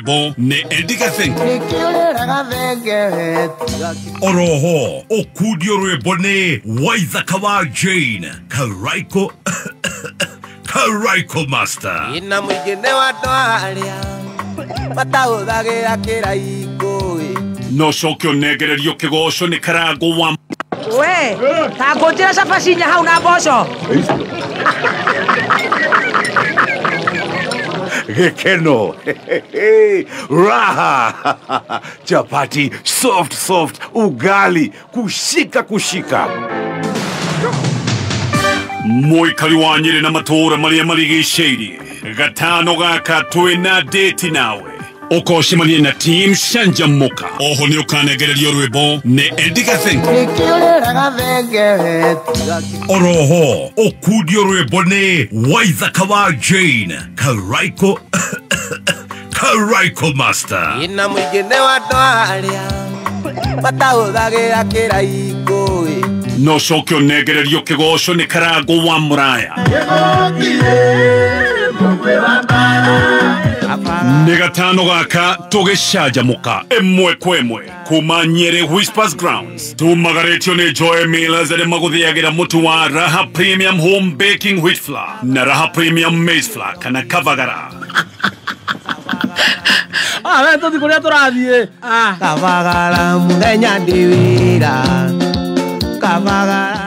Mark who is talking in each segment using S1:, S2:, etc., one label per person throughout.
S1: Bo nĩ Eddie Gathengi oroho ũkundio rwĩmbo nĩ Waithaka wa Jane Karaiko Karaiko Master.
S2: Ina mũingĩ nĩ wa andũ arĩa matahũthagĩra kĩraikũ.
S1: No coke ũnengererio kĩgoco nĩ Karango wa
S3: We, ta ngũnjĩra cabaci inya hau na mboco.
S4: Gikeno, raha, chapati soft soft, ugali kushika kushika.
S1: Mũikari wa Nyĩrĩ na matũũra marĩa marigicĩirie gatano gaka twĩna date nawe ũkocemania na team Canjamũka. Oho nĩ ũkanengererio rwĩmbo nĩ Eddie Gathengi oroho ũkundio rwĩmbo nĩ Waithaka wa Jane Karaiko Karaiko Master.
S2: Ina mũingĩ nĩ wa andũ arĩa matahũthagĩra kĩraikũ.
S1: No coke ũnengererio kĩgoco nĩ Karango wa Mũraya. Nĩ gatano gaka tũgĩcanjamũka ĩmwe kwa ĩmwe kuma Nyeri Whispers Grounds. Tumagarĩtio nĩ Joy Millers arĩa magũthĩagĩra mũtu wa Raha Premium Home Baking Wheat Flour na Raha Premium Maize Flour kana Kavagara.
S5: We tũthiĩ kũrĩa tũrathiĩ.
S2: Kavagara mũthenya ndĩ wĩra. Kavagara.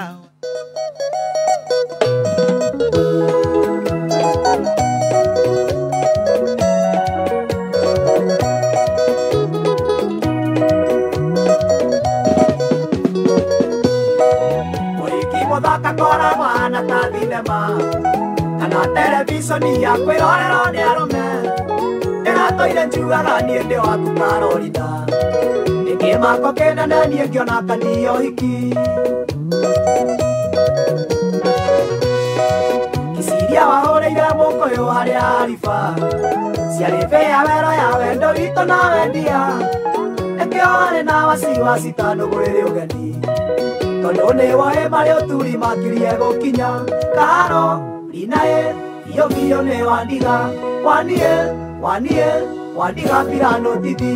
S2: Koragwo ta thinema kana televiconi ya kwĩrorerwo nĩ arũme. Ndĩratũire njugaga niĩ ndĩ waku Carolina, nĩ kĩmako kĩnene niĩ ngĩona ta ũhiki. Kiciria wahũrĩire mũkũyũ harĩa Ariba, ciarĩ bĩa wero ya wendo witũ na wendia. Nĩkĩo harĩ na wasiwasi ta nũgũ ĩrĩ ũgeni, tondũ nĩ woĩ marĩ ũturi makirie gũkinya. Karo rinaĩ biũ biũ nĩ wandiga, waniĩ waniĩ wandiga pirano tithi.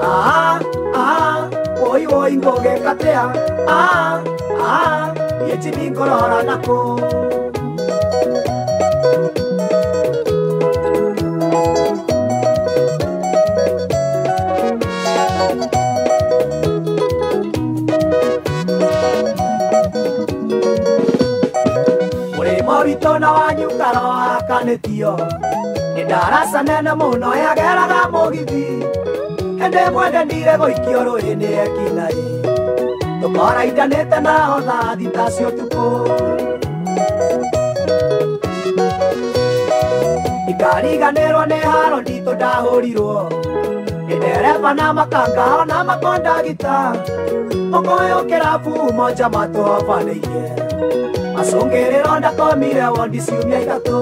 S2: Ah ah woi woi ngũgĩka atĩa? Ah ah niĩ Jimmy ngũrora nakũ? Witũ na wanyu karohakanĩtio nĩ ndaraca nene mũno yageraga mũgithi. Hĩndĩ ĩmwe ndendire gũikio rũĩ nĩ ekinaĩ, tũkoraindanĩte nao thaa thita cia ũtukũ. Ikariganĩrwo nĩ haro nditũ ndahũrirwo nĩ ndereba na makanga ona makondagita. Mũkũyũ kĩrabu moja matũhobanĩirie macũngĩrĩro ndakomire wondi ciumia ithatũ.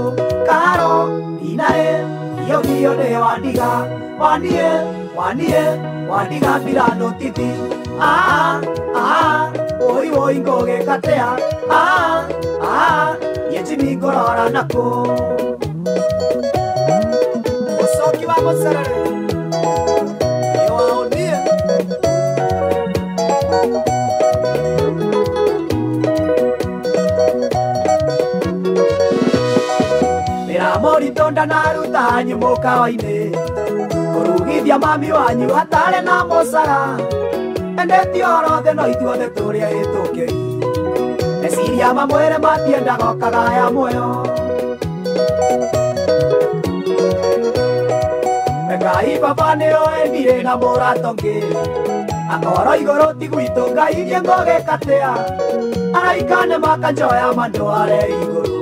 S2: Karo inaĩ biũ biũ nĩ wandiga, waniĩ waniĩ wandiga pirano tithi. Ah ah woi woi ngũgĩka atĩa? Ah ah niĩ Jimmy ngũrora nakũ? Ũcoki wa mũcerere nĩ waũnie. Mũritũ ndanaruta hanyu mũkawa-inĩ, kũrugithia mami wanyu hatarĩ na mũcara. Endeti orothe no ithuothe tũrĩ ahĩtũkĩri, meciria mamwĩrĩ matiendaga ũkagaya muoyo. Ngai baba nĩoĩ ndirĩ na mũrata ũngĩ, akorwo igũrũ ti gwitũ Ngai niĩ ngũgĩka atĩa? Araika nĩmakanjoya mandware igũrũ,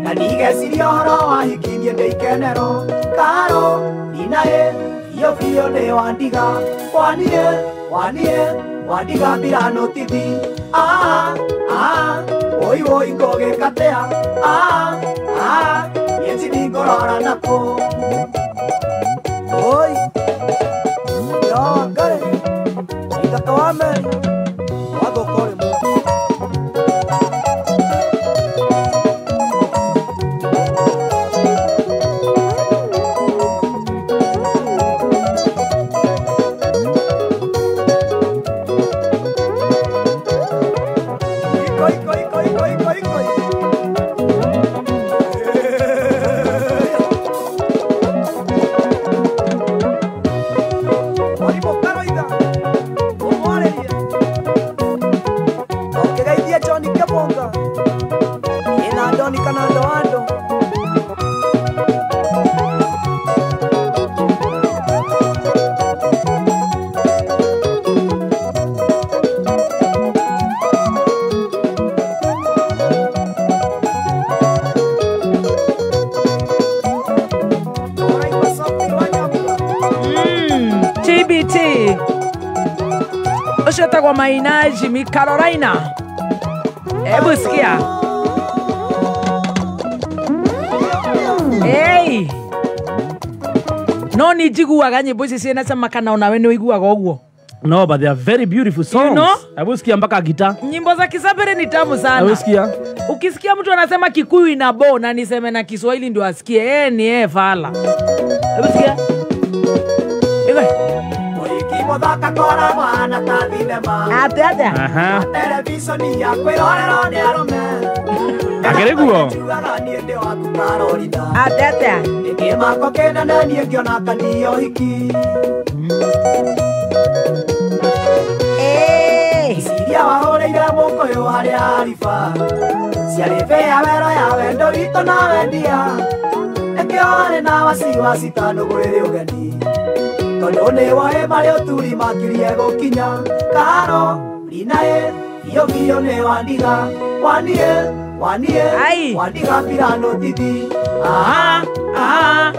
S2: na ndigeciria ũhoro wa hiki niĩ ndĩ ikenero. Karo inaĩ biũ biũ nĩ wandiga, waniĩ waniĩ wandiga pirano tithi. Ah ah woi woi ngũgĩka atĩa? Ah ah niĩ Jimmy ngũrora nakũ? Oi yo ngare Waithaka wa Mary wathũka ũrĩmwe.
S3: TBT ucio tagwo Maina Jimmy Carolina. Hebu sikia. Hey. No ni njiguaga nyimbo ici ciĩna cama kana onawe nĩ ũiguaga ũguo?
S5: No, but they are very beautiful songs.
S3: You know?
S5: Hebu sikia mpaka gita.
S3: Nyimbo za Kisapere ni tamu sana.
S5: Hebu sikia.
S3: Ukisikia mtu anasema Kikuyu ina bo na niseme na Kiswahili ndio asikie. Ni fala. Hebu sikia. Ego. Ate ate.
S5: Aha. Akereguo.
S3: Ate ate. Ai. Ah, ah.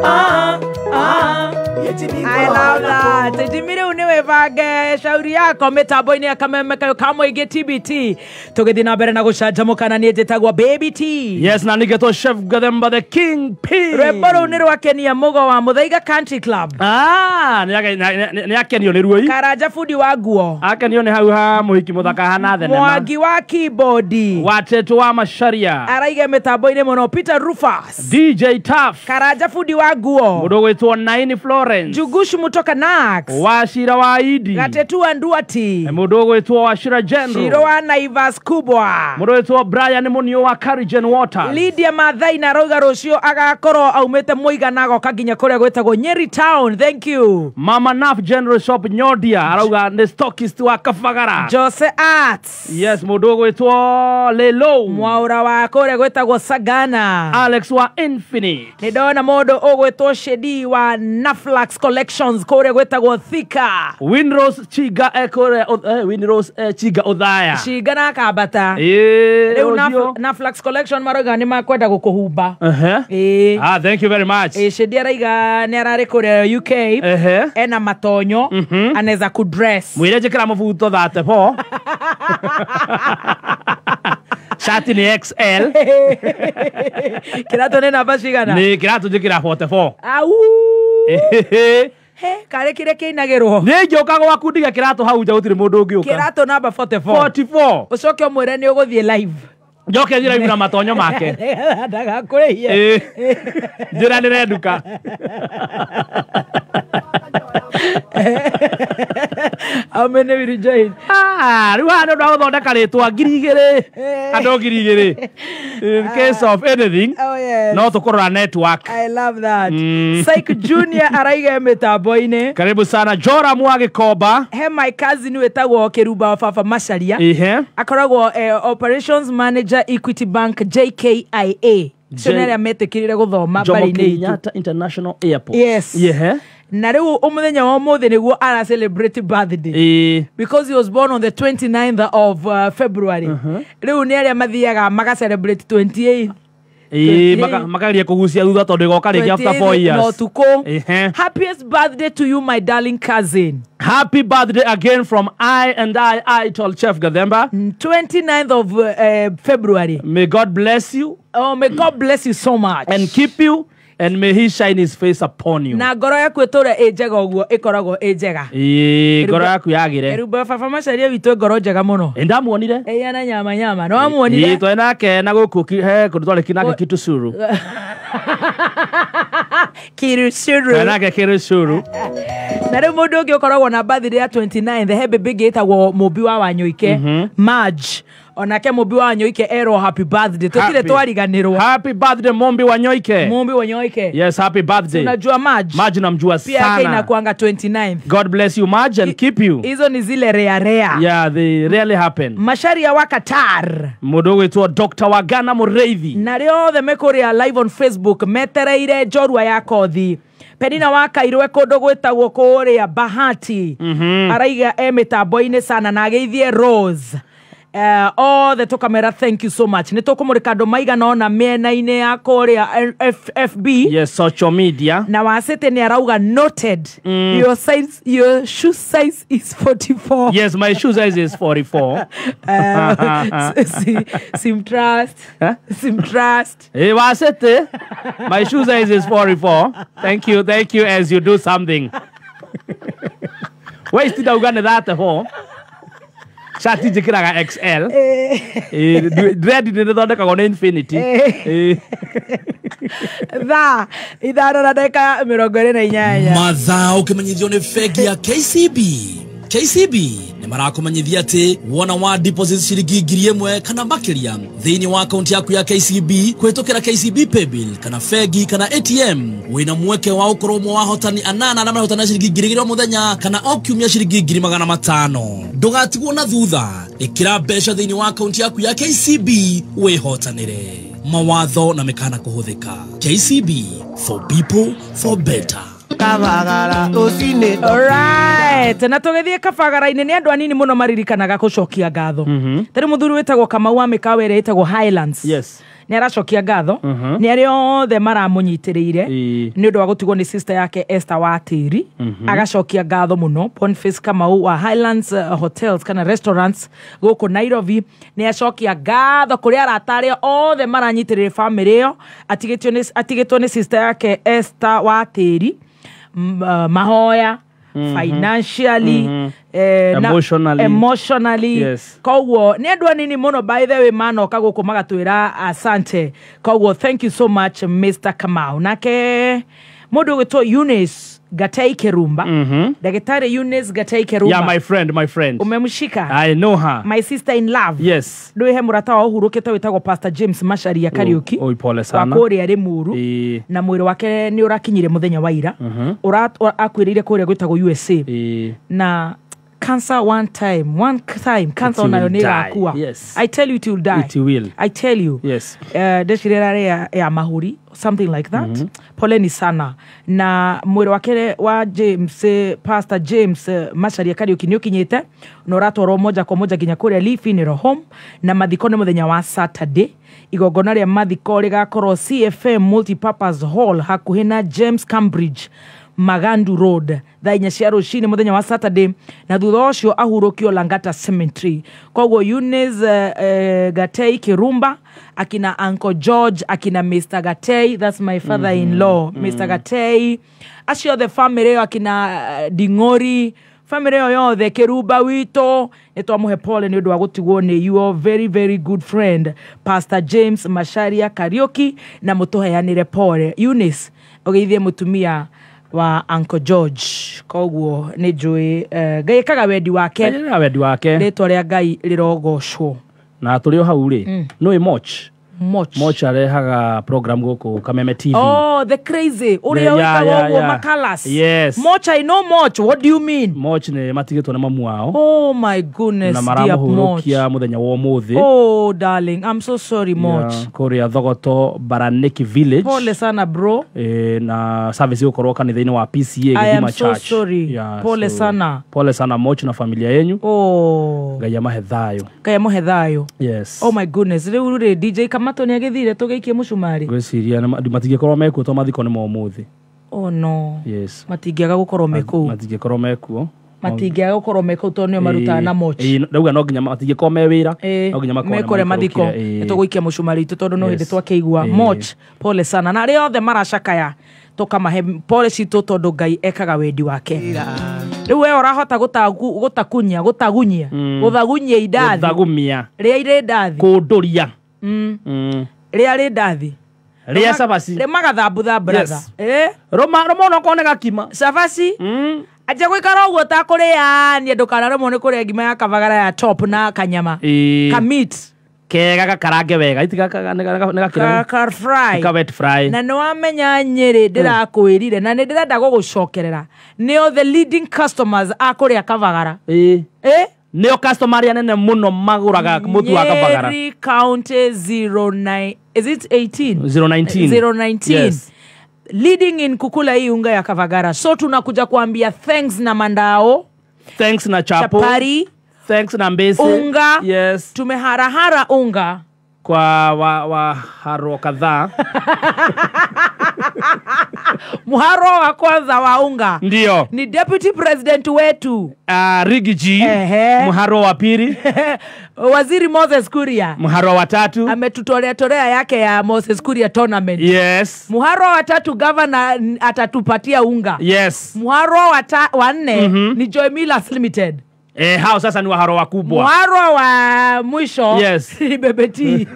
S3: Ah, ah. I love that. Jimmy niwe vange shauri yako mitambo-inĩ ya kameme kayo kamũingĩ TBT. Tũgĩthiĩ na mbere na gũcanjamũka na niĩ njĩtagwo Baby T.
S5: Yes, na nĩgetwo Chef Gathemba the King P.
S3: Rwĩmbo rũu nĩ rwakenia mũgo wa Mũthaiga Country Club.
S5: Ah, nĩ akenio nĩ ruo.
S3: Karanja bundi wa nguo.
S5: Akenio nĩ hau ha mũhiki mũthaka hana thenema.
S3: Mwangi wa keyboard.
S5: Watetu wa Macharia.
S3: Araige mitambo-inĩ mũno Peter Rufus.
S5: DJ Tuff.
S3: Karanja bundi wa nguo.
S5: Mũndũ ũgwĩtwo Naini Florence.
S3: Jugushu mutoka Nax.
S5: Washira wa Idi.
S3: Gatetu Anduati.
S5: Mũndũ ũgwĩtwo Washira General.
S3: Shiro wa Naivas Kubwa.
S5: Mũndũ ũgwĩtwo Brian Munio wa Carigen Water.
S3: Lydia Mathai na rauga rũciũ agakorwo aumĩte Mũigana agoka nginya kũrĩa gwĩtagwo Nyeri Town. Thank you.
S5: Mama Naf General Shop Nyodia arauga nĩ stockist wa Kabagara.
S3: Jose Arts.
S5: Yes, mũndũ ũgwĩtwo Lelo.
S3: Mwaura wa kũrĩa gwĩtagwo Sagana.
S5: Alex wa Infinite.
S3: Nĩ ndona mũndũ ũgwĩtwo Shedi wa Naflax Collections kũrĩa gwĩtagwo Thika.
S5: Winrose Chiga ekore Winrose Chiga Othaya.
S3: Chiga na Kabata. Rĩu Naflax Collection maroiga nĩ makwenda gũkũhumba.
S5: Ah, thank you very much.
S3: Shedi araiga nĩ ararĩ kũrĩa UK. Ena matonyo anaweza kudress.
S5: Mwĩre njĩkĩra mũbuto 34. Shati ni XL.
S3: Kĩratũ nĩ namba cigana?
S5: Nĩ kĩratũ njĩkĩra 44.
S3: Au. He, kare kire kĩinagĩrwo.
S5: Nĩ ngĩũka gwaku ndige kĩratũ hau nja gũtirĩ mũndũ ũngĩũka.
S3: Kĩratũ namba 44.
S5: 44.
S3: Ũcoke ũmwĩre nĩ ũgũthiĩ live.
S5: Njoke thiĩ live na matonyo make.
S3: Ndagakũrĩhie.
S5: Njĩra nĩ nduka.
S3: How many will join?
S5: Ah, rĩu haha nĩ ũndũ wa gũthondeka rĩtwa 2000. Andũ 2000. In case of anything.
S3: Oh, yes.
S5: No tũkũrora network.
S3: I love that. Psych Junior araiga mitambo-inĩ.
S5: Karibu sana Jora Mwagĩkomba.
S3: He my cousin wĩtagwo Kĩrumba wa Baba Macharia.
S5: Ihe.
S3: Akoragwo Operations Manager Equity Bank JKIA. Cio nĩ arĩa metĩkĩrire gũthoma
S5: Jomo
S3: mbarĩ-inĩ itũ.
S5: Kenyatta International Airport.
S3: Yes.
S5: Ihe.
S3: Na rĩu mũthenya wa ũmũthĩ nĩguo ara celebrate birthday. Because he was born on the 29th of February. Rĩu nĩ arĩa mathiaga maga celebrate 28.
S5: Makageria kũgucia thutha tondũ ĩgoka rĩngĩ after 4 years.
S3: No tukũ. Happiest birthday to you, my darling cousin.
S5: Happy birthday again from I and I told Chef Gathemba.
S3: 29th of February.
S5: May God bless you.
S3: Oh, may God bless you so much.
S5: And keep you. And may he shine his face upon you.
S3: Na ngoro yaku ĩtũre ĩ njega ũguo ĩkoragwo ĩ njega.
S5: Ĩĩ, ngoro yaku yagĩre.
S3: Rĩu baba Macharia witũ ngoro njega mũno.
S5: Ĩ ndamuonire?
S3: Ĩ ana nyama nyama. No amuonire?
S5: Ĩ twarĩ nake na gũkũ he kũndũ twarĩ nake Kitusuru.
S3: Kirusuru.
S5: Twarĩ nake Kirusuru.
S3: Na rĩu mũndũ ũngĩ ũkoragwo na birthday ya 29th he baby ĩngĩ ĩtagwo Mũmbi wa Wanyũike, Marge. Onake Mũmbi wa Wanyoike erwo happy birthday. Tutire twariganĩrwo.
S5: Happy birthday Mũmbi wa Nyoike.
S3: Mũmbi wa Nyoike.
S5: Yes, happy birthday.
S3: Unajua Marge?
S5: Marge namjua sana.
S3: Pia yake inakuanga 29th.
S5: God bless you Marge and keep you.
S3: Hizo ni zile rare rare.
S5: Yeah, they rarely happen.
S3: Macharia wa Qatar.
S5: Mũndũ ũgwĩtwo Dr. Wagana Mũreithi.
S3: Na rĩo othe mekũrĩa live on Facebook metereire njorua ya kothi. Penina wa Kairwe kũndũ gwĩtagwo kũrĩa Bahati. Araiga e mĩtambo-inĩ sana na ageithie Rose. Othe tũkamera thank you so much. Nĩ tũkũmũrĩka andũ maigana ona mĩena-inĩ ya kũrĩa FB.
S5: Yes, social media.
S3: Na Wacĩtĩ nĩ arauga noted. Your size, your shoe size is 44.
S5: Yes, my shoe size is 44.
S3: Sim trust.
S5: Huh?
S3: Sim trust.
S5: Hey, Wacĩtĩ, my shoe size is 44. Thank you as you do something. Where is the Uganda that for? Shati njikiraga XL. Dread nĩ thondekagwo nĩ Infinity.
S3: Thaa 5:28.
S6: Mathaa ũkĩmenyithio nĩ bengi ya KCB. KCB nĩ marakũmenyithia atĩ wona wa deposit ciringi 1,000 kana makĩria thĩinĩ wa akaunti yaku ya KCB kũhĩtũkĩra KCB Paybill kana bengi kana ATM wĩna mweke wa ũkorwo ũmwe wa ahotani anana arĩa marahotana ciringi 2,000 o mũthenya kana o kiumia ciringi 1,500. Ndũgatigwo na thutha, ĩkĩra mbeca thĩinĩ wa akaunti yaku ya KCB wĩhotanĩre. Mawatho na mĩkana kũhũthĩka. KCB, for people for better.
S2: Kabagara rũcinĩ.
S3: Alright, na tũgĩthiĩ kabagara-inĩ nĩ andũ anini mũno maririkanaga gũcokia ngatho. Tarĩ mũthuri wĩtagwo Kamau wa mĩkawa ĩrĩa ĩtagwo Highlands.
S5: Yes.
S3: Nĩ aracokia ngatho nĩ arĩa othe maramũnyitĩrĩire nĩ ũndũ wa gũtigwo nĩ sister yake Esther wa Tĩri. Agacokia ngatho mũno Boniface Kamau wa Highlands Hotels kana restaurants gũkũ Nairobi. Nĩ acokia ngatho kũrĩ arata arĩa othe maranyitĩrĩire famĩlĩ ĩyo atigĩtwo nĩ sister yake Esther wa Tĩri. Mahoya financially, emotionally.
S5: Yes.
S3: Koguo nĩ andũ anini mũno by the way manoka gũkũ magatwĩra asante. Koguo thank you so much Mr. Kamau. Nake mũndũ ũgwĩtwo Eunice Gatei Kerumba. Daktari Eunice Gatei Kerumba.
S5: Yeah, my friend.
S3: Umemshika?
S5: I know her.
S3: My sister in love.
S5: Yes.
S3: Ndũĩ he mũrata wa ũhurũkĩte wĩtagwo Pastor James Macharia Kariuki.
S5: Oi, pole sana.
S3: Wa kũrĩa Limuru. Na mwĩrĩ wake nĩ ũrakinyire mũthenya wa ira. Akuĩrĩire kũrĩa gwĩtagwo USA. Na cancer one time cancer onayo nĩ ĩgakua.
S5: Yes.
S3: I tell you it will die.
S5: It will.
S3: I tell you.
S5: Yes.
S3: Ndecirĩra ya mahuri something like that. Poleni sana. Na mwĩrĩ wake wa James, Pastor James Macharia Kariuki nĩ ũkinyĩte na ũratwarwo moja kwa moja nginya kũrĩa Lee Funeral Home, na mathiko nĩ mũthenya wa Saturday. Igongona rĩa mathiko rĩgakorwo CFM Multipurpose Hall hakuhĩ na James Cambridge Magandu Road thaa 4 cia rũcinĩ mũthenya wa Saturday, na thutha ũcio ahurũkio Langata Cemetery. Koguo Eunice Gatei Kirumba, akina Uncle George, akina Mr. Gatei, that's my father-in-law, Mr. Gatei, acio the family, akina Dingori, family yothe Kiruba witũ, nĩ twamũhe pole nĩ ũndũ wa gũtigwo nĩ your very very good friend Pastor James Macharia Kariuki, na mũtũheanĩre pole. Eunice ũgeithie mũtumia wa Uncle George. Koguo nĩ njũĩ Ngai ĩkaga wendi wake.
S5: Wendi wake.
S3: Rĩtwa rĩa Ngai rĩrogocwo.
S5: Na tũrĩ o hau rĩ, nĩ Moch. Moch arehaga program gũkũ Kameme TV.
S3: Oh, the crazy. Ũrĩa wĩtagwo ũguo Makalas.
S5: Yes.
S3: Moch, I know Moch. What do you mean?
S5: Moch nĩ matigĩtwo nĩ mamu wao.
S3: Oh my goodness,
S5: na
S3: dear Moch.
S5: maramũhurũkia mũthenya wa ũmũthĩ.
S3: Oh darling, I'm so sorry Moch.
S5: Yeah, kũrĩa Thogoto Baraniki Village.
S3: Pole sana bro.
S5: Na service ĩgũkorwo kanitha-inĩ wa PCA
S3: I am
S5: Githima
S3: so
S5: Church.
S3: sorry.
S5: Yeah,
S3: pole sana.
S5: Pole sana Moch na familia yenyu.
S3: Oh.
S5: Ngai amahe thayũ.
S3: Ngai amahe thayũ.
S5: Yes.
S3: Oh my goodness. Rĩu rĩ DJ Kamato nĩ agĩthire tũgĩikie mũcumarĩ.
S5: Ngwĩciria matingĩkorwo mekuo tondũ mathiko nĩ ma ũmũthĩ.
S3: Oh no.
S5: Yes.
S3: Matingĩaga gũkorwo mekũu.
S5: Matingĩkorwo mekuo.
S3: Matingĩaga gũkorwo mekũu tondũ nĩo marutaga na Moch.
S5: Ndauga no nginya matingĩkorwo me wĩra. No nginya makorwo
S3: mekore mathiko. Nĩ tũgũikia mũcumarĩ itũ tondũ no hĩndĩ twakĩigua. Moch, pole sana. Na arĩa othe maracakaya tũkamahe pole citũ tondũ Ngai ekaga wendi wake. Rĩu we ũrahota gũtakunya, gũtagunyia, gũthagunyia indathi.
S5: Gũthagumia.
S3: Rĩa irĩ ndathi.
S5: Kũndũria.
S3: Rĩa rĩ ndathi.
S5: Rĩa cabaci.
S3: Rĩa magathambutha brother.
S5: Rũma onokorwo nĩ gakima.
S3: Cabaci. Aja gwikara ũguo ta kũrĩania ndũkanaremwo nĩ kũrĩa ngima ya kabagara ya top na kanyama. Ka meat.
S5: Kega gakarange wega
S3: ka fry.
S5: Ka wet fry.
S3: Na nĩ wamenya Nyĩrĩ ndĩrakwĩrire na nĩ ndĩrenda gũgũcokerera. Nĩo the leading customers a kũrĩa kabagara.
S5: Nĩo customer arĩa nene mũno magũraga mũtu wa kabagara.
S3: Nyeri County 09, is it 18?
S5: 019.
S3: 019.
S5: Yes.
S3: Leading in kukula hii unga ya kabagara. So tunakuja kuambia thanks na mandao.
S5: Thanks na chapo.
S3: Chapari.
S5: Thanks na Mbese.
S3: Unga.
S5: Yes.
S3: Tumeharahara unga
S5: kwa waharo kadhaa.
S3: Muharo wa kwanza wa unga
S5: ndio
S3: ni deputy president wetu
S5: Rigiji. Muharo wa pili
S3: Waziri Moses Kuria.
S5: Muharo wa tatu
S3: ametutolea tolea yake ya Moses Kuria tournament.
S5: Yes.
S3: Muharo wa tatu governor atatupatia unga.
S5: Yes.
S3: Muharo wa nne ni Joy Millers Limited.
S5: Hao sasa ni waharo wakubwa.
S3: Muharo wa mwisho
S5: yes.
S3: ni Bebeti.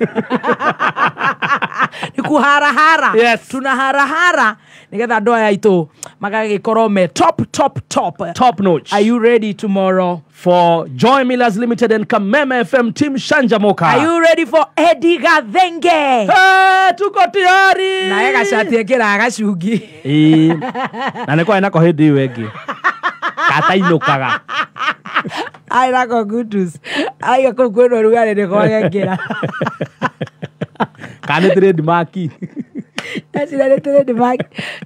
S3: Ni kuharahara.
S5: Yes.
S3: Tunaharahara nigetha ndoa ya itu magagikorwo top top top
S5: top notch.
S3: Are you ready tomorrow
S5: for Joy Millers Limited and Kameme FM Team Shanjamoka?
S3: Are you ready for Eddie Gathenge?
S5: Tuko tayari.
S3: Na ega shati ekira gacungi.
S5: Na niko ena ko hindi wengi. Katainukaga.
S3: Aira ko gutus. Aiga ko kweno rugare ni kwagekira.
S5: Kana trademark.
S3: Tacira nĩ trademark.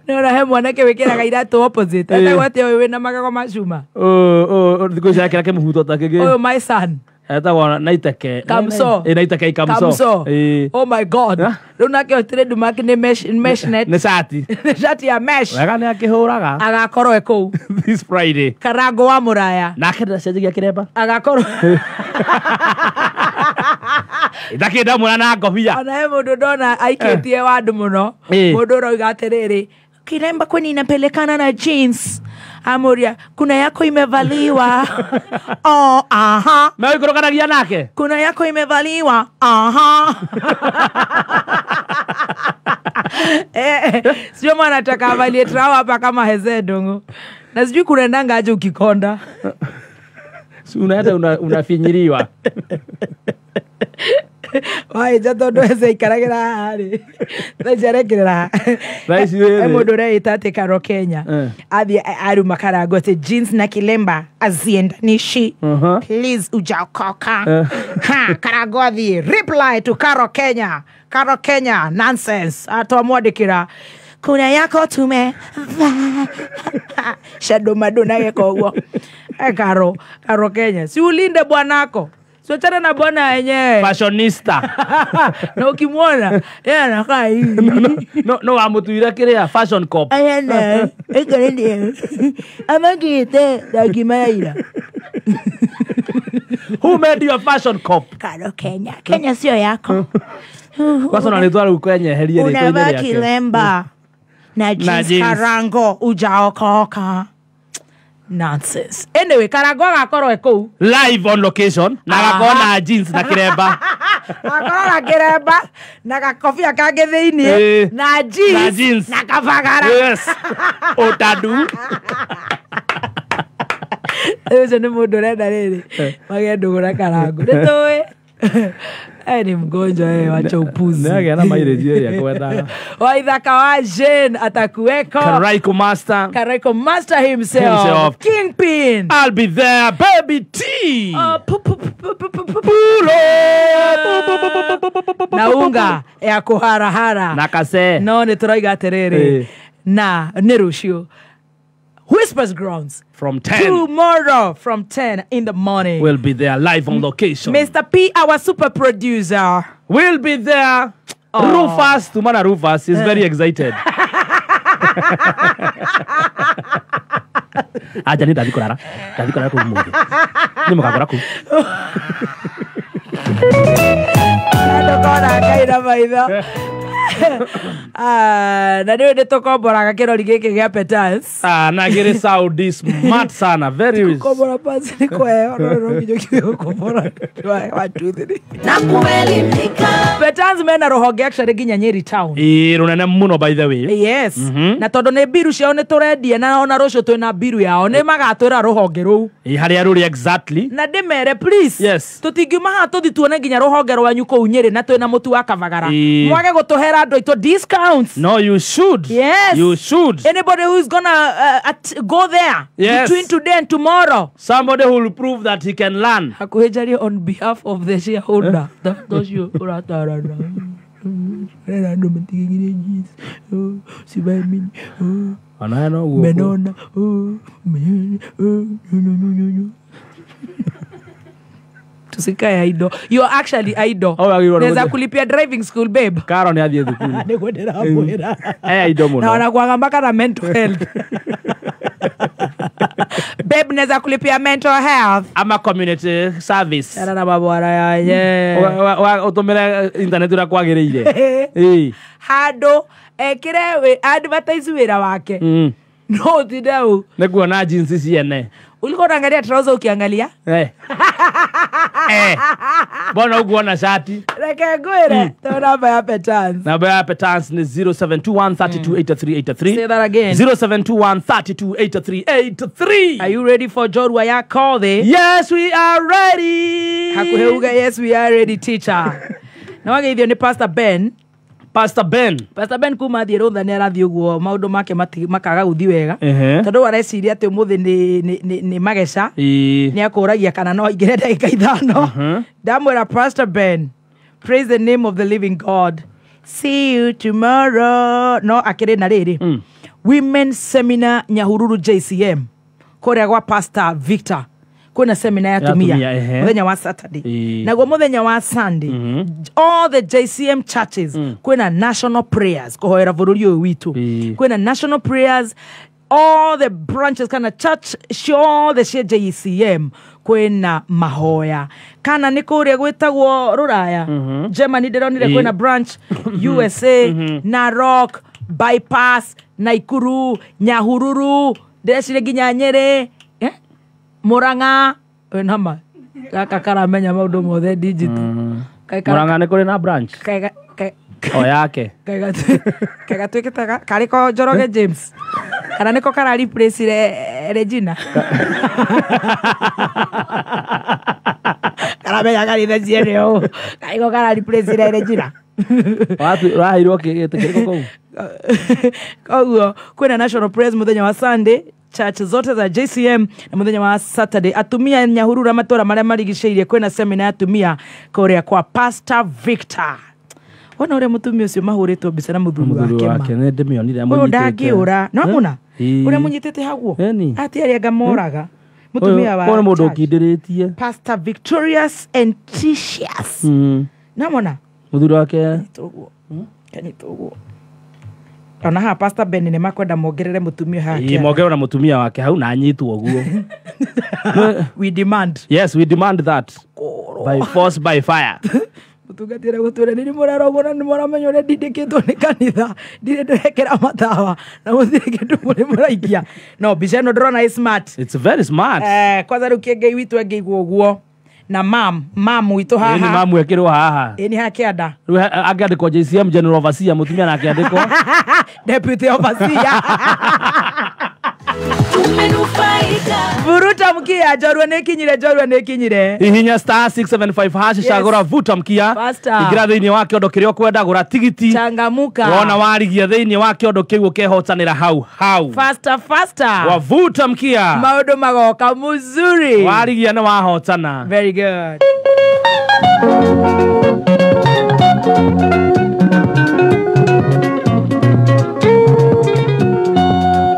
S3: No na he mwanake wikiraga iratu opposite. Etagwo atia ũyũ wĩna magego ma cuma?
S5: Thikũ ici arekĩra kĩmũhuto ta kĩngĩ.
S3: Ũyũ my son.
S5: Etagwo Naiteke.
S3: Kamso.
S5: Naiteke Kamso.
S3: Oh my God. Rĩu nake trademark nĩ mesh mesh net.
S5: Nĩ shati.
S3: Nĩ shati ya mesh.
S5: Wega nĩ akĩhũraga.
S3: Agakorwo e kũu.
S5: This Friday.
S3: Karango wa Mũraya.
S5: Nake ndacenjagia kĩremba.
S3: Agakorwo.
S5: Ndakĩenda mwana na ngobia.
S3: Ona he mũndũ ndona aikĩtie wandũ mũno. Mũndũ ũrauga atĩrĩrĩ, kiremba kwani inapelekana na jeans. Amuria, kuna yako imevaliwa. Oh, aha.
S5: Na uikorokanagia nake?
S3: Kuna yako imevaliwa. Aha. Sio maana nataka avalie trao hapa kama Heze Dongo. Na sijui kunaendanga aje ukikonda.
S5: Si unaenda unafinyiriwa.
S3: Waija tondu Heze ikaragira haha rĩ. Thaa ici arekĩrĩra. He mũndũ ũreĩta atĩ Karo Kenya. Athiĩ aruma Karango atĩ jeans na kilemba aziendanishi. Please ujaokoka. Ha, Karango athiĩ reply to Karo Kenya. Karo Kenya nonsense. Atwamwandĩkĩra kuna yako tume shadow madona geko ũguo. Karo, Karo Kenya. Si ulinde bwanako. Siwachana na bwana wenyewe.
S5: Fashionista.
S3: Na ukimwona yeye anakaa hivi.
S5: No amutuira kiria fashion cop.
S3: Ayana, ikarende. Amagite dakimaira.
S5: Who made you a fashion cop?
S3: Karo Kenya. Kenya sio yako.
S5: Kwanza unanitoa ukwenye herie ni kwenye
S3: Unavaa
S5: yake.
S3: kilemba na jeans Karango ujaokoka. Nonsense. Anyway, Karango agakorwo e kũu
S5: live on location na agakorwo na jeans na kiremba.
S3: Agakorwo na kiremba na gakobia kangĩ thĩinĩ na jeans na kabagara.
S5: Yes. Otadu.
S3: Ũcio nĩ mũndũ ũrenda rĩrĩ magĩe ndũgũ na Karango. Nĩ tũĩ. Ni mgonjwa wacha upuzi.
S5: Nĩagĩa na mileage ĩrĩa ekwendaga.
S3: Waithaka wa Jane atakuweko.
S5: Karaiko Master.
S3: Karaiko Master himself. Kingpin.
S5: I'll be there, baby T.
S3: Na unga ya kuharahara.
S5: Na kase.
S3: No nĩ tũroiga atĩrĩrĩ. Na nĩ rũciũ. Whispers Grounds.
S5: From 10.
S3: Tomorrow from 10 in the morning.
S5: We'll be there live on location.
S3: Mr. P, our super producer.
S5: We'll be there. Oh. Rufus, Tumana Rufus is very excited. Aja ni ndathi kũrara kũu mũthĩ. Nĩ mũgakora kũu.
S3: Ndũkona Ngai na maitho. Na nĩ nĩ tũkomboraga kĩrori gĩkĩ gĩa Petals.
S5: Na gĩrĩ Saudi smart sana, very
S3: kombora pasi ni kweo no nginya kiugo kombora wa 2 3
S7: na kuelimika.
S3: Petals mena rũhonge actually nginya Nyeri town.
S5: Rũnene mũno by the way.
S3: Yes. Na tondũ nĩ mbiru ciao nĩ tũrendia na ona rũciũ twĩna mbiru yao nĩ magatwĩra rũhonge rũu.
S5: Harĩa rũrĩ exactly.
S3: Na ndĩmere please.
S5: Yes.
S3: Tũtingiuma haha tũthi tuone nginya rũhonge rwanyu kũu Nyeri na twĩna mũtu wa Kavagara. Mwage gũtũhera andũ aitũ discounts.
S5: No, you should.
S3: Yes.
S5: You should.
S3: Anybody who is gonna go there
S5: yes.
S3: between today and tomorrow.
S5: Somebody who will prove that he can learn.
S3: Hakuhĩ on behalf of the shareholder. Those ũratarana. Rera andũ matigĩgire jeans. Sivae mini.
S5: Ona no guo.
S3: Menona. Tusikae idle. You are actually idle. Naweza kulipia driving school babe.
S5: Karo ni athiĩ thukuru.
S3: Nĩguo ndĩramwĩra.
S5: Idle mũno.
S3: Na wanakuanga mpaka na mental health. Babe, naweza kulipia mental health
S5: ama community service.
S3: Era na babwara ya ye.
S5: Utumire internet uria kwagiriire.
S3: Handũ ekire advertise wira wake. No tidau.
S5: Nĩkuona jeans ciene.
S3: Ulikuwa unaangalia trouser ukiangalia?
S5: Mbona ukuona shati?
S3: Reke ngwire. To namba ya Petans.
S5: Namba ya Petans ni 0721328383.
S3: Say that again.
S5: 0721328383.
S3: Are you ready for Jorua ya Kothe?
S5: Yes, we are ready.
S3: Hakuheuga yes we are ready teacher. Na wageithio ni Pastor Ben.
S5: Pastor Ben.
S3: Pastor Ben kuma thiĩ rũtha nĩ arathiĩ ũguo maũndũ make makaga gũthiĩ wega. Tondũ areciria atĩ ũmũthĩ nĩ mageca. Nĩ akũragia kana no aingĩre ndagĩka 5. Ndamwĩra Pastor Ben, praise the name of the living God. See you tomorrow. No akĩrĩ na rĩrĩ. Women seminar Nyahururu JCM. Kũrĩa gwa Pastor Victor. Kwĩna seminar ya atumia mũthenya wa Saturday. Naguo mũthenya wa Sunday, all the JCM churches kwĩna national prayers kũhoera bũrũri ũyũ witũ. Kwĩna national prayers all the branches kana church ciothe cia JCM kwĩna mahoya. Kana nĩ kũrĩa gwĩtagwo Rũraya, Germany ndĩronire kwĩna branch, USA, Narok, Bypass, Naikuru, Nyahururu, ndĩreciria nginya Nyĩrĩ, Murang'a, wĩnama gaka karamenya maũndũ mothe digital.
S5: Murang'a nĩ kũrĩ na branch o yake.
S3: Kegatuĩkĩte karĩ ko Njoroge James kana nĩko kara replace Regina. Karamenya kanitha ciene ũũ karĩko kara replace Regina.
S5: Waheirwo gĩtĩ kĩrĩkũ kũu?
S3: Koguo kwĩna national prayers mũthenya wa Sunday church zote za JCM na mũthenya wa Saturday atumia Nyahururu matũra marĩa marigicĩirie kwĩna seminar ya atumia kũrĩa kwa Pastor Victor. Wona ũrĩa mũtumia ũcio mahũrĩtwo mbica na mũthuri wake
S5: nĩ ndĩmĩonire
S3: amũnyitĩte. Ũyũ ndangĩũra no muna ũrĩa mũnyitĩte haguo ati arĩa ngamoraga mũtumia wa
S5: ũyũ mũndũ ũkindĩrĩtie
S3: Pastor Victorious and Titius. No mona
S5: mũthuri wake
S3: kanyitwo ũguo. Ona haha Pastor Ben nĩ makwenda mongerere mũtumia hake.
S5: Ĩ mongerere na mũtumia wake hau na anyitwo ũguo.
S3: We demand.
S5: Yes, we demand that. By force, by fire.
S3: Mũtungatĩre gũtwĩra nĩ mũrarogwo na nĩ mũramenya ũrĩa ndindĩkĩtwo nĩ kanitha ndirĩ ndĩrekĩra matawa na gũtirĩ kĩndũ mũrĩ mũraikia. No mbica ĩno ndĩrona ĩ smart.
S5: It's very smart.
S3: Kwanza rĩu kĩngei witũ angĩigua ũguo na mam witũ haha.
S5: Ĩni mamu ekĩrwo haha.
S3: Ĩni haha kĩanda.
S5: Rĩu angĩandĩkwo JCM General Overseer mũtumia nake andĩkwo
S3: Deputy Overseer. Vuruta mkia Njorua nĩ kinyire, Njorua nĩ kinyire.
S5: Hihinya star 675 hash cagũra vuta mkia. Ingĩra thĩinĩ wa kĩondo kĩrĩa ũkwenda gũra tigiti.
S3: Changamuka.
S5: Wona warigia thĩinĩ wa kĩondo kĩu ũkehotanĩra hau hau.
S3: Faster faster.
S5: Wavuta mkia.
S3: Maũndũ magoka muzuri.
S5: Warigia na wahotana.
S3: Very good.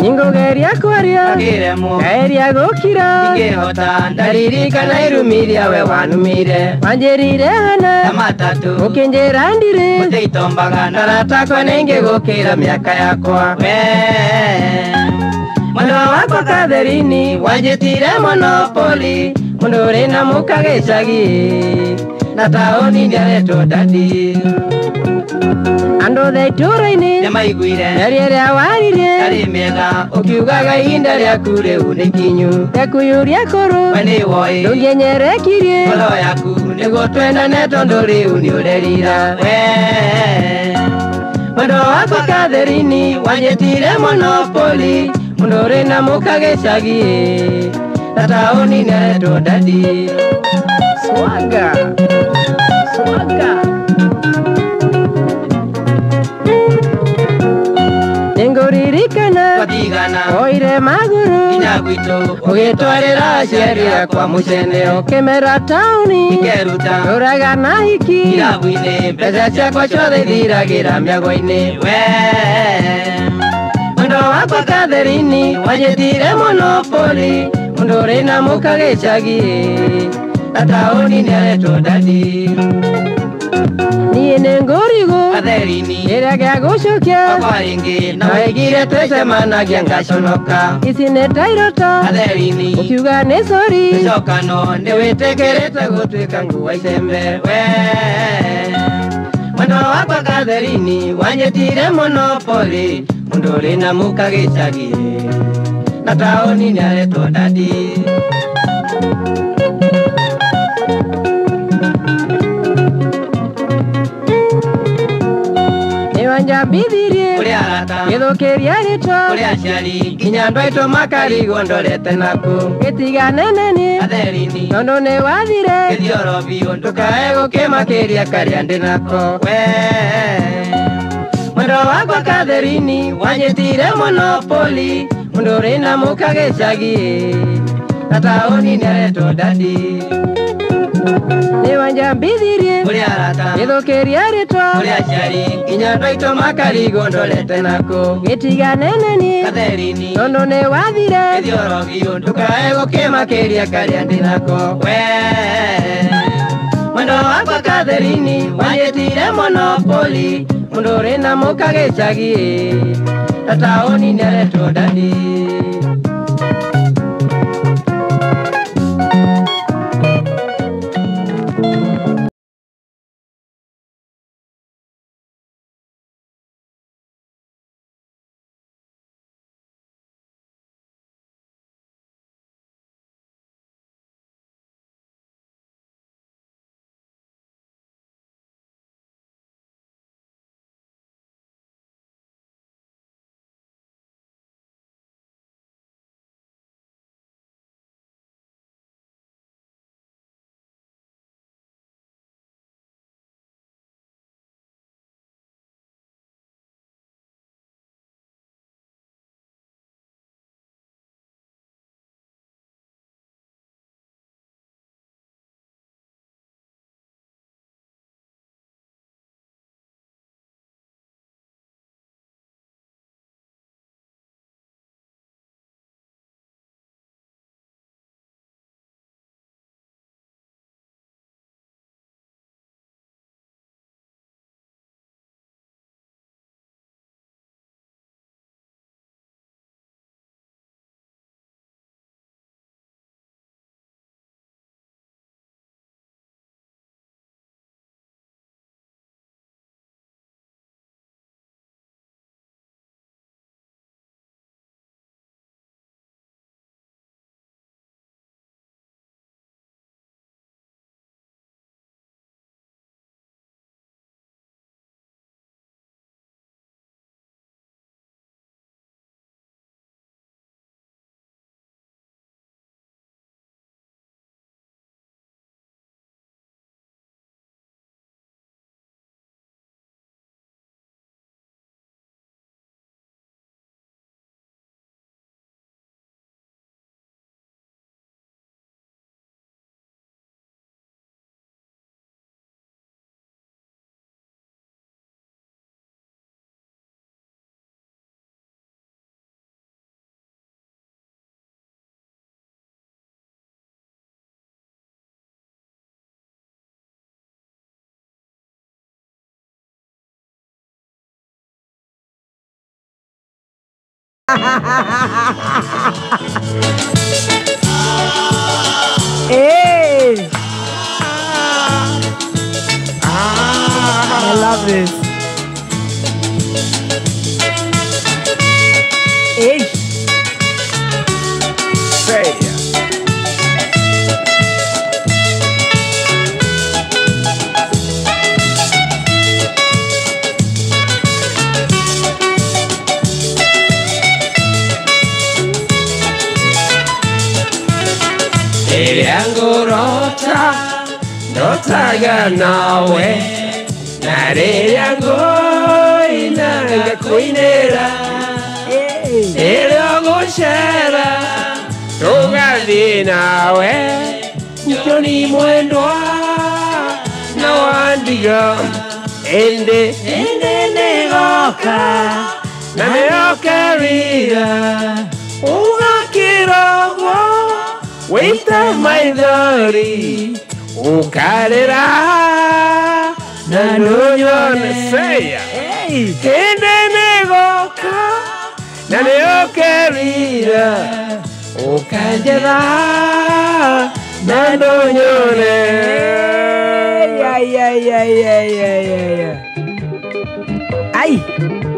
S8: Ningogeria kwaria ngaeria gukira
S9: ngihota ndaririkana irumiria we wanumire
S8: wanjirire hana
S9: ta matatu
S8: ukinjira ndire
S9: mutitombaga ndaratakwa ningi gukira miaka yakwa we mwendwa wakwa Katherini wanjitire monopoli mundu uri na muka gicagi na taoni ndiaretwo dadi
S8: andu the itũra-inĩ
S9: nĩmaiguire
S8: mĩario ĩrĩa waririe
S9: yarĩ mĩega ũkiugaga ihinda rĩaku rĩu nĩ kinyu
S8: ngakuyũria kũrũ
S9: we nĩwoĩ
S8: ndũngĩnyerekirie
S9: ngoro yaku nĩguo twendane tondũ rĩu nĩũrerira we mwendwa wakwa Katherini wanjĩtire monopoli mũndũ ũrĩ na mũka gĩcagi na taũni nĩaretwo dadi.
S8: Swaga swaga Nĩngũririkana
S9: twatigana
S8: oire magũrũ
S9: nginya gwitũ ũgĩtwarĩra aciari akwa mũcene
S8: ũkĩmera taũni
S9: ikeruta
S8: ũraga na hiki
S9: irabu-inĩ mbeca ciakwa ciothe ithiragĩra mĩago-inĩ we mwendwa wakwa Katherini wanjĩtire monopoli mũndũ ũrĩ na mũka gĩcagi Na taũni nĩaretwo dadi.
S8: Niĩ nĩ ngũrigũ
S9: Katherini
S8: kĩrĩa gĩa gũcukia
S9: Wakwa rĩngĩ na waigire twĩcemanagia ngaconoka.
S8: Ici nĩ ta iroto
S9: Katherini
S8: ũkiuga nĩ sori.
S9: Gĩcokano nĩ wĩtĩkĩrĩte gũtuĩka nguo icembe we. Mwendwa wakwa Katherini wanyĩtire monopoli mũndũ ũrĩ na mũka gĩcagi na taũni nĩaretwo dadi.
S8: Nĩwanjambithirie
S9: Kũrĩ arata
S8: gĩthũkĩria rĩtwa
S9: kũrĩ aciari nginya andũ aitũ makarigwo ndorete naku.
S8: Gĩtigane na niĩ
S9: Katherini
S8: tondũ nĩ wathire
S9: gĩthioro biũ ndũkae gũkĩmakĩria karĩa ndĩ nako we. Mwendwa wakwa Katherini wanyĩtire monopoli mũndũ ũrĩ na mũka gĩcagi na taũni nĩaretwo dadi.
S8: Nĩwanjambithirie
S9: Kũrĩ arata
S8: gĩthũkĩria rĩtwa
S9: kũrĩ aciari nginya andũ aitũ makarigwo ndorete naku.
S8: Gĩtigane na niĩ
S9: Katherini
S8: tondũ nĩ wathire
S9: gĩthioro biũ ndũkae gũkĩmakĩria karĩa ndĩ nako we. Mwendwa wakwa Katherini wanyĩtire monopoli mũndũ ũrĩ na mũka gĩcagi na taũni nĩaretwo dadi.
S3: Hey! I love this. Hey!
S4: Say.
S10: Rĩrĩa ngũrota ndotaga nawe, na rĩrĩa ngũina ngakũinĩra, rĩrĩa ũgũcera tũgathiĩ nawe, Johnny mwendwa na wandiga, ĩndĩ ĩndĩ nĩgoka na nĩokerira ũgakĩrogwo wĩite maithori Ukarĩra na ndũnyone seya hĩndĩ nĩgoka na nĩũkerira ũkanjetha na ndũnyone.
S3: Ai ai ai ai ai ai. Ai.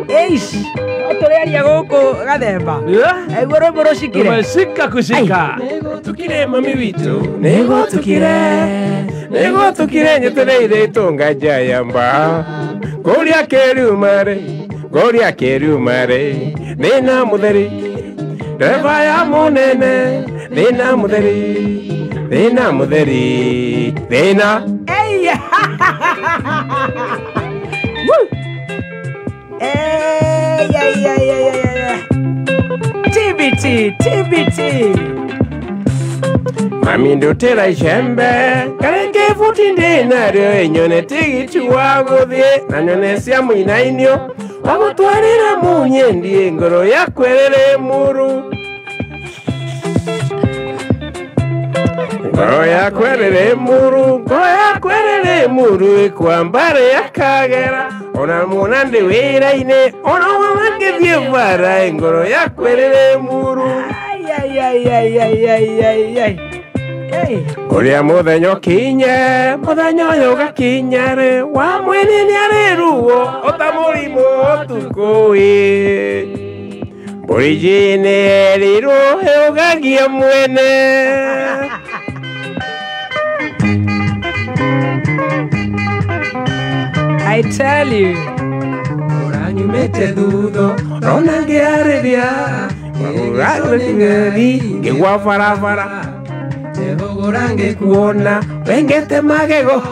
S3: Eish. Tũrĩaria gũkũ gathemba. Aigua rwĩmbo rũcikire.
S5: Rũmecika kushika.
S10: Nĩgũtukire mami witũ. Nĩgũtukire. Nĩgũtukire nyetereire itonga njayamba. Ngũria kĩrumare. Ngũria kĩrumare. Thĩna mũtheri. Ndereba ya mũnene. Thĩna mũtheri. Thĩna mũtheri. Thĩna.
S3: Ei. Woo. Hey, yeah, yeah, yeah, yeah, yeah. TBT, TBT.
S10: Mami ndutĩra icembe karenge buti ndĩ narĩo ĩnyone tigiti wa gũthiĩ na nyone cia mũinainio wa gũtwarĩra mũnyendi ngoro yakwa ĩrĩrĩ mũru. Ngoro yakwa ĩrĩrĩ mũru, ngoro yakwa ĩrĩrĩ mũru ĩkwa mbarĩ ya Kagera. Ona muona ndĩ wĩra-inĩ ona mama ngĩthiĩ bara ngoro yakwa ĩrĩrĩ mũru.
S3: Ai ai ai ai ai ai ai ai. Hey.
S10: Kũrĩa mũthenya ũkinye mũthenya ũyũ ũgakinya rĩ wa mwene nĩarĩ ruo ota mũrimũ ũtukũ ĩ mbũriji nĩerirwo ĩũgagia mwene.
S3: I tell you.
S10: Uranyumĩte thutho rona ngĩarĩria ngĩgwa barabara ngĩkuona wengete magego.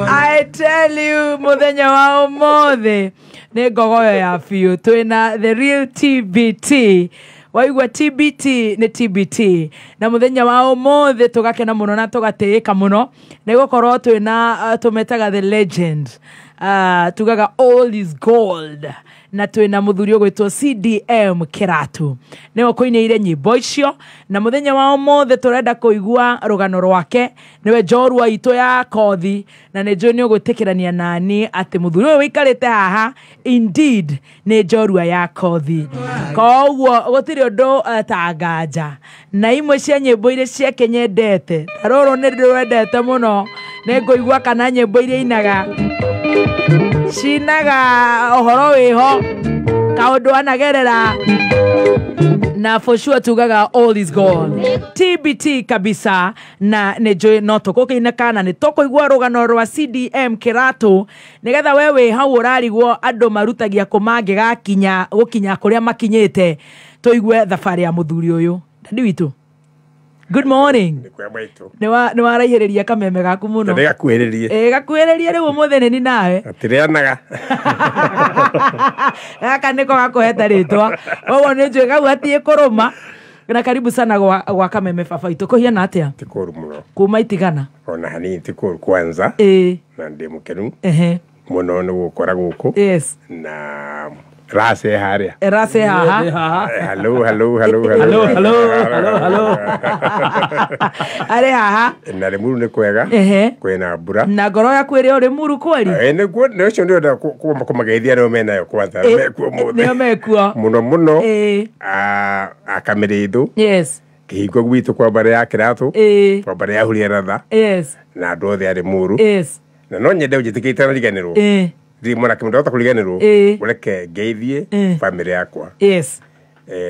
S3: I tell you muthenya wa umuthi nĩ ngogoyo ya biũ twĩna the real TBT. Waigua TBT nĩ TBT na muthenya wa umuthi tugakena muno na tugatĩĩka muno nĩ gũkorwo twĩna tũmetaga the legend, tugaga all is gold na twĩna mũthuri ũgwĩtwo CDM Kĩratũ nĩwe kũinĩire nyĩmbo icio na muthenya wa umuthi tũrenda kũigua rũgano rwake nĩwe njorua itũ ya kothi na nĩ njũĩ nĩ ũgwĩtĩkĩrania nani atĩ mũthuri ũyũ wĩikarĩte haha indeed nĩ njorua ya kothi koguo gũtirĩ ũndũ ta nganja na imwe cia nyĩmbo iria ciake nyendete ta rũrũ nĩ ndĩrwendete mũno nĩ ngũigua kana nyĩmbo iria inaga cinaga ũhoro wĩho kaũndũ anagerera na for sure tugaga all is gone TBT kabisa na nĩ njũĩ no tũgũkĩinĩka na nĩ tũkũigua rũgano rwa CDM Kĩratũ nĩgetha we wĩ hau ũrarigwo andũ marutagia kũ mangĩgakinya gũkinya kũrĩa makinyĩte tũigue thabarĩ ya mũthuri ũyũ. Dadi witũ, good morning. Nĩ waraihĩrĩria kameme gaku mũno.
S10: Nĩgakuhĩrĩrie.
S3: Ĩ gakuhĩrĩrie rĩu ũmũthĩ nĩ ni nawe.
S10: Atĩrĩanaga.
S3: Gaka nĩko gakũhete rĩtwa. Ũguo nĩ njũĩ kau gatiĩ kũrũma. Na karibu sana gwa kameme baba itũ. Kũhiana atĩa?
S10: Ti kũru mũno.
S3: Kuma itigana?
S10: Ona hanini ti kũru kwanza.
S3: Ĩ.
S10: Na ndĩ mũkenu.
S3: Ehe.
S10: Mũno nĩ gũkora gũkũ.
S3: Yes.
S10: Na rase haria.
S3: Rase haha.
S10: Hello hello hello hello.
S5: Hello hello hello.
S3: Arĩ haha.
S10: Na Limuru nĩ kwega.
S3: Ehe.
S10: Kwĩna mbura.
S3: Na ngoro yaku ĩrĩ o Limuru kweri?
S10: Ĩ nĩguo nĩ ũcio ndĩrenda kũmageithia nĩo menayo kwanza. Mekuo mũthĩ.
S3: Nĩo mekuo.
S10: Mũno mũno.
S3: Ĩ.
S10: Akamĩrĩithũ.
S3: Yes.
S10: Kĩhingo gwitũ kwa mbarĩ ya Kĩratũ.
S3: Ĩ.
S10: Kwa mbarĩ ya Huria Ratha.
S3: Yes.
S10: Na andũ othe a Limuru.
S3: Yes.
S10: Na no nyende ũnjĩtĩkĩrie itanariganĩrwo.
S3: Ĩ.
S10: Ndirĩ mwanake mũndũ ndahota kũriganĩrwo ũreke ngeithie bamĩrĩ yakwa.
S3: Yes.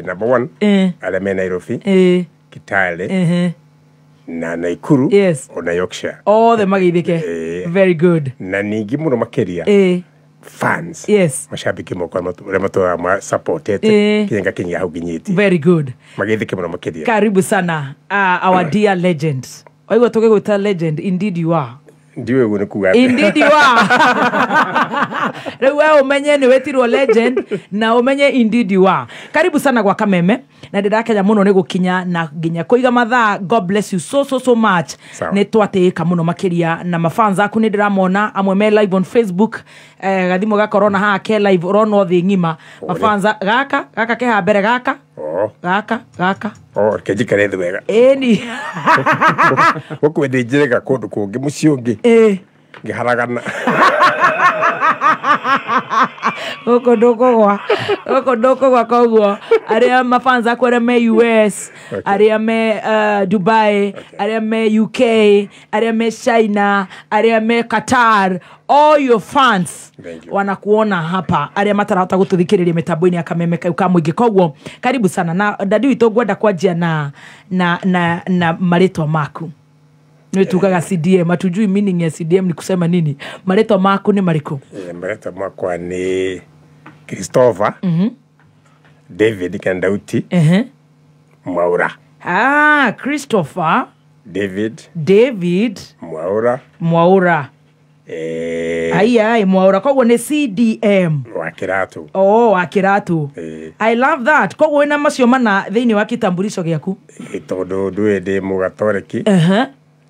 S10: Number one arĩa me Nairobi, Kitale, na Naikuru,
S3: yes,
S10: ona Yorkshire.
S3: Othe mageithĩke. Very good.
S10: Na ningĩ mũno makĩria fans.
S3: Yes.
S10: Mashabiki mokwa ũrĩa matũraga ma supportete kinya ngakinyia hau nginyĩtie.
S3: Very good.
S10: Mageithĩke mũno makĩria.
S3: Karibu sana our dear legend. Waigua tũgĩgwĩta legend, indeed you are.
S10: Ndiũĩ ũguo nĩ kuga atĩa.
S3: Indeed you are. Rĩu we ũmenye nĩ wĩtirwo legend na ũmenye indeed you are. Karibu sana gwa Kameme na ndĩrakenya mũno nĩ gũkinya na nginya kũiga mathaa. God bless you so so so much. Nĩ twatĩĩka mũno makĩria na mafans aku nĩ ndĩramona amwe me live on Facebook, gathimũ ga corona haha ke live ũronwo thĩ ng'ima. Mafans gaka gaka ke haha mbere gaka Gaka gaka.
S10: Oh, reke njikare thĩ wega.
S3: Ĩni.
S10: Gũkũ ndĩ njĩrĩga kũndũ kũngĩ mũciĩ ũngĩ. Ngĩharagana.
S3: Gũkũ ndũkũgwa. Gũkũ ndũkũgwa koguo arĩa mafans akwa arĩa me US, arĩa me Dubai, arĩa me UK, arĩa me China, arĩa me Qatar, all your fans wanakuona hapa, arĩa matarahota gũtũthikĩrĩria mĩtambo-inĩ ya Kameme kau ka mũingĩ. Koguo karibu sana na dadi witũ, ngwenda kwanjia na marĩtwa maku. Nĩ tugaga CDM, hatujui meaning ya CDM ni kusema nini. Marĩtwa maku nĩ marĩkũ?
S10: Marĩtwa makwa nĩ Christopher David Kandauti Mwaura.
S3: Ah, Christopher David
S10: Mwaura.
S3: Mwaura. Ai ai, Mwaura. Koguo nĩ CDM
S10: wa Kĩratũ.
S3: Oh, wa Kĩratũ. I love that. Koguo wĩna macio mana thĩinĩ wa kitambulisho gĩaku?
S10: Tondũ ndũĩ ndĩ mũgatoreki.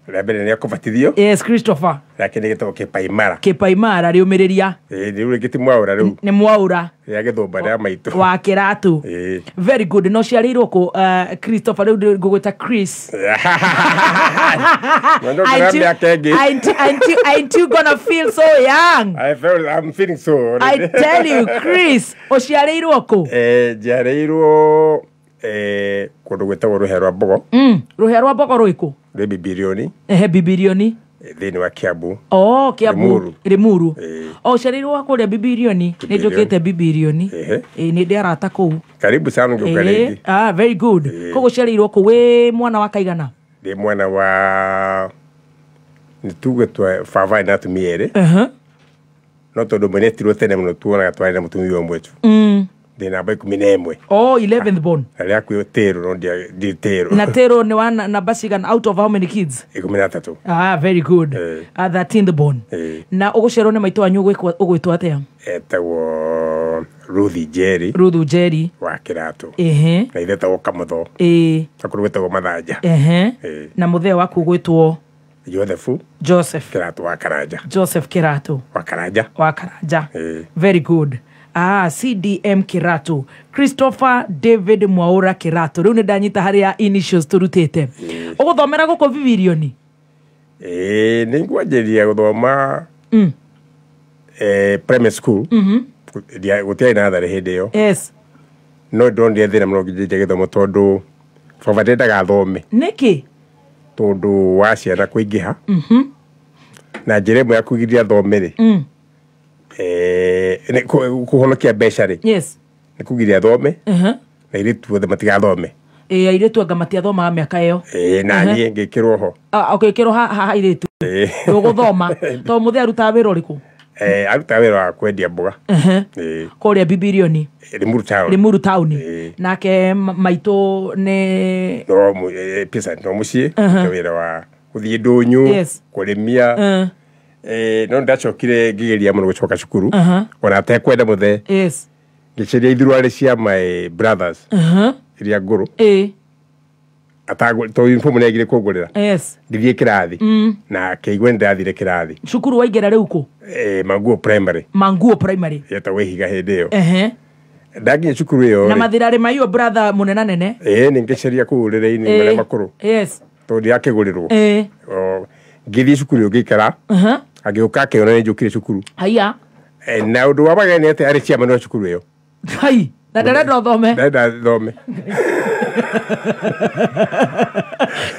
S10: Rĩa mbere nĩ akũbatithio.
S3: Yes, Christopher.
S10: Rĩa kerĩ gĩtagwo kĩpaimara.
S3: Kĩpaimara rĩũmĩrĩria.
S10: Rĩu rĩngĩ ti Mwaura rĩu.
S3: Nĩ Mwaura.
S10: Rĩa gĩthũmba rĩa maitũ.
S3: Wa Kĩratũ. Very good. No ciarĩirwo kũ, Christopher? Rĩu ngũgwĩta Chris. Aren't you gonna feel so young?
S10: I'm feeling so already.
S3: I tell you, Chris, ũciarĩirwo kũ?
S10: Njiarĩirwo kũndũ gwĩtagwo Rũhĩa rwa Mbogo.
S3: Rũhĩa rwa Mbogo rwĩkũ?
S10: Rwĩ Bibirioni.
S3: Ehe, Bibirioni.
S10: Thĩinĩ wa Kiambu.
S3: Oh, Kiambu. Limuru. Oh, ũciarĩirwo wa kũrĩa Bibirioni. Nĩ njũkĩte Bibirioni. Nĩ ndĩ arata kũu.
S10: Karibu sana ngĩũka rĩngĩ.
S3: Ah, very good. Koguo ũciarĩirwo kũ wĩ mwana wa kaigana?
S10: Ndĩ mwana wa, nĩ tuge baba na atumia erĩ. No tondũ mwene etirwo tene mũno tuonaga twarĩ na mũtumia ũmwe tu. Ndĩ namba 11.
S3: Oh, 11th born.
S10: Arĩa akuĩ Tĩrũ, no ndi Tĩrũ.
S3: Na Tĩrũ nĩ wa namba cigana out of how many kids?
S10: 13.
S3: Ah, very good. 13th born. Na ũgũciarwo nĩ maitũ wanyu ũgwĩtwo atĩa?
S10: Etagwo Ruthi Njeri.
S3: Ruthu Njeri.
S10: Wa Kĩratũ. Na ithe etagwo Kamũtho. Akũrũ gwĩtagwo Mathanja.
S3: Na mũthee waku ũgwĩtwo?
S10: Joseph.
S3: Joseph.
S10: Kĩratũ wa Karanja.
S3: Joseph Kĩratũ.
S10: Wa Karanja.
S3: Wa Karanja. Very good. Ah, CDM Kĩratũ. Christopher David Mwaura Kĩratũ. Rĩu nĩ ndanyita harĩa initials tũrutĩte. Ũgũthomera gũkũ Bibirioni?
S10: Nĩ ngwanjĩrĩria gũthoma primary school. Gũtiarĩ na natharĩ hĩndĩ ĩyo.
S3: Yes.
S10: No ndonire thĩna mũno ngĩnjĩrĩria gĩthomo tondũ baba ndendaga thome.
S3: Nĩkĩ?
S10: Tondũ wa ciana kũingĩha. Na njĩra ĩmwe ya kũgiria thome rĩ, kũhonokia mbeca rĩ.
S3: Yes.
S10: Nĩ kũgiria thome. Na airĩtu othe matigathome.
S3: Airĩtu anga matiathomaga mĩaka ĩyo.
S10: Na niĩ ngĩkĩrwo ho.
S3: Ũgĩkĩrwo haha airĩtu. Ndũgũthoma. Tondũ mũthee arutaga wĩra ũrĩkũ?
S10: Arutaga wĩra wa kwendia mboga.
S3: Kũrĩa Bibirioni.
S10: Limuru town.
S3: Limuru town. Nake maitũ nĩ
S10: no peasant, no mũciĩ, wĩra wa gũthiĩ ndũnyũ, kũrĩmia. No ndacokire ngĩgeria mũno gũcoka cukuru ona atekwenda mũthee.
S3: Yes.
S10: Ngĩcaria ithuruarĩ cia my brothers iria ngũrũ. Atagũ tondũ uniform nĩ agire kũngũrĩra.
S3: Yes.
S10: Ngĩthiĩ kĩrathi na akĩigua nĩ ndathire kĩrathi.
S3: Cukuru waingĩra rĩu kũ?
S10: Manguo primary.
S3: Manguo primary.
S10: Yetagwo Ihiga hĩndĩ ĩyo. Ndakinya cukuru ĩyo
S3: Na mathirarĩ ma your brother mũnena nene?
S10: Nĩ ngĩcaria kũu rĩrĩ-inĩ marĩa makũrũ.
S3: Yes.
S10: Tondũ ndirakĩgũrĩrwo. Ngĩthiĩ cukuru ĩyo ngĩikara. Agĩũka akĩona nĩ njũkire cukuru.
S3: Haiya.
S10: Na ũndũ wa magegania nĩ atĩ arĩ chairman wa cukuru ĩyo.
S3: Hai, na ndarenda ũthome.
S10: Ndarenda thome.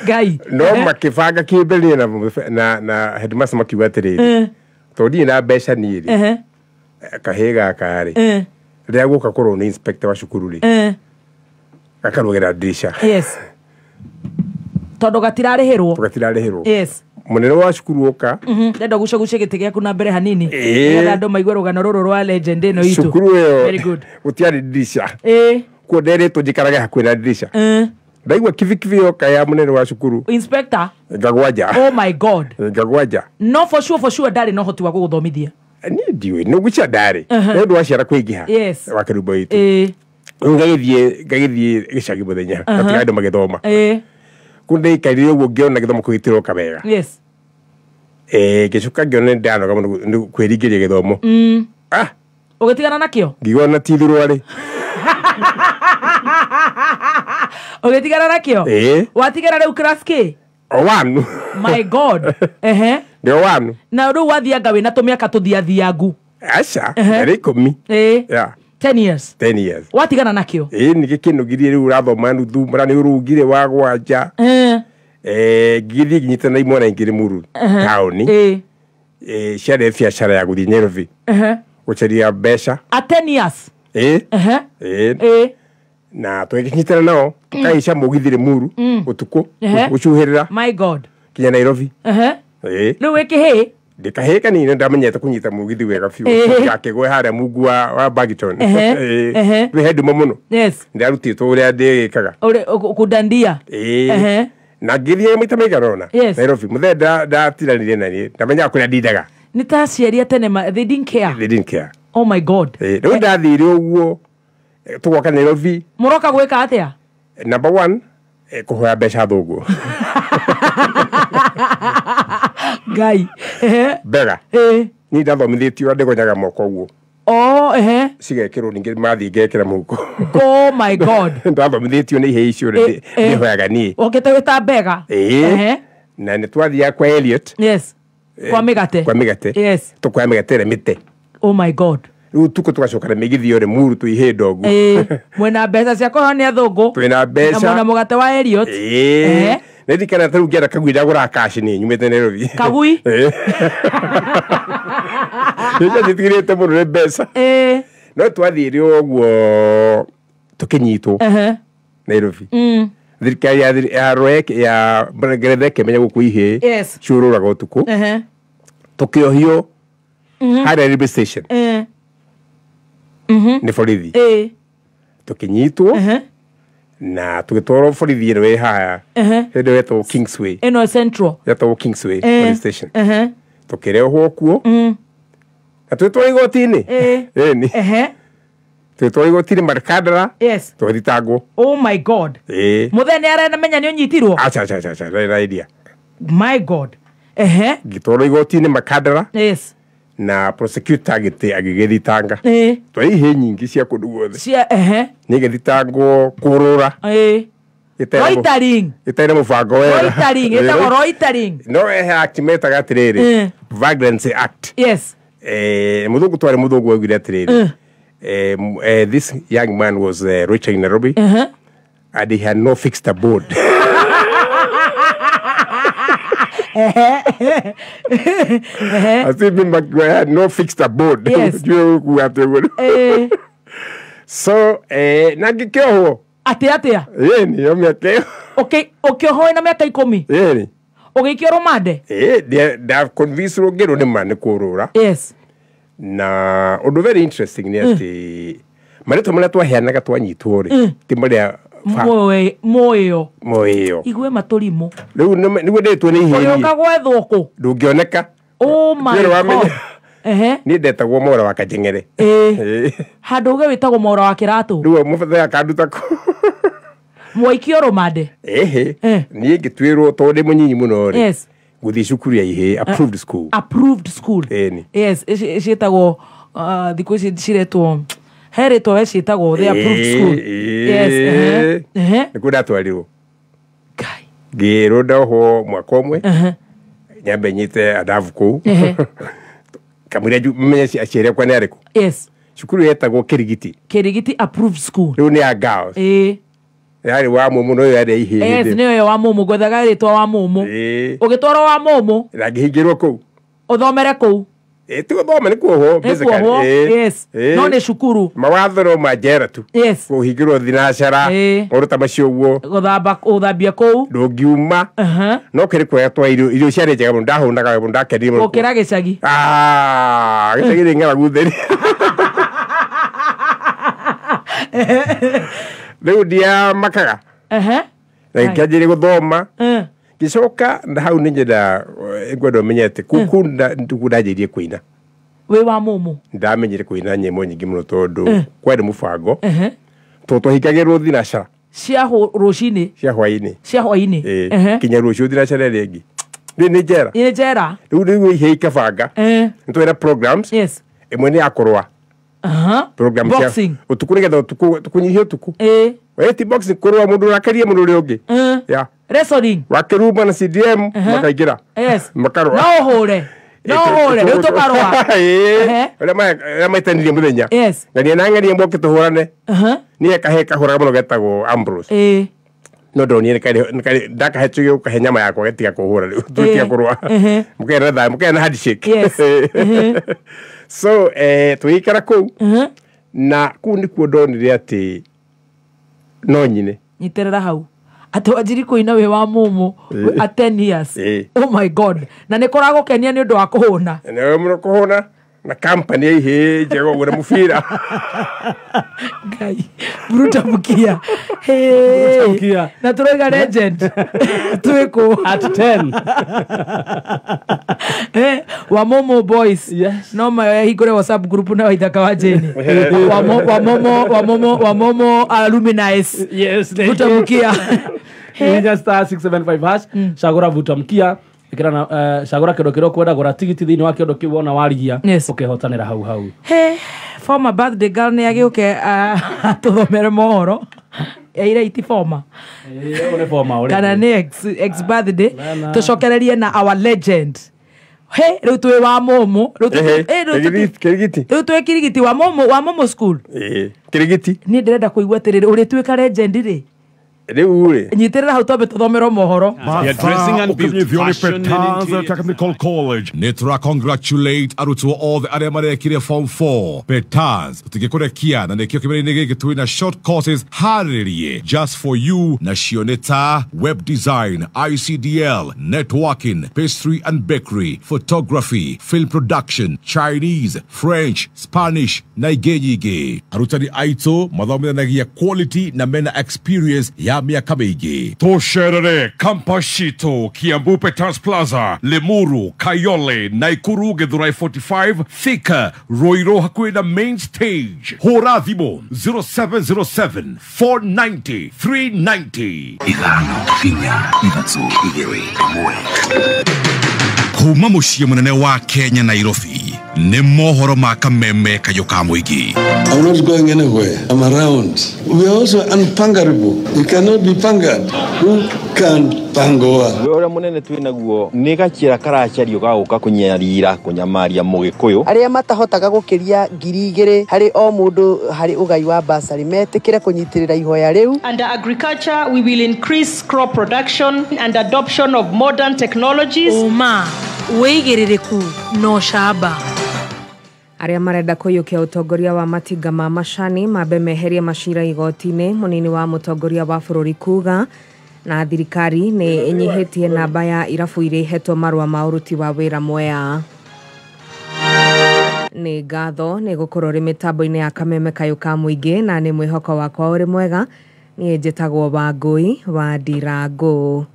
S3: Ngai.
S10: No makĩbanga kĩmbere na headmaster makiuga atĩrĩrĩ, tondũ ndirĩ na mbeca niĩ rĩ, kahĩĩ gaka rĩ, rĩrĩa gũka kũrorwo nĩ inspector wa cukuru rĩ, gakarũgĩra ndirisha.
S3: Yes. Tondũ gatirarĩhĩrwo.
S10: Gatirarĩhĩrwo.
S3: Yes.
S10: Mũnene wa cukuru oka.
S3: Ndenda gucagucia gĩtĩ gĩaku na mbere hanini. Nĩgetha andũ maigue rũgano rũrũ rwa legend ĩno itũ.
S10: Cukuru ĩyo
S3: Very good.
S10: gũtiarĩ ndirisha. Kuo nderĩtwo njikarage hakuhĩ na ndirisha. Ndaigua kibikibi yoka ya mũnene wa cukuru.
S3: Inspector.
S10: Ngagwanja.
S3: Oh my God.
S10: Ngagwanja.
S3: No for sure, for sure ndarĩ na ũhoti wa gũgũthomithia.
S10: Niĩ ndiũĩ, nĩ ngwĩciria ndarĩ. Nĩ ũndũ wa ciana kũingĩha.
S3: Yes.
S10: Wa kĩrumbo gitũ. Ngagĩthiĩ gĩcagi mũthenya. Ngatiga andũ magĩthoma. Kũu ndaikarire ũguo ngĩona gĩthomo kĩu gĩtiroka wega.
S3: Yes.
S10: Ngĩcoka ngĩona nĩ ndanoga mũno nĩ kwĩringĩria gĩthomo.
S3: Ũgĩtigana nakĩo?
S10: Ngĩigua na ti ithuruarĩ.
S3: Ũgĩtigana nakĩo?
S10: Ĩĩ.
S3: Watigana rĩu class K?
S10: O one.
S3: My God. Ehe.
S10: Ndĩ o one.
S3: Na rĩu wathianga wĩna tũmĩaka tũthiathiangu.
S10: Aca.
S3: Ehe.
S10: Ndarĩ 10.
S3: Ĩĩ.
S10: Yeah.
S3: 10 years.
S10: 10 years.
S3: Watigana nakĩo?
S10: Ĩĩ nĩ gĩkĩnũgirie rĩu ũrathoma nuthu mara nĩ ũrũngire wa gwanja. Ngĩthiĩ nginyĩte na imwana ingĩ Limuru taũni.
S3: Ĩĩ.
S10: Ciarĩ biacara ya gũthiĩ Nairobi. Gũcaria mbeca.
S3: A 10 years.
S10: Ĩĩ.
S3: Ehe.
S10: Ĩĩ.
S3: Ĩĩ.
S10: Na tũgĩkĩnyitana nao tũkahaica mũgithi Limuru ũtukũ gũcuhĩrĩra.
S3: My God.
S10: Kinya Nairobi.
S3: Ehe.
S10: Ĩĩ.
S3: Rĩu wĩ kĩhĩĩ?
S10: Ndĩkahĩĩ kanini ndamenyete kũnyita mũgithi wega biũ. Ngakĩgwe harĩa mungu wa Bagington.
S3: Ehe.
S10: Rĩu he nduma mũno.
S3: Yes.
S10: Ndarutĩtwo ũrĩa ndĩgĩkaga.
S3: Ũrĩ kũndandia.
S10: Ĩĩ.
S3: Ehe.
S10: Na ngĩthiĩ maita maigana ũna.
S3: Yes.
S10: Nairobi. Mũthee ndatiranire na niĩ. Ndamenyaga kũrĩa ndindaga.
S3: Nĩ ta aciari a tene they didn't care.
S10: They didn't care.
S3: Oh my God.
S10: Ĩĩ. Rĩu ndathire ũguo tũgoka Nairobi.
S3: Mũroka gwĩka atĩa?
S10: Number 1, kũhoya mbeca thũngũ.
S3: Ngai. Ehe.
S10: Mbega.
S3: Ĩĩ.
S10: Niĩ ndathomithĩtio ndĩgonyaga moko ũguo.
S3: Oh, ehe.
S10: Cigekĩrwo ningĩ mathiĩ ngekĩra mũhuko.
S3: Oh my God.
S10: Ndathomithĩtio nĩ ihĩĩ icio ndĩhoyaga niĩ.
S3: Okĩte wĩ ta mbega.
S10: Ĩĩ.
S3: Ehe.
S10: Na nĩ twathiaga kwa Elliot.
S3: Yes. Kwa mĩgate.
S10: Kwa mĩgate.
S3: Yes.
S10: Tũkoya mĩgate ĩrĩa mĩte.
S3: Oh my God.
S10: Rĩu ũtukũ tũgacoka na mĩgithi yothe Muru tũihĩĩ ndogu.
S3: Ĩĩ. Mwĩna mbeca cia kũheo nĩ athũngũ.
S10: Twĩna mbeca.
S3: Na mwĩna mũgate wa Elliot.
S10: Ĩĩ. Ndirikana ta rĩu ngĩenda kagui ndagũraga cash niĩ nyumĩte Nairobi.
S3: Kagui?
S10: Ĩĩ. Nĩnjĩtigĩrĩte mũno nĩ mbeca.
S3: Ĩĩ.
S10: No twathire ũguo tũkĩnyitwo.
S3: Ehe.
S10: Nairobi. Thirikari ya Roek ya Ngeretha ĩkĩmenya gũkũ ihĩĩ.
S3: Yes.
S10: Ciũrũraga ũtukũ.
S3: Ehe.
S10: Tũkĩohio harĩa railway station.
S3: Ĩĩ.
S10: Nĩ borithi.
S3: Ĩĩ.
S10: Tũkĩnyitwo. Na tũgĩtwarwo borithi ĩno ĩ haha. Ĩno ĩtagwo Kingsway.
S3: Ĩno Central.
S10: Ĩtagwo Kingsway police station.
S3: Ehe.
S10: Tũkĩrehwo kuo. Na tũgĩtwarwo igoti-inĩ.
S3: Ĩĩ.
S10: Ĩni.
S3: Ehe.
S10: Tũgĩtwarwo igoti-inĩ Makandara.
S3: Yes.
S10: Tũgĩthitangwo.
S3: Oh my God.
S10: Ĩĩ.
S3: Mũthee nĩ aramenya nĩ ũnyitirwo?
S10: Aca aca aca aca, ndarĩ na idea.
S3: My God. Ehe.
S10: Ngĩtwarwo igoti-inĩ Makandara.
S3: Yes.
S10: Na prosecutor agĩgĩthitanga.
S3: Ĩĩ.
S10: Twarĩ ihĩĩ nyingĩ cia kũndũ guothe.
S3: Cia ehe.
S10: Nĩgĩthitangwo kũrũra.
S3: Ĩĩ. Loitering.
S10: Ĩtarĩ na mũbango wega.
S3: Loitering, ĩtagwo loitering.
S10: No he act metaga atĩrĩrĩ. Vagrancy Act.
S3: Yes.
S10: Mũthũngũ twarĩ mũthũngũ augire atĩrĩrĩ. This young man was loitering in Nairobi. And he had no fixed abode. I think I had no fixed abode.
S3: Yes.
S10: So, na ngĩkĩohwo.
S3: Atĩa atĩa?
S10: Ĩni, yo mĩaka ĩyo.
S3: Ũkĩohwo wĩna mĩaka 10?
S10: Ĩni.
S3: Ũgĩikio rũmande?
S10: Ĩĩ, ndaconvince-irwo ngĩrwo nĩ ma nĩ kũrũra.
S3: Yes.
S10: Na ũndũ very interesting nĩ atĩ marĩtwa marĩa twaheanaga twanyitwo rĩ, ti marĩa
S3: Moyo.
S10: Moyo.
S3: Igue matũrimũ.
S10: Rĩu nĩguo ndĩtwo nĩ ihĩĩ.
S3: Ũgĩũka gwethwo kũ?
S10: Ndũngĩoneka.
S3: Oh my God. Ehe.
S10: Niĩ ndetagwo Mwaura wa Kajeng'ere.
S3: Ĩĩ. Handũ uge wĩtagwo Mwaura wa Kĩratũ.
S10: Rĩu mũbethe akanduta kũ.
S3: Mwaikio rũmande?
S10: Ĩhĩ. Niĩ ngĩtuĩrwo tondũ ndĩ mũnyinyi mũno rĩ.
S3: Yes.
S10: Gũthiĩ cukuru ya ihĩĩ, approved school.
S3: Approved school.
S10: Ĩni.
S3: Yes, ciĩtagwo thikũ ici ciretwo he rĩtwa we ciĩtagwo the approved school. Yes. Ehe.
S10: Nĩkuo ndatwarirwo.
S3: Ngai.
S10: Ngĩrwo ndohwo mwaka ũmwe. Nyambe nyite adavu kũu. Kamũira menye aciari akwa nĩ arĩkũ.
S3: Yes.
S10: Cukuru yetagwo Kĩrigiti.
S3: Kĩrigiti approved school.
S10: Rĩu nĩ ya girls.
S3: Ĩĩ.
S10: Yarĩ wa mũmũ no yarĩ ihĩĩ.
S3: Yes, nĩyo ĩyo wa mũmũ ngwethaga rĩtwa wa mũmũ. Ũgĩtwarwo wa mũmũ.
S10: Na ngĩhingĩrwo kũu.
S3: Ũthomere kũu.
S10: Ti gũthoma nĩ kuohwo basically.
S3: Yes. No nĩ cukuru.
S10: Mawatho no ma njera tu.
S3: Yes.
S10: Kũhingĩrwo thinacara. Maũndũ ta macio ũguo.
S3: Gũthamba gũthambia kũu.
S10: Ndũngiuma. No kĩrĩ kwega twa irio irio ciarĩ njega mũno ndahũnaga mũno ndakenire mũno.
S3: Gũkĩra gĩcagi.
S10: Ah, gĩcagi nĩ ng'aragu theri. Rĩu ndiamakaga.
S3: Ehe.
S10: Na ngĩanjĩrĩria gũthoma. Ngĩcoka na hau nĩ nyenda ngwenda ũmenye atĩ kũu ndanjĩrĩirie kũina.
S3: Wĩ wa mũmũ?
S10: Ndamenyire kũina nyĩmbo nyingĩ mũno tondũ kwarĩ mũbango. Tondũ twahingagĩrwo thinacara.
S3: Cia rũcinĩ?
S10: Cia hwaĩ-inĩ.
S3: Cia hwaĩ-inĩ.
S10: Kinya rũciũ thinacara ĩrĩa ĩngĩ. Rĩu nĩ njera.
S3: Nĩ njera.
S10: Rĩu nĩguo ihĩĩ ikabanga. Nĩ twĩna programs.
S3: Yes.
S10: Ĩmwe nĩ ya kũrũa. Program cia
S3: Boxing.
S10: Ũtukũ nĩgetha ũtukũ tũkũnyihie ũtukũ.
S3: Ĩĩ.
S10: Ĩ ti boxing kũrũa mũndũ ũrakeria mũndũ ũrĩa ũngĩ. Yeah.
S3: Wrestling.
S10: Wakĩruma na CDM makaingĩra.
S3: Yes.
S10: Makarũa.
S3: No ũhũre. No ũhũre rĩu tũkarũa.
S10: Ĩĩ. Ũrĩa maitanirie mũthenya.
S3: Yes.
S10: Ng'ania na ng'ania moke tũhũrane. Niĩ kahe kahũraga mũno getagwo Ambrose.
S3: Ĩĩ.
S10: No ndonire nĩ ndakahe tũgĩ ũkahe nyama yakwa getiga kũhũra rĩu tũtiga kũrũa. Mũkena thayũ mũkena na handshake.
S3: Yes.
S10: So tũgĩikara kũu na kũu nĩkuo ndonire atĩ no nyine.
S3: Nyitĩrĩra hau atĩ wanjiri kũina wĩ wa mũmũ at 10 years. Oh my God. Na nĩ kũragũkenia nĩ ũndũ wa kũhũna.
S10: Nĩ mũno kũhũna na company ya ihĩ njega ũguo na mũbira.
S3: Ngai Bruta Mukia.
S5: Bruta Mukia.
S3: Na tũroiga legend. Twĩkũ
S5: at 10.
S3: Wamomo boys.
S5: Yes.
S3: No mahingũre WhatsApp group na Waithaka wa Jane. Wamomo alumni.
S5: Yes.
S3: Bruta Mukia.
S5: Hihinya star 675 hash cagũra Vuta Mkia ikira na cagũra kĩndũ kĩrĩa ũkwenda gũra tigiti thĩinĩ wa kĩndũ kĩu wona warigia ũkehotanĩra hau hau.
S3: He former birthday girl nĩ agĩũke atũthomere mohoro ira iti former kana nĩ ex birthday tũcokererie na our legend. He rĩu twĩ wa mũmũ rĩu twĩ kirigiti wa mũmũ school.
S10: Kirigiti
S3: niĩ ndĩrenda kũigua atĩrĩrĩ ũrĩtuĩka legend rĩ
S10: rĩu rĩ
S3: nyitĩrĩra hau twambe tũthomerwo mohoro.
S1: Technical College nĩ tũra congratulate arutwo othe arĩa marekire form 4 Petaz tũtingĩkũrekia na nĩkĩo kĩmera-inĩ gĩkĩ twĩ na short courses harĩrie just for you nacio nĩ ta web design, ICDL, networking, pastry and bakery, photography, film production, Chinese, French, Spanish na ingĩ nyingĩ. Arutani aitũ mathomithanagia quality na mena experience ya miaka mĩingĩ. Tũcerere campus citũ Kiambu Peters Plaza, Limuru, Kayole, Naikuru, Githurai 45, Thika, Ruiru hakuhĩ na main stage. Hũra thimũ 0707 490 390.
S4: 5 4 3 2 1.
S1: Kuma mũciĩ mũnene wa Kenya Nairobi nĩ mohoro ma kameme kayũ ka mũingĩ.
S11: I'm not going anywhere. I'm around. We are also unpungerable. You cannot be pungered. Who can pangoa?
S12: Ũrĩa mũnene twĩ naguo nĩ gakĩra karacario ga gũka kũnyarira kũnyamaria mũgĩkũyũ.
S13: Arĩa matahotaga gũkĩria 2,000 harĩ o mũndũ harĩ ũgai wa basarĩ metĩkĩre kũnyitĩrĩra ihoya rĩu.
S14: Under agriculture we will increase crop production and adoption of modern technologies.
S3: Ũma wĩigĩrĩrĩku no camba.
S15: Arĩa marenda kũiyũkia ũtongoria wa matinga ma macani mambe meherie macira igoti-inĩ mũnini wa mũtongoria wa bũrũri kuga na thirikari nĩ ĩnyihĩtie namba ya irabu iria ihetwo marũa ma ũruti wa wĩra Mwea. Nĩ ngatho nĩ gũkorwo ũrĩ mĩtambo-inĩ ya kameme kayũ ka mũingĩ na nĩ mwĩhoko wakwa ũrĩ mwega. Niĩ njĩtagwo Wangũi wa Ndirangũ.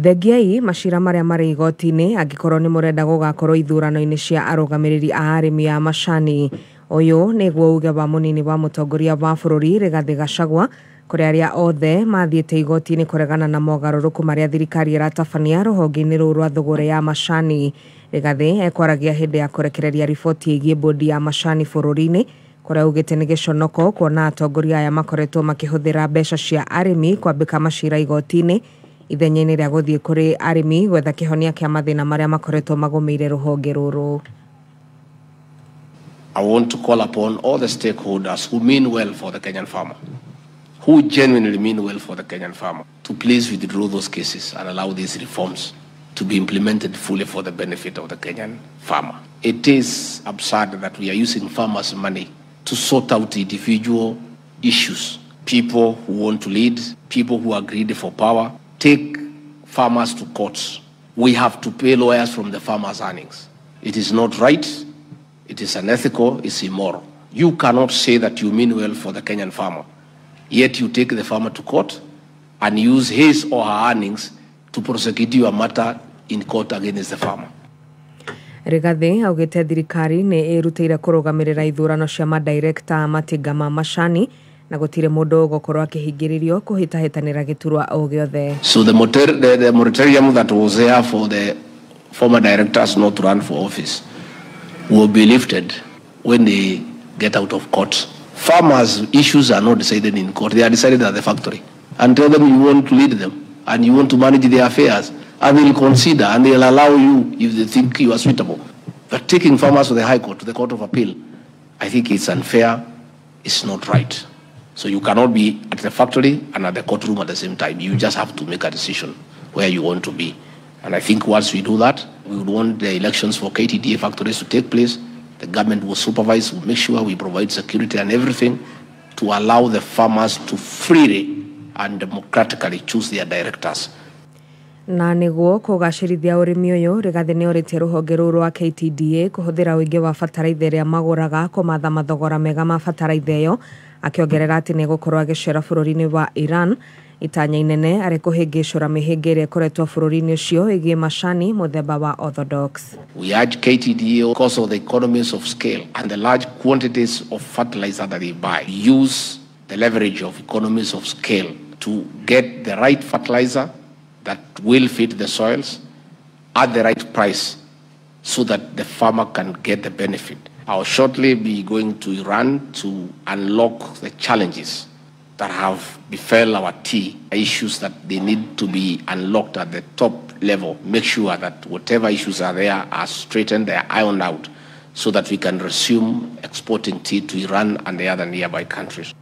S15: Thengiai macira marĩa marĩ igoti-inĩ angĩkorwo nĩ mũrenda gũgakorwo ithurano-inĩ cia arũgamĩrĩri a arĩmi a macani. Ũyũ nĩguo uge wa mũnini wa mũtongoria wa bũrũri Rigathĩ Gachagua kũrĩ arĩa othe mathiĩte igoti-inĩ kũregana na mogarũrũku marĩa thirikari ĩratabania rũhonge-inĩ rũu rwa thũgũrĩ ya macani. Rigathĩ ekwaragia hĩndĩ ya kũrekereria riboti ĩgiĩ bodi ya macani bũrũri-inĩ kũrĩa augĩte nĩ gĩconoko kuona atongoria aya makoretwo makĩhũthĩra mbeca cia arĩmi kwambĩka macira igoti-inĩ ithenya-inĩ rĩa gũthiĩ kũrĩ arĩmi gwetha kĩhonia kĩa mathĩna marĩa makoretwo magũmĩire rũhonge rũrũ.
S16: I want to call upon all the stakeholders who mean well for the Kenyan farmer, who genuinely mean well for the Kenyan farmer, to please withdraw those cases and allow these reforms to be implemented fully for the benefit of the Kenyan farmer. It is absurd that we are using farmers' money to sort out individual issues. People who want to lead, people who are greedy for power, take farmers to courts. We have to pay lawyers from the farmers' earnings. It is not right, it is unethical, it's immoral. You cannot say that you mean well for the Kenyan farmer, yet you take the farmer to court and use his or her earnings to prosecute your matter in court against the farmer.
S15: Rigathi augĩte thirikari nĩ ĩrutĩire kũrũgamĩrĩra ithurano cia madirekta matinga ma macani na gũtirĩ mũndũ ũgũkorwo akĩhingĩrĩrio kũhĩtahĩtanĩra gĩturwa o gĩothe.
S16: So the moratorium that was there for the former directors not to run for office will be lifted when they Get out of court. Farmers' issues are not decided in court. They are decided at the factory. And tell them you want to lead them and you want to manage their affairs. And they'll consider and they'll allow you if they think you are suitable. But taking farmers to the High Court, to the Court of Appeal, I think it's unfair, it's not right. So you cannot be at the factory and at the courtroom at the same time. You just have to make a decision where you want to be. And I think once we do that, we would want the elections for KTDA factories to take place. The government will supervise, will make sure we provide security and everything to allow the farmers to freely and democratically choose their directors.
S15: Na nĩguo kũgacĩrithia ũrĩmi ũyũ Rigathĩ nĩorĩtie rũhonge rũu rwa KTDA kũhũthĩra ũingĩ wa bataraitha ĩrĩa magũraga kũmatha mathogora mega ma bataraitha ĩyo, akĩongerera atĩ nĩegũkorwo agĩcera bũrũri-inĩ wa Iran itanya inene arĩ kũhĩngĩcũra mĩhĩnga ĩrĩa ĩkoretwo bũrũri-inĩ ũcio ĩgiĩ macani mũthemba wa Orthodox.
S16: We urge KTDA, because of the economies of scale and the large quantities of fertilizer that they buy, use the leverage of economies of scale to get the right fertilizer that will fit the soils at the right price so that the farmer can get the benefit. I'll shortly be going to Iran to unlock the challenges that have befell our tea, issues that they need to be unlocked at the top level. Make sure that whatever issues are there are straightened, they are ironed out, so that we can resume exporting tea to Iran and the other nearby countries.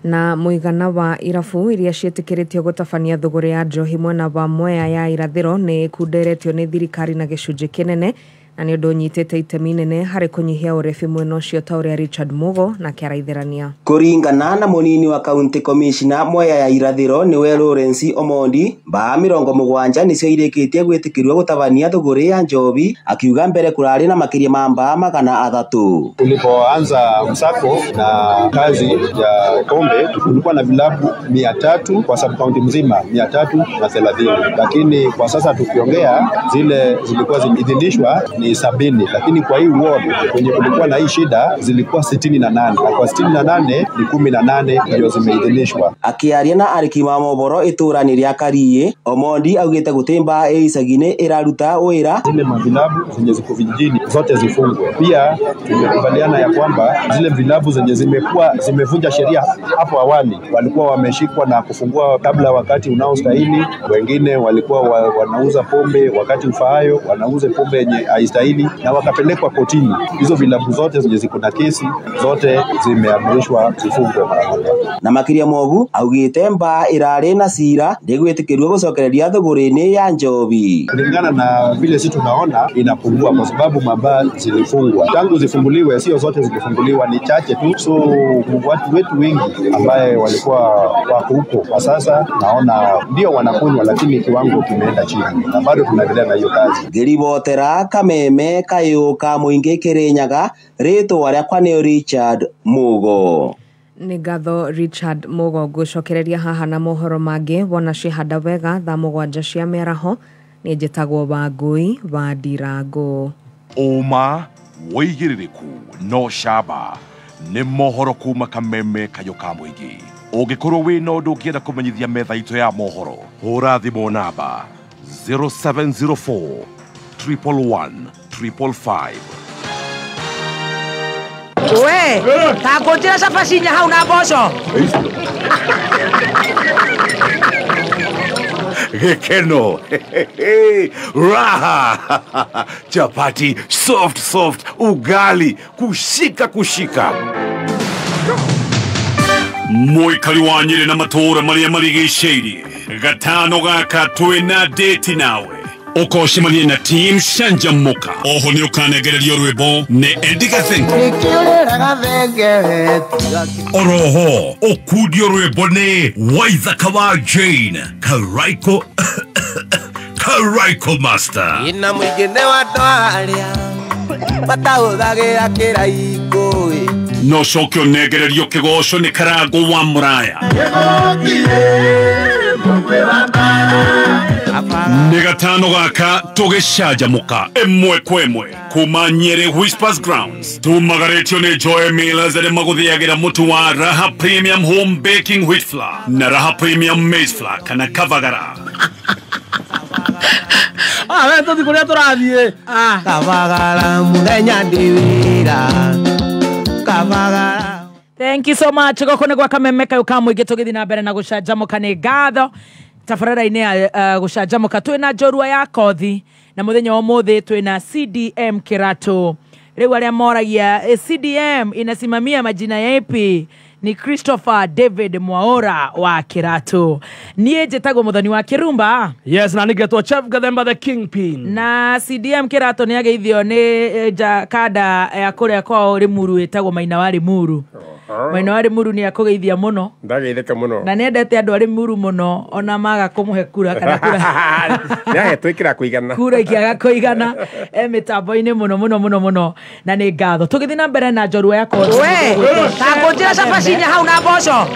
S15: Na mũigana wa irabu iria ciĩtĩkĩrĩtio gũtabania thũgũrĩ ya njohi mwena wa Mwea ya irathĩro nĩ ĩkunderetio nĩ thirikari na gĩcunjĩ kĩnene, na nĩ ũndũ ũnyitĩte itemi inene harĩ kũnyihia ũrebi mwena ũcio ta ũrĩa Richard Mugo nake araithĩrania.
S17: Kũringana na mũnini wa county commissioner Mwea ya irathĩro nĩwe Lawrence Omondi, mbaa 70 nĩcio irĩkĩtie gwĩtĩkĩrio gũtabania thũgũrĩ ya njohi, akiuga mbere kũrarĩ na makĩria ma mbaa 300.
S18: Tulipoanza msako na kazi ya pombe kulikuwa na vilabu 300 kwa sub county mzima, 330, lakini kwa sasa tukiongea zile zilikuwa zimeidhinishwa ni 70, lakini kwa hii ward kwenye kulikuwa na hii shida zilikuwa 68, na kwa 68 ni 18 ndio zimeidhinishwa.
S17: Akiaria na ariki ma mohoro itũra-inĩ rĩa Kariĩ, Omondi augĩte gũtĩ mbaa ĩ icagi-inĩ ĩraruta wĩra.
S18: Zile mavilabu zenye ziko vijijini zote zifungwe. Pia tumekubaliana ya kwamba zile vilabu zenye zimekuwa zimevunja sheria hapo awali, walikuwa wameshikwa na kufungua kabla wakati unaostahili, wengine walikuwa wanauza pombe wakati ufaayo, wanauza pombe yenye haistahili na wakapelekwa kotini. Hizo vilabu zote zenye ziko na kesi zote zimeamrishwa zifungwe mara moja.
S17: Na makiria mogu augite mbaa irarĩ na cira ndĩgwĩtĩkĩrio gũcokereria thũgũrĩ-inĩ ya njohi.
S18: Kulingana na vile sisi tunaona inapungua kwa sababu mabaa zilifungwa. Tangu zifunguliwe sio zote zilifunguliwa, ni chache tu. So watu wetu wengi ambaye walikuwa wako huko kwa sasa naona ndio wanakunywa, lakini kiwango kimeenda chini na bado tunaendelea na hiyo kazi.
S17: Ngĩribotera Kameme kayũ ka mũingĩ Kĩrĩnyaga, rĩtwa rĩakwa nĩ Richard Mugo.
S15: Nĩ ngatho Richard Mugo. Ngũcokereria haha na mohoro mangĩ wona ciĩhanda wega thaa 7 cia mĩaraho. Nĩ njĩtagwo Wangũi wa Ndirango.
S1: Ũma wĩigĩrĩrĩku no camba nĩ mohoro kuma Kameme kayũ ka mũingĩ. Ũngĩkorwo wĩna ũndũ ũngĩenda kũmenyithia metha itũ ya mohoro, hũra thimũ namba 0704 111 555.
S3: We, ta kũnjĩra cabaci inya hau na mboco.
S1: Gĩkeno, raha, chapati soft soft, ugali kushika kushika. Mũikari wa Nyĩrĩ na matũũra marĩa marigicĩirie, gatano gaka twĩna date nawe. Ũkocemania na team Canjamũka. Oho nĩ ũkanengererio rwĩmbo nĩ Eddie Gathenge. Oroho ũkundio rwĩmbo nĩ Waithaka wa Jane Karaiko Karaiko Master.
S19: Ina mũingĩ nĩ wa andũ arĩa matahũthagĩra kĩraikũ.
S1: No coke ũnengererio kĩgoco nĩ Karango wa Mũraya. Nĩ gatano gaka tũgĩcanjamũka ĩmwe kwa ĩmwe kuma Nyeri Whispers Grounds. Tumagaretio nĩ Joy Millers arĩa magũthĩagĩra mũtu wa Raha Premium Home Baking Wheat Flour na Raha Premium Maize Flour kana Kavagara.
S5: We tũthiĩ kũrĩa tũrathiĩ.
S19: Kavagara mũthenya ndĩ wĩra. Kabagara.
S3: Thank you so much. Goko nĩ gwa kameme kayũ ka mũingĩ tũgĩthiĩ na mbere na gũcanjamũka nĩ ngatho tabarĩra-inĩ ya gũcanjamũka twĩna njorua ya kothi na mũthenya wa ũmũthĩ twĩna CDM Kĩratũ. Rĩu arĩa moragia CDM inasimamia majina yapi ni Christopher David Mwaura wa Kĩratũ. Niĩ njĩtagwo Mũthoni wa Kĩrumba.
S5: Yes, na nĩngetwo Chef Gathemba the Kingpin.
S3: Na CDM Kĩratũ nĩ ageithio nĩ kada ya kũrĩa kwao Rĩmuru ĩtagwo Maina wa Rĩmuru. Maina wa Rĩmuru nĩ akũgeithia mũno.
S10: Ndageithĩka mũno.
S3: Na nĩendete andũ a Rĩmuru mũno ona maga kũmũhe kura kana kura.
S10: Nĩahetwo ĩkĩra kũigana.
S3: Kura ikĩaga kũigana e mĩtambo-inĩ mũno mũno mũno mũno na nĩ ngatho. Tũgĩthiĩ na mbere na njorua ya kothi.
S13: We, ta kũnjĩra cabaci inya hau na mboco.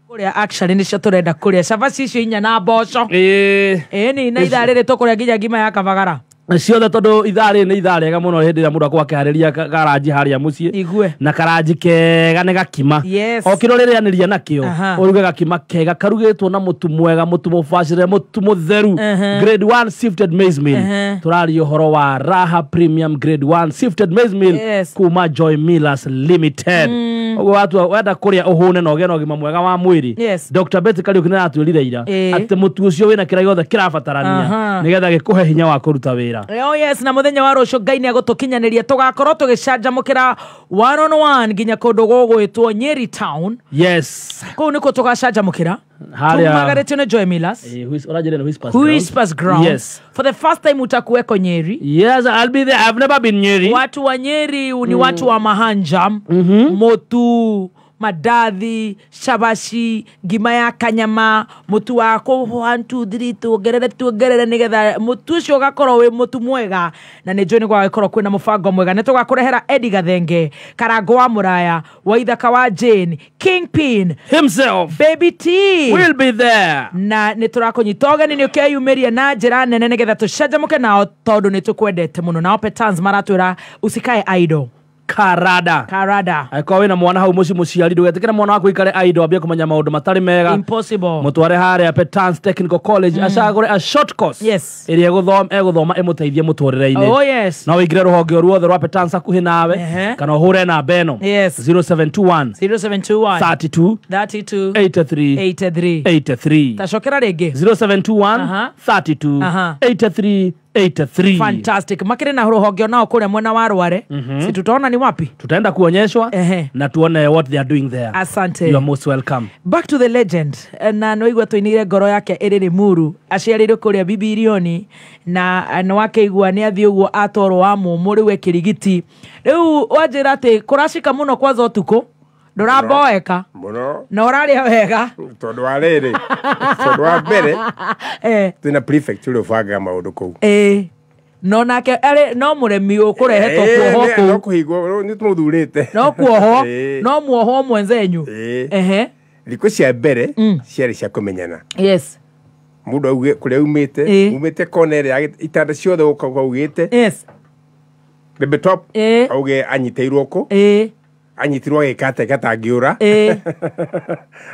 S3: Kũrĩa actually nĩcio tũrenda kũrĩa cabaci icio inya na mboco. Ĩĩ ni na ithaa rĩrĩ tũkũrĩa nginya ngima ya kabagara.
S5: Ciothe tondũ ithaa rĩrĩ nĩ ithaa rĩega mũno hĩndĩ ĩrĩa mũndũ akorwo akĩharĩria karanji harĩa mũciĩ na karanji kega nĩ gakima.
S3: Yes.
S5: O kĩrĩa ũrĩrĩanĩria nakĩo ũruge gakima kega karugĩtwo na mũtu mwega, mũtu mũbacĩrĩre, mũtu mũtheru, grade 1 sifted maize meal. Tũraria ũhoro wa Raha Premium Grade 1 sifted maize meal kuma Joy Millers Limited. Ũguo watua wenda kũrĩa ũhũne na ũgĩe na ũgima mwega wa mwĩrĩ. Dr. Betty Kariuki nĩ aratwĩrire ira atĩ mũtu ũcio wĩna kĩrĩa gĩothe kĩrabatarania nĩgetha gĩkũhe hinya wa kũruta wĩra.
S3: Oh yes, na muthenya wa rũciũ Ngai nĩ agũtũkinyanĩria tũgakorwo tũgĩcanjamũkĩra one on one nginya kũndũ gũgwĩtwo Nyeri Town.
S5: Yes.
S3: Kũu nĩkuo tũgacanjamũkĩra. Tumagarĩtio nĩ Joy Millers. Whispers Ground.
S5: Yes.
S3: For the first time utakuweko Nyeri.
S5: Yes, I'll be there. I've never been Nyeri.
S3: Watu wa Nyeri ni watu wa mahanjam, motu, madathi, shabashi, ngima ya kanyama, mutu wako 1 2 3 tuongerere tuongerere nigetha mutu ucio ugakorwo wi mutu mwega na nĩ njũĩ nĩ gwagĩkorwo kwĩna mũbango mwega. Nĩ tũgakũrehera Eddie Gathenge, Karango wa Mũraya, Waithaka wa Jane, Kingpin
S5: himself,
S3: Baby T
S5: will be there.
S3: Na nĩ tũrakũnyita ũgeni nĩ ũkeyumĩria na njĩra nene nĩgetha tũcanjamũke nao tondũ nĩ tũkwendete mũno. Nao Petans maratwĩra usikae idle.
S5: Karada.
S3: Karada.
S5: Angĩkorwo wĩna mwana hau mũciĩ mũciari ndũgetĩkĩre mwana waku aikare idle ambie kũmenya maũndũ matarĩ mega.
S3: Impossible.
S5: Mũtware harĩa Petans Technical College acagũre a short course.
S3: Yes.
S5: Ĩrĩa egũthoma ĩmũteithie mũtũrĩre-inĩ.
S3: Oh yes.
S5: No ũingĩre rũhonge o ruothe rwa Petans hakuhĩ nawe kana ũhũre namba ĩno.
S3: Yes.
S5: 0721
S3: 0721
S5: 32
S3: 32
S5: 83
S3: 83
S5: 83.
S3: Tacokera rĩngĩ.
S5: 0721 32 83 83.
S3: Fantastic. Makire na rũhonge nao kũrĩa mwena wa Rware. Si tutaona ni wapi?
S5: Tutaenda kuonyeshwa na tuone what they are doing there.
S3: Asante.
S5: You are most welcome.
S3: Back to the legend. Na noigua tũinire ngoro yake ĩrĩ Rĩmuru. Aciarĩirwo kũrĩa Bibirioni na nĩwakĩigua nĩ athiĩ ũguo atwarwo wa mũmũ rĩu ekĩrigiti. Rĩu wanjĩra atĩ kũracika mũno kwanza ũtukũ. Ndũramboeka
S10: mũno
S3: na ũrarĩa wega
S10: tondũ wa rĩrĩ tondũ wa mbere twĩna prefect ũrĩa ũbangaga maũndũ kũu.
S3: No nake arĩ no mũremi ũkũrehetwo kuohwo kũu.
S10: No kũhingwo nĩ tũmũthurĩte.
S3: No kuohwo no muohwo mwenzenyu. Ehe.
S10: Thikũ cia mbere ciarĩ cia kũmenyana.
S3: Yes.
S10: Mũndũ auge kũrĩa umĩte umĩte kona ĩrĩa itanda ciothe ũkauga augĩte.
S3: Yes.
S10: Bebe top auge anyitĩirwo kũ. Anyitirwo agĩka atĩa gatangĩũra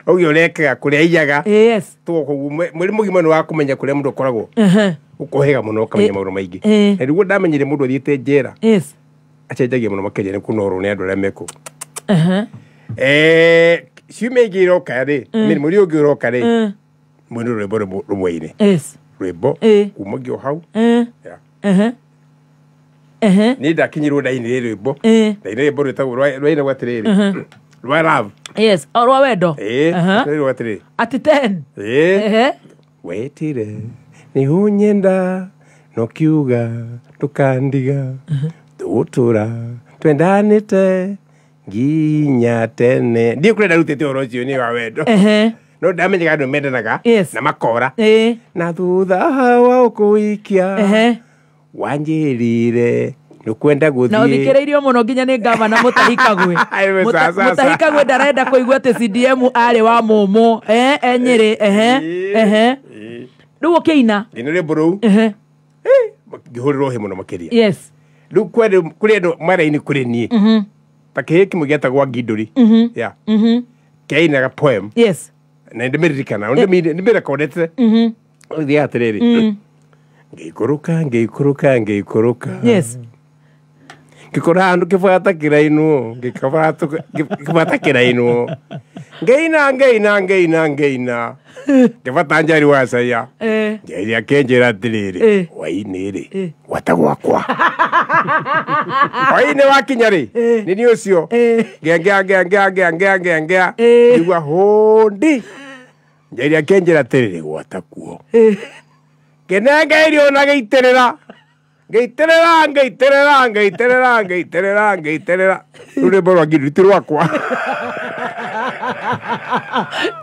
S10: auge ũrĩa ekaga kũrĩa aiyaga.
S3: Yes.
S10: Mwĩrĩ mũgima nĩ wa kũmenya kũrĩa mũndũ akoragwo ũkohega mũno ũkamenya maũndũ maingĩ. Na nĩguo ndamenyire mũndũ athiĩte njera acenjagia mũno makĩria nĩ kũnorwo nĩ andũ arĩa mekũu. Ciumia ingĩ iroka rĩ, mweri ũngĩ ũroka rĩ, mwĩnĩ rwĩmbo rũmwe-inĩ. Rwĩmbo kumagia o hau. Niĩ ndakinyirwo ndainire rwĩmbo. Ndainire rwĩmbo rwĩtagwo rwainagwo atĩrĩrĩ. Rwa love.
S3: Yes, o rwa wendo.
S10: Rwa atĩrĩrĩ.
S3: Ati 10.
S10: Wetire nĩ ũnyenda no kiuga ndũkandiga tũgũtũra twendanĩte nginya tene. Ndiĩ kũrĩa ndarutĩte ũhoro ũcio nĩ wa wendo. No ndamenyaga andũ mendanaga na makora. Na thutha wa ũkũikia wanjĩrire nĩũkwenda gũthiĩ.
S3: Na ũthikĩrĩirio mũno nginya nĩ gavana Mutahi Kagwe. Mutahi Kagwe ndarenda kũigua atĩ CDM arĩ wa mũmũ Nyĩrĩ. Rĩu ũkĩina
S10: ngĩina rwĩmbo rũu ngĩhũrĩrwo hĩ mũno makĩria.
S3: Yes.
S10: Rĩu kũrĩ andũ maraini kũrĩ niĩ ta kĩhĩĩ kĩmwe gĩetagwo Ngindũri. Yeah. Kĩainaga poem.
S3: Yes.
S10: Na nĩndĩmĩririkana nĩndĩmĩrekondete. Ũthiaga atĩrĩrĩ. Ngĩikũrũka ngĩikũrũka ngĩikũrũka.
S3: Yes.
S10: Ngĩkora handũ kĩbata kĩrainwo, kĩbata kĩrainwo. Ngĩina ngĩina ngĩina ngĩina. Ngĩbata njari wa caia. Njeri akĩnjĩra atĩrĩrĩ, hwaĩ-inĩ rĩ, gwata gwakwa. Hwaĩ-inĩ wakinya rĩ, nĩ niĩ ũcio. Ngĩa ngĩa ngĩa ngĩa ngĩa ngĩa ngĩa. Ngĩigua hũndi. Njeri akĩnjĩra atĩrĩrĩ, gwata kuo. Ngĩnenga irio na gĩitĩrĩra. Ngĩitĩrĩra ngĩitĩrĩra ngĩitĩrĩra ngĩitĩrĩra ngĩitĩrĩra. Rĩu rwĩmbo rwa ngiri ti rwakwa.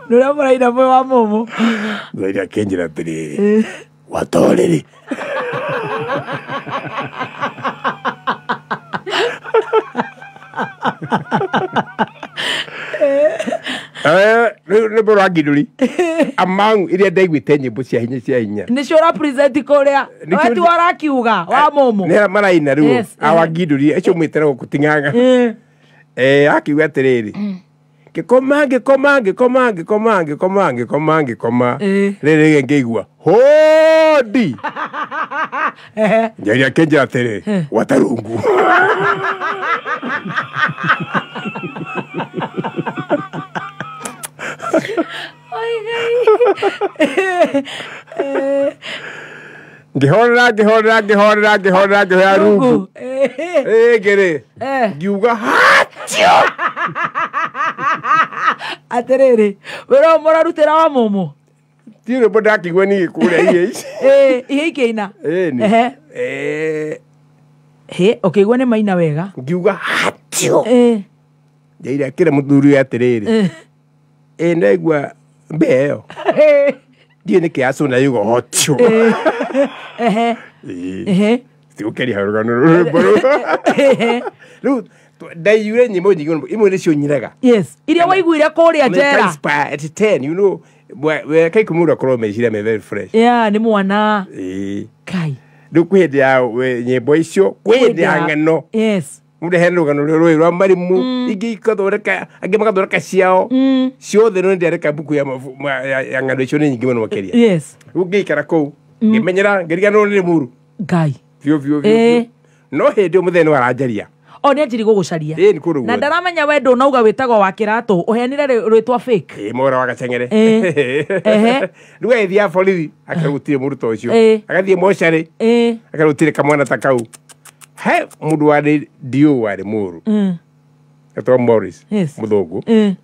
S3: Nĩ ũrĩa mũraina mwĩ wa mũmũ.
S10: Njeri akĩnjĩra atĩrĩrĩ, gwata ũrĩrĩ. Rwĩmbo rwa ngindũri among iria ndaiguĩte nyĩmbo cia hinya cia hinya.
S3: Nĩcio ũra present kũrĩa. We ti warakiuga wa mũmũ.
S10: Nĩ maraina rĩu awa ngindũri acio mwĩtera gũkũ ting'ang'a. Akiuga atĩrĩrĩ, ngĩkoma ngĩkoma ngĩkoma ngĩkoma ngĩkoma ngĩkoma ngĩkoma. Rĩrĩ ngĩigua hodi. Njeri akĩnjĩra atĩrĩrĩ, gwata rungu. Ngĩhorera ngĩhorera ngĩhorera ngĩhorera ngĩhoya rungu. Ngĩrĩ ngiuga hatio.
S3: Atĩrĩrĩ, wĩra ũyũ mũrarutĩra wa mũmũ?
S10: Ti rwĩmbo ndakĩigua niĩ kũrĩa ihe ici.
S3: Ihe ikĩina. Hĩ, ũkĩigua nĩ maina wega.
S10: Ngiuga hatio. Njaire akĩra mũthuri ũyũ atĩrĩrĩ, ndaigua mbĩa ĩyo. Ndiũĩ nĩkĩ yacũna yuga hotio. Tigũkĩria hau rũgano rwĩmbo rũu. Rĩu ndaiguire nyĩmbo nyingĩ mũno, imwe nĩcio nyinaga.
S3: Yes, iria waiguire kũrĩa njera.
S10: Inspire at 10, you know, we kai kumura akorwo meciria me very fresh.
S3: Yeah, nĩ mwana. Kai.
S10: Rĩu kwĩ hĩndĩ ya nyĩmbo icio, kwĩ hĩndĩ ya ng'ano.
S3: Yes.
S10: Mũndũ hena rũgano rũrũ rwa marimũ, ingĩ ikathondeka, angĩ magathondeka ciao. Ciothe no nĩndĩarĩka mbuku ya ng'ano icio nĩ nyingĩ mũno makĩria.
S3: Yes.
S10: Rĩu ngĩikara kũu, ngĩmenyera, ngĩriganĩrwo nĩ Limuru.
S3: Ngai.
S10: Biũ biũ biũ. No hĩndĩ ĩyo mũthenya nĩ waranjaria.
S3: O nĩ anjirie gũgũcaria.
S10: Nĩ kũndũ
S3: Na
S10: guothe.
S3: ndaramenya we ndũnauga wĩtagwo wa kĩratũ, ũheanire rwĩtwa fake.
S10: Mwaura wa Gaceng'ere. Rĩu agĩthiaga borithi, akĩrwo gũtirĩ mũndũ ta ũcio. Agathiĩ mocarĩ, akĩrwo gũtirĩ kamwana ta kau. He mũndũ warĩ DO warĩ mũũru. Etagwo Morris, mũthũngũ.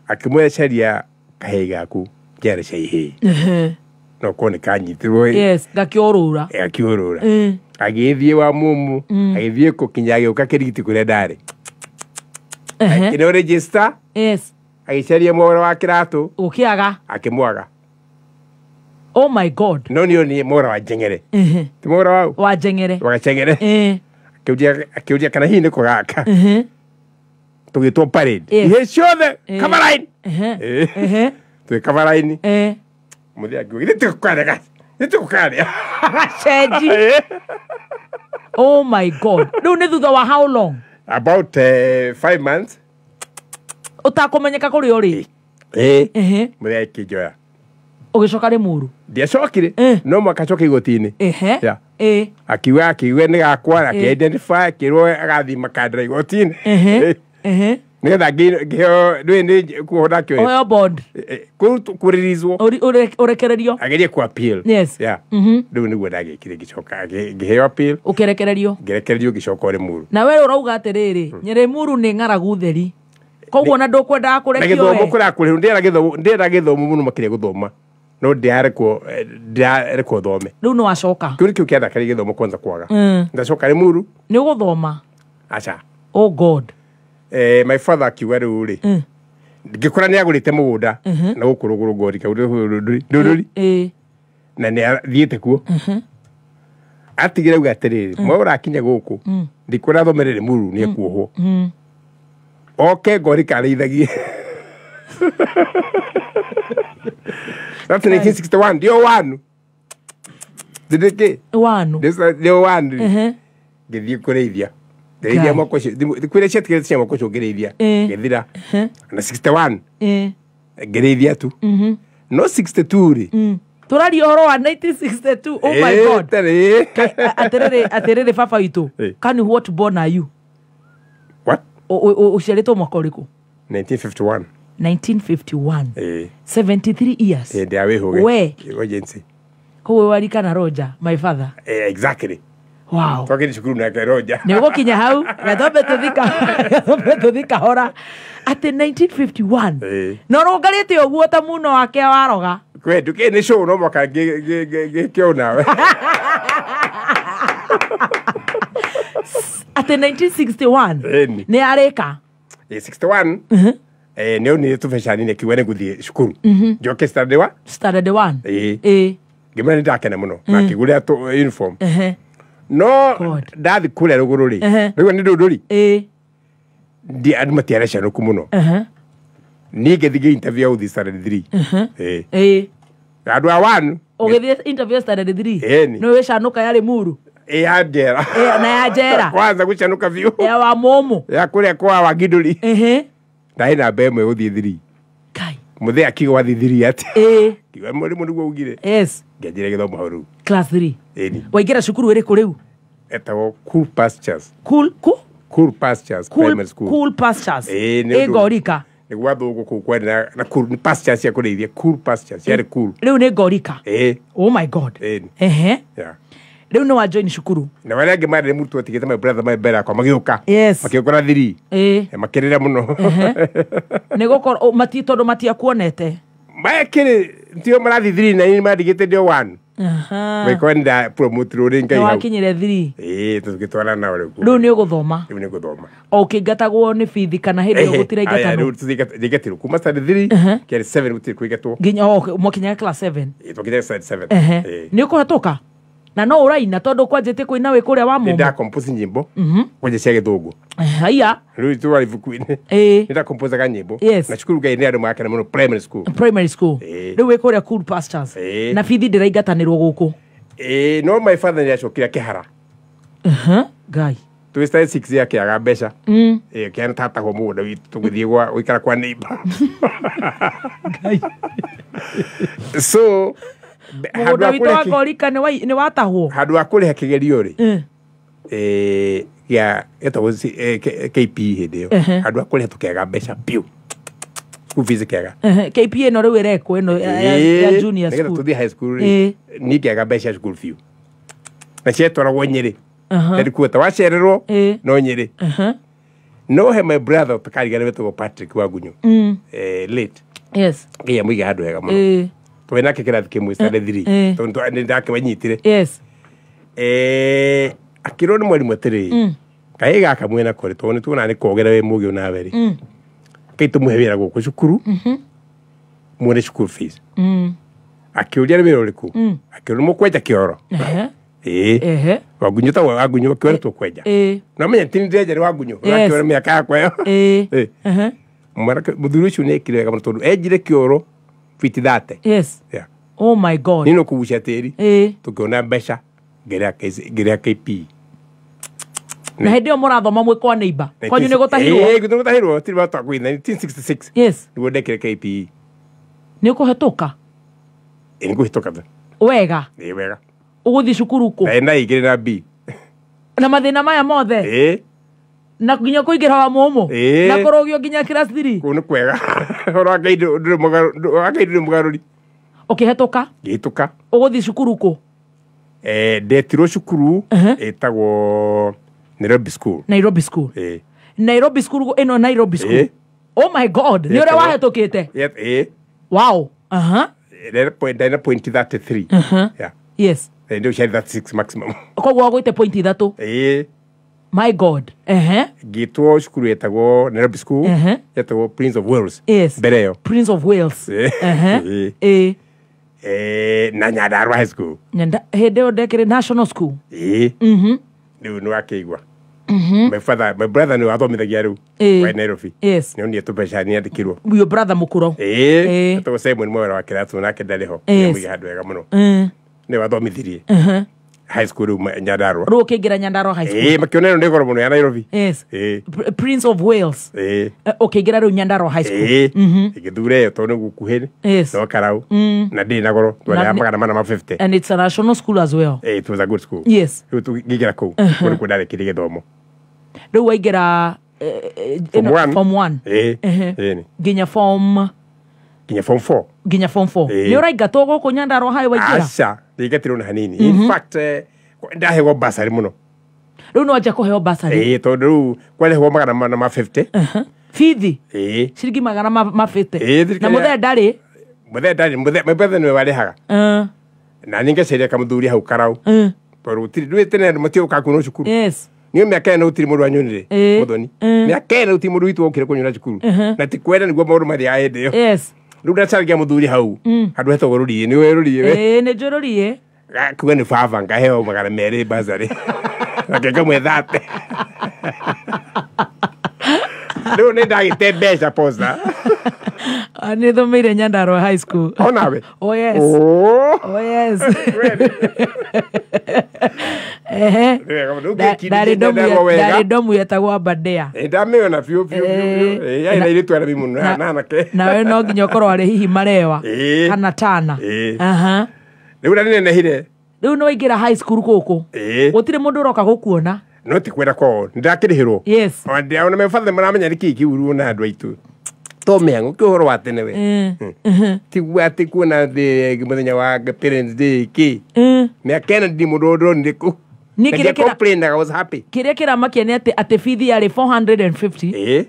S10: Akĩmwĩra caria kahĩĩ gaku njera cia ihĩĩ. No korwo nĩ kanyitirwo.
S3: Yes, gakĩũrũra.
S10: Gakĩũrũra. Agĩthiĩ wa mũmũ, agĩthiĩ kũ kinya agĩũka kĩrigiti kũrĩa ndarĩ. Akĩneo register.
S3: Yes.
S10: Agĩcaria Mwaura wa kĩratũ.
S3: Ũkĩaga.
S10: Akĩmwaga.
S3: Oh my God.
S10: No nĩ onire Mwaura wa Njeng'ere. Ti Mwaura wau?
S3: Wa Njeng'ere.
S10: Wa Gaceng'ere. Akĩũria kana hihi nĩko gaka. Tũgĩtwo parade. Ihe ciothe, cover line. Twĩ cover line. Mũthee akiuga, githĩ tũkũkarĩa? Githĩ tũkũkarĩa?
S3: Cenji. Oh my God. Rĩu nĩ thutha wa how long?
S10: About 5 months.
S3: Ũtakũmenyeka kũrĩa ũrĩ?
S10: Mũthee akĩnjoya.
S3: Ũgĩcoka Limuru?
S10: Ndiacokire. No mũhaka acoke igoti-inĩ. Akiuga nĩ gakwa, akĩ-identify, akĩrwo agathiĩ makandĩra igoti-inĩ. Nĩgetha ngĩheo, ndũĩ nĩ kuohwo ndakĩohetwo.
S3: Ũheo bond.
S10: Kũrĩrĩzwo.
S3: Ũrekererio.
S10: Agerie ku appeal.
S3: Yes.
S10: Yeah. Rĩu nĩguo ndagĩkire ngĩcoka ngĩheo appeal.
S3: Ũkĩrekererio.
S10: Ngĩrekererio ngĩcoka Limuru.
S3: Na we ũrauga atĩrĩrĩ, Limuru nĩ ng'aragu theri. Koguo na ndũkwendaga kũrekio
S10: Na gĩthomo
S3: we.
S10: kũrĩa kũrĩhu, ndĩrenda gĩthomo mũno makĩria gũthoma. No ndĩrarekwo thome.
S3: Rĩu nĩ wacoka.
S10: Kĩu nĩkĩo kĩandakaria gĩthomo kwanza kwaga. Ndacoka Limuru.
S3: Nĩ ũgũthoma?
S10: Aca.
S3: Oh God.
S10: My father akiuga rĩu rĩ, ngĩkora nĩ agũrĩte mũgũnda na gũkũ rũgũrũ Ngorika, ndũrũri. Na nĩ athiĩte kuo. Atigire auga atĩrĩrĩ, mwe ũrakinya gũkũ, ndikwenda thomere Limuru nĩ ekuohwo. Oke Ngorika arĩithagie. That's 1961, ndio wanu. Ndĩkĩ?
S3: Wanu.
S10: Ndio wanu. Ngĩthiĩ kũrĩithia. Ngĩrĩithia mwaka ũcio, kwĩrĩa ciatigĩrĩte cia mwaka ũcio ngĩrĩithia. Ngĩthira. Na 61. Ngĩrĩithia tu. No 62 rĩ.
S3: Tũraria ũhoro wa 1962. Oh my God. Atĩrĩrĩ, atĩrĩrĩ baba witũ. Can what born are you? Ũciarĩtwo mwaka ũrĩkũ?
S10: 1951.
S3: 1951.
S10: Ĩĩ.
S3: 73 years.
S10: Hĩndĩ ya wĩhũge.
S3: We.
S10: Emergency.
S3: Koguo warika na Roger, my father.
S10: Eh, exactly.
S3: Wow.
S10: Twakĩrĩ cukuru nake Roger.
S3: Nĩ ũgũkinya hau gatombe tũthi kahora atĩ 1951
S10: Ĩĩ.
S3: na ũrũngarĩte ũguo ta muno wake waroga.
S10: Kwe nduke nĩ show no mwaka ngĩkĩo nawe.
S3: Atĩ 1961
S10: Ĩni.
S3: nĩ arĩka.
S10: Ĩ 61. Eh, nĩ onire tũbeca nini akiuga nĩ ngũthiĩ cukuru. Njoke standard wa?
S3: Standard 1.
S10: Ĩĩ.
S3: Ĩĩ.
S10: Ngĩmwĩra nĩ ndakena mũno. Na akĩgũrĩra uniform.
S3: Ehe.
S10: No ndathi kũrĩa rũgũrũ rĩ.
S3: Ehe.
S10: Rĩu nĩ ndũndũri.
S3: Ĩĩ.
S10: Ndi andũ matiarĩ acanũku mũno.
S3: Ehe.
S10: Niĩ ngĩthiĩ ngĩ interview gũthiĩ standard 3.
S3: Ehe.
S10: Ĩĩ.
S3: Ĩĩ.
S10: Andũ a 1
S3: Ũgĩthiĩ interview standard 3.
S10: Ĩni.
S3: Nĩ wĩcanũka yarĩ muru.
S10: Ĩ ya njera.
S3: Ĩ, na ya njera.
S10: Kwanza gũcanũka biũ.
S3: Ya wa mũmũ.
S10: Ya kũrĩa kwa Wangindũri.
S3: Ehe.
S10: Ndarĩ namba ĩmwe gũthiĩ 3. Mũthee akiuga wathiĩ 3 atĩa.
S3: Ĩĩ.
S10: Kiuga mwarimũ nĩguo augire.
S3: Yes.
S10: Ngĩanjĩrĩria gĩthomo hau rĩu.
S3: Class 3.
S10: Ĩni.
S3: Waingĩra cukuru ĩrĩkũ rĩu?
S10: Etagwo Cool Pastures.
S3: Cool ku?
S10: Cool Pastures
S3: Cool,
S10: Primary School.
S3: Cool Pastures.
S10: Ĩĩ, nĩ
S3: Ĩ
S10: ũndũ-
S3: Ngorika.
S10: Nĩ gwa thũngũ kũu kwarĩ na cool, nĩ pastures cia kũrĩithia. Cool Pastures, ciarĩ cool.
S3: Rĩu nĩ Ngorika.
S10: Ĩĩ.
S3: Oh my God.
S10: Ĩni.
S3: Ehe.
S10: Yeah.
S3: Rĩu nĩ wa join cukuru.
S10: Na arĩa angĩ marĩ mũrutwo atigĩte my brother my mbere yakwa magĩũka.
S3: Yes.
S10: Makĩũka na 3.
S3: Ĩĩ.
S10: Makĩrĩra mũno.
S3: Nĩ gũkorwo mati tondũ matiakuonete.
S10: Mekĩrĩ tio marathiĩ 3 na niĩ mandigĩte ndĩ o 1.
S3: Aha.
S10: Magĩkorwo nĩ ndapromotirwo rĩ Ngai
S3: Nĩ
S10: hau.
S3: wakinyire 3.
S10: Ĩĩ, tũgĩtwarana nao rĩu.
S3: Rĩu nĩ ũgũthoma.
S10: Rĩu nĩ ngũthoma.
S3: O ũkĩingatagwo nĩ bithi kana hĩndĩ ĩyo
S10: Aya,
S3: gũtiraingatanwo.
S10: rĩu tũthiĩ kuma standard 3 kĩarĩ 7 gũtirĩ kũingatwo.
S3: Nginya o mwakinyaga class 7.
S10: Ĩĩ, twakinya standard 7.
S3: Ehe.
S10: Ĩĩ.
S3: Nĩ ũkũhetũka? Na no ũraina tondũ kwanjĩtie kũina wĩ kũrĩa wa
S10: Nĩ
S3: mũmũ.
S10: ndacompose nyĩmbo kwanja cia gĩthũngũ.
S3: Haiya.
S10: Rĩu twarĩ ibuku-inĩ.
S3: Ĩĩ.
S10: Nĩ ndacomposaga nyĩmbo.
S3: Yes.
S10: Na cukuru Ngai nĩ andũ makena mũno primary school.
S3: Primary school.
S10: Ĩĩ.
S3: Rĩu wĩ kũrĩa Cool Pastures.
S10: Ĩĩ.
S3: Na bithi ndĩraingatanĩrwo gũkũ.
S10: Ĩĩ, no my father nĩ acokire akĩhara.
S3: Ehe. Ngai.
S10: Twĩ standard 6 akĩaga mbeca. Ĩĩ, kĩana tatahwo mũgũnda witũ tũgĩthiĩ gwa gũikara kwa neighbor.
S3: Ngai.
S10: So
S3: Mũgũnda witũ wa Ngorika nĩ watahwo.
S10: Handũ ha kũrĩha kĩgerio rĩ. Gĩa gĩtagwo KPE hĩndĩ ĩyo.
S3: Ehe.
S10: Handũ ha kũrĩha tũkĩaga mbeca biũ. School fees kĩaga.
S3: Ehe, KPA ĩno rĩu ĩrekwo ĩno ya junior
S10: nĩgetha
S3: school.
S10: tũthiĩ high school
S3: Ĩĩ.
S10: rĩ. Niĩ ngĩaga mbeca school biũ. Na ciatwaragwo Nyĩrĩ.
S3: Aha.
S10: Headquarter wacererwo
S3: Ĩĩ.
S10: no Nyĩrĩ.
S3: Aha.
S10: No he my brother ũtakarigana wetagwo Patrick Wagunyo. Late.
S3: Yes.
S10: Ngai amũige handũ hega mũno.
S3: Ĩĩ.
S10: Twarĩ nake kĩrathi kĩmwe standard 3.
S3: Ĩĩ.
S10: Tondũ nĩ ndakĩmanyitire.
S3: Yes.
S10: Akĩrwo nĩ mwarimũ atĩrĩrĩ. Kahĩĩ gaka mwĩna ko rĩ tondũ nĩ tuonaga nĩ kogera wĩ mũgĩ onawe rĩ. Kai tũmũhe wĩra gũkũ cukuru. Muone school fees. Akĩũria nĩ wĩra ũrĩkũ. Akĩrwo nĩ mũkwenja kĩoro.
S3: Ehe.
S10: Ĩĩ.
S3: Ehe.
S10: Wagunyo ta Wagunyo akĩona tũkwenja.
S3: Ĩĩ.
S10: Na menya ti ndenja nĩ Wagunyo.
S3: Yes.
S10: Akĩona mĩaka yakwa ĩyo.
S3: Ĩĩ.
S10: Ĩĩ.
S3: Ehe.
S10: Mwanake mũthuri ũcio nĩ ekire wega mũno tondũ enjire kĩoro fiti 30.
S3: Yes.
S10: Yeah.
S3: Oh my God.
S10: Niĩ no kũgucia tĩri.
S3: Ĩĩ.
S10: Tũkĩona mbeca ngĩrĩa KP.
S3: Na hĩndĩ ĩyo mũrathoma mwĩ kwa neighbor. Kwanyu nĩ gũtahirwo.
S10: Ĩĩ, gũtahirwo tiri wa twakũi 1966.
S3: Yes.
S10: Nĩguo ndekire KPE.
S3: Nĩ ũkũhetũka?
S10: Ĩĩ, nĩ ngũhĩtũka tha.
S3: Wega.
S10: Ĩĩ, wega.
S3: Ũgũthiĩ cukuru kũ?
S10: Na ĩna igĩrĩ na B.
S3: Na mathĩna maya mothe.
S10: Ĩĩ.
S3: Na nginya kũingĩra wa mũmũ.
S10: Ĩĩ.
S3: Na kũrũgio nginya class 3.
S10: Kũu nĩ kwega. Ũhoro wa Ngai ndũrĩ mũgarũri.
S3: Ũkĩhetũka?
S10: Ngĩhĩtũka.
S3: Ũgũthiĩ cukuru kũ?
S10: Ndetirwo cukuru ĩtagwo Nairobi School.
S3: Nairobi School.
S10: Ĩĩ.
S3: Nairobi School ĩno Nairobi School.
S10: Ĩĩ.
S3: Oh my God, nĩ ũrĩa wahetũkĩte.
S10: Ĩĩ.
S3: Wow. Aha.
S10: Ndarĩ na point 33.
S3: Aha.
S10: Yeah.
S3: Yes.
S10: Ndio ciarĩ 36 maximum.
S3: Koguo wagwĩte point 3.
S10: Ĩĩ.
S3: My God. Ehe.
S10: Ngĩtwo cukuru yetagwo Nairobi School.
S3: Ehe.
S10: Yetagwo Prince of Wales.
S3: Yes.
S10: Mbere ĩyo.
S3: Prince of Wales.
S10: Ĩĩ.
S3: Ehe. Ĩĩ.
S10: Na Nyandarua High School.
S3: Nyanda hĩndĩ ĩyo ndekĩrĩ national school.
S10: Ĩĩ. Rĩu nĩ wakĩigua. My father, my brother nĩ wathomithagia rĩu.
S3: Ĩĩ.
S10: Wa Nairobi.
S3: Yes.
S10: Nĩ onire tũbeca nĩ andĩkirwo.
S3: Your brother mũkũrũ.
S10: Ĩĩ. Etagwo Simon Mwera wa kĩratũ nake ndarĩ ho.
S3: Yes.
S10: Nĩ handũ wega mũno.
S3: Ĩĩ.
S10: Nĩ wathomithirie.
S3: Ehe.
S10: High school rĩu Nyandarua.
S3: Rĩu ũkĩingĩra Nyandarua High School.
S10: Ĩĩ, makĩona ĩno nĩ goro mũno ya Nairobi.
S3: Yes.
S10: Ĩĩ.
S3: Prince of Wales.
S10: Ĩĩ.
S3: Ũkĩingĩra rĩu Nyandarua High School.
S10: Ĩĩ. Ĩgĩthura ĩyo tondũ nĩ gũkuhĩ.
S3: Yes.
S10: No karau. Na ndĩrĩ na goro. Twarĩhaga 450.
S3: And it's a national school as well.
S10: Ĩĩ, it was a good school.
S3: Yes.
S10: Rĩu tũngĩingĩra kũu. Kũu nĩkuo ndarĩkirie gĩthomo.
S3: Rĩu waingĩra
S10: Form 1.
S3: Form 1.
S10: Ĩĩ.
S3: Nginya form
S10: nginya form 4.
S3: Nginya form 4.
S10: Ĩĩ.
S3: Nĩ ũraingatwo gũkũ Nyandarua High waingĩra?
S10: Aca, ndingatirwo na hanini. In fact, ndahegwo basarĩ mũno.
S3: Rĩu no wanjia kũheo basarĩ?
S10: Ĩĩ, tondũ rĩu kwarĩhwo 450.
S3: Bithi?
S10: Ĩĩ.
S3: Ciringi magana ma 50.
S10: Ĩĩ, thirikari
S3: Na mũthee ndarĩ?
S10: Mũthee ndarĩ, mũthee nĩwe warĩhaga. Na niĩ ngacaria kamũthuri hau karau. Tondũ gũtirĩ, ndũĩ tene andũ matiũkaga kuonwo cukuru.
S3: Yes.
S10: Niĩ mĩaka ĩno gũtirĩ mũndũ wanyonire.
S3: Ĩĩ.
S10: Mũthoni. Mĩaka ĩno gũtirĩ mũndũ witũ wokire kũnyona cukuru. Na ti kwenda nĩguo maũndũ mathiaga hĩndĩ ĩyo.
S3: Yes.
S10: Rĩu ndacaragia mũthuri hau. Handũ hetagwo Rũriĩ, nĩũĩ Rũriĩ we?
S3: Ĩĩ, nĩ njũĩ Rũriĩ.
S10: Kuga nĩ baba ngaheo 200 basarĩ. Nake ngamwethate. Rĩu nĩ ndagĩte mbeca posta.
S3: Nĩ thomeire Nyandarua High School.
S10: Onawe?
S3: Oh yes.
S10: Oh.
S3: Oh yes. Ehe. Ndarĩ ndomu yetagwo Aberdare.
S10: Ndamĩona biũ biũ biũ. Yarĩ na airĩtu aremi mũno na anake.
S3: Nawe no nginya ũkorwo arĩ hihi Marewa kana Tana. Aha.
S10: Rĩu na nĩnenehire.
S3: Rĩu nĩ waingĩra high school gũkũ. Gũtirĩ mũndũ ũroka gũkuona.
S10: No ti kwenda kwao, nĩndakĩrĩhĩrwo.
S3: Yes.
S10: Ona mebathe maramenya nĩkĩĩ kĩuru na andũ aitũ. To mĩang'o kĩ ũhoro wa tene we. Tiguo atĩ kuona thĩ mũthenya wa Parents Day kĩ. Mĩaka ĩno ndirĩ mũndũ ndonire kũu.
S3: Niĩ kĩrĩa kĩra-
S10: Complain, I was happy.
S3: Kĩrĩa kĩramakia nĩ atĩ bithi yarĩ 450.
S10: Ĩĩ.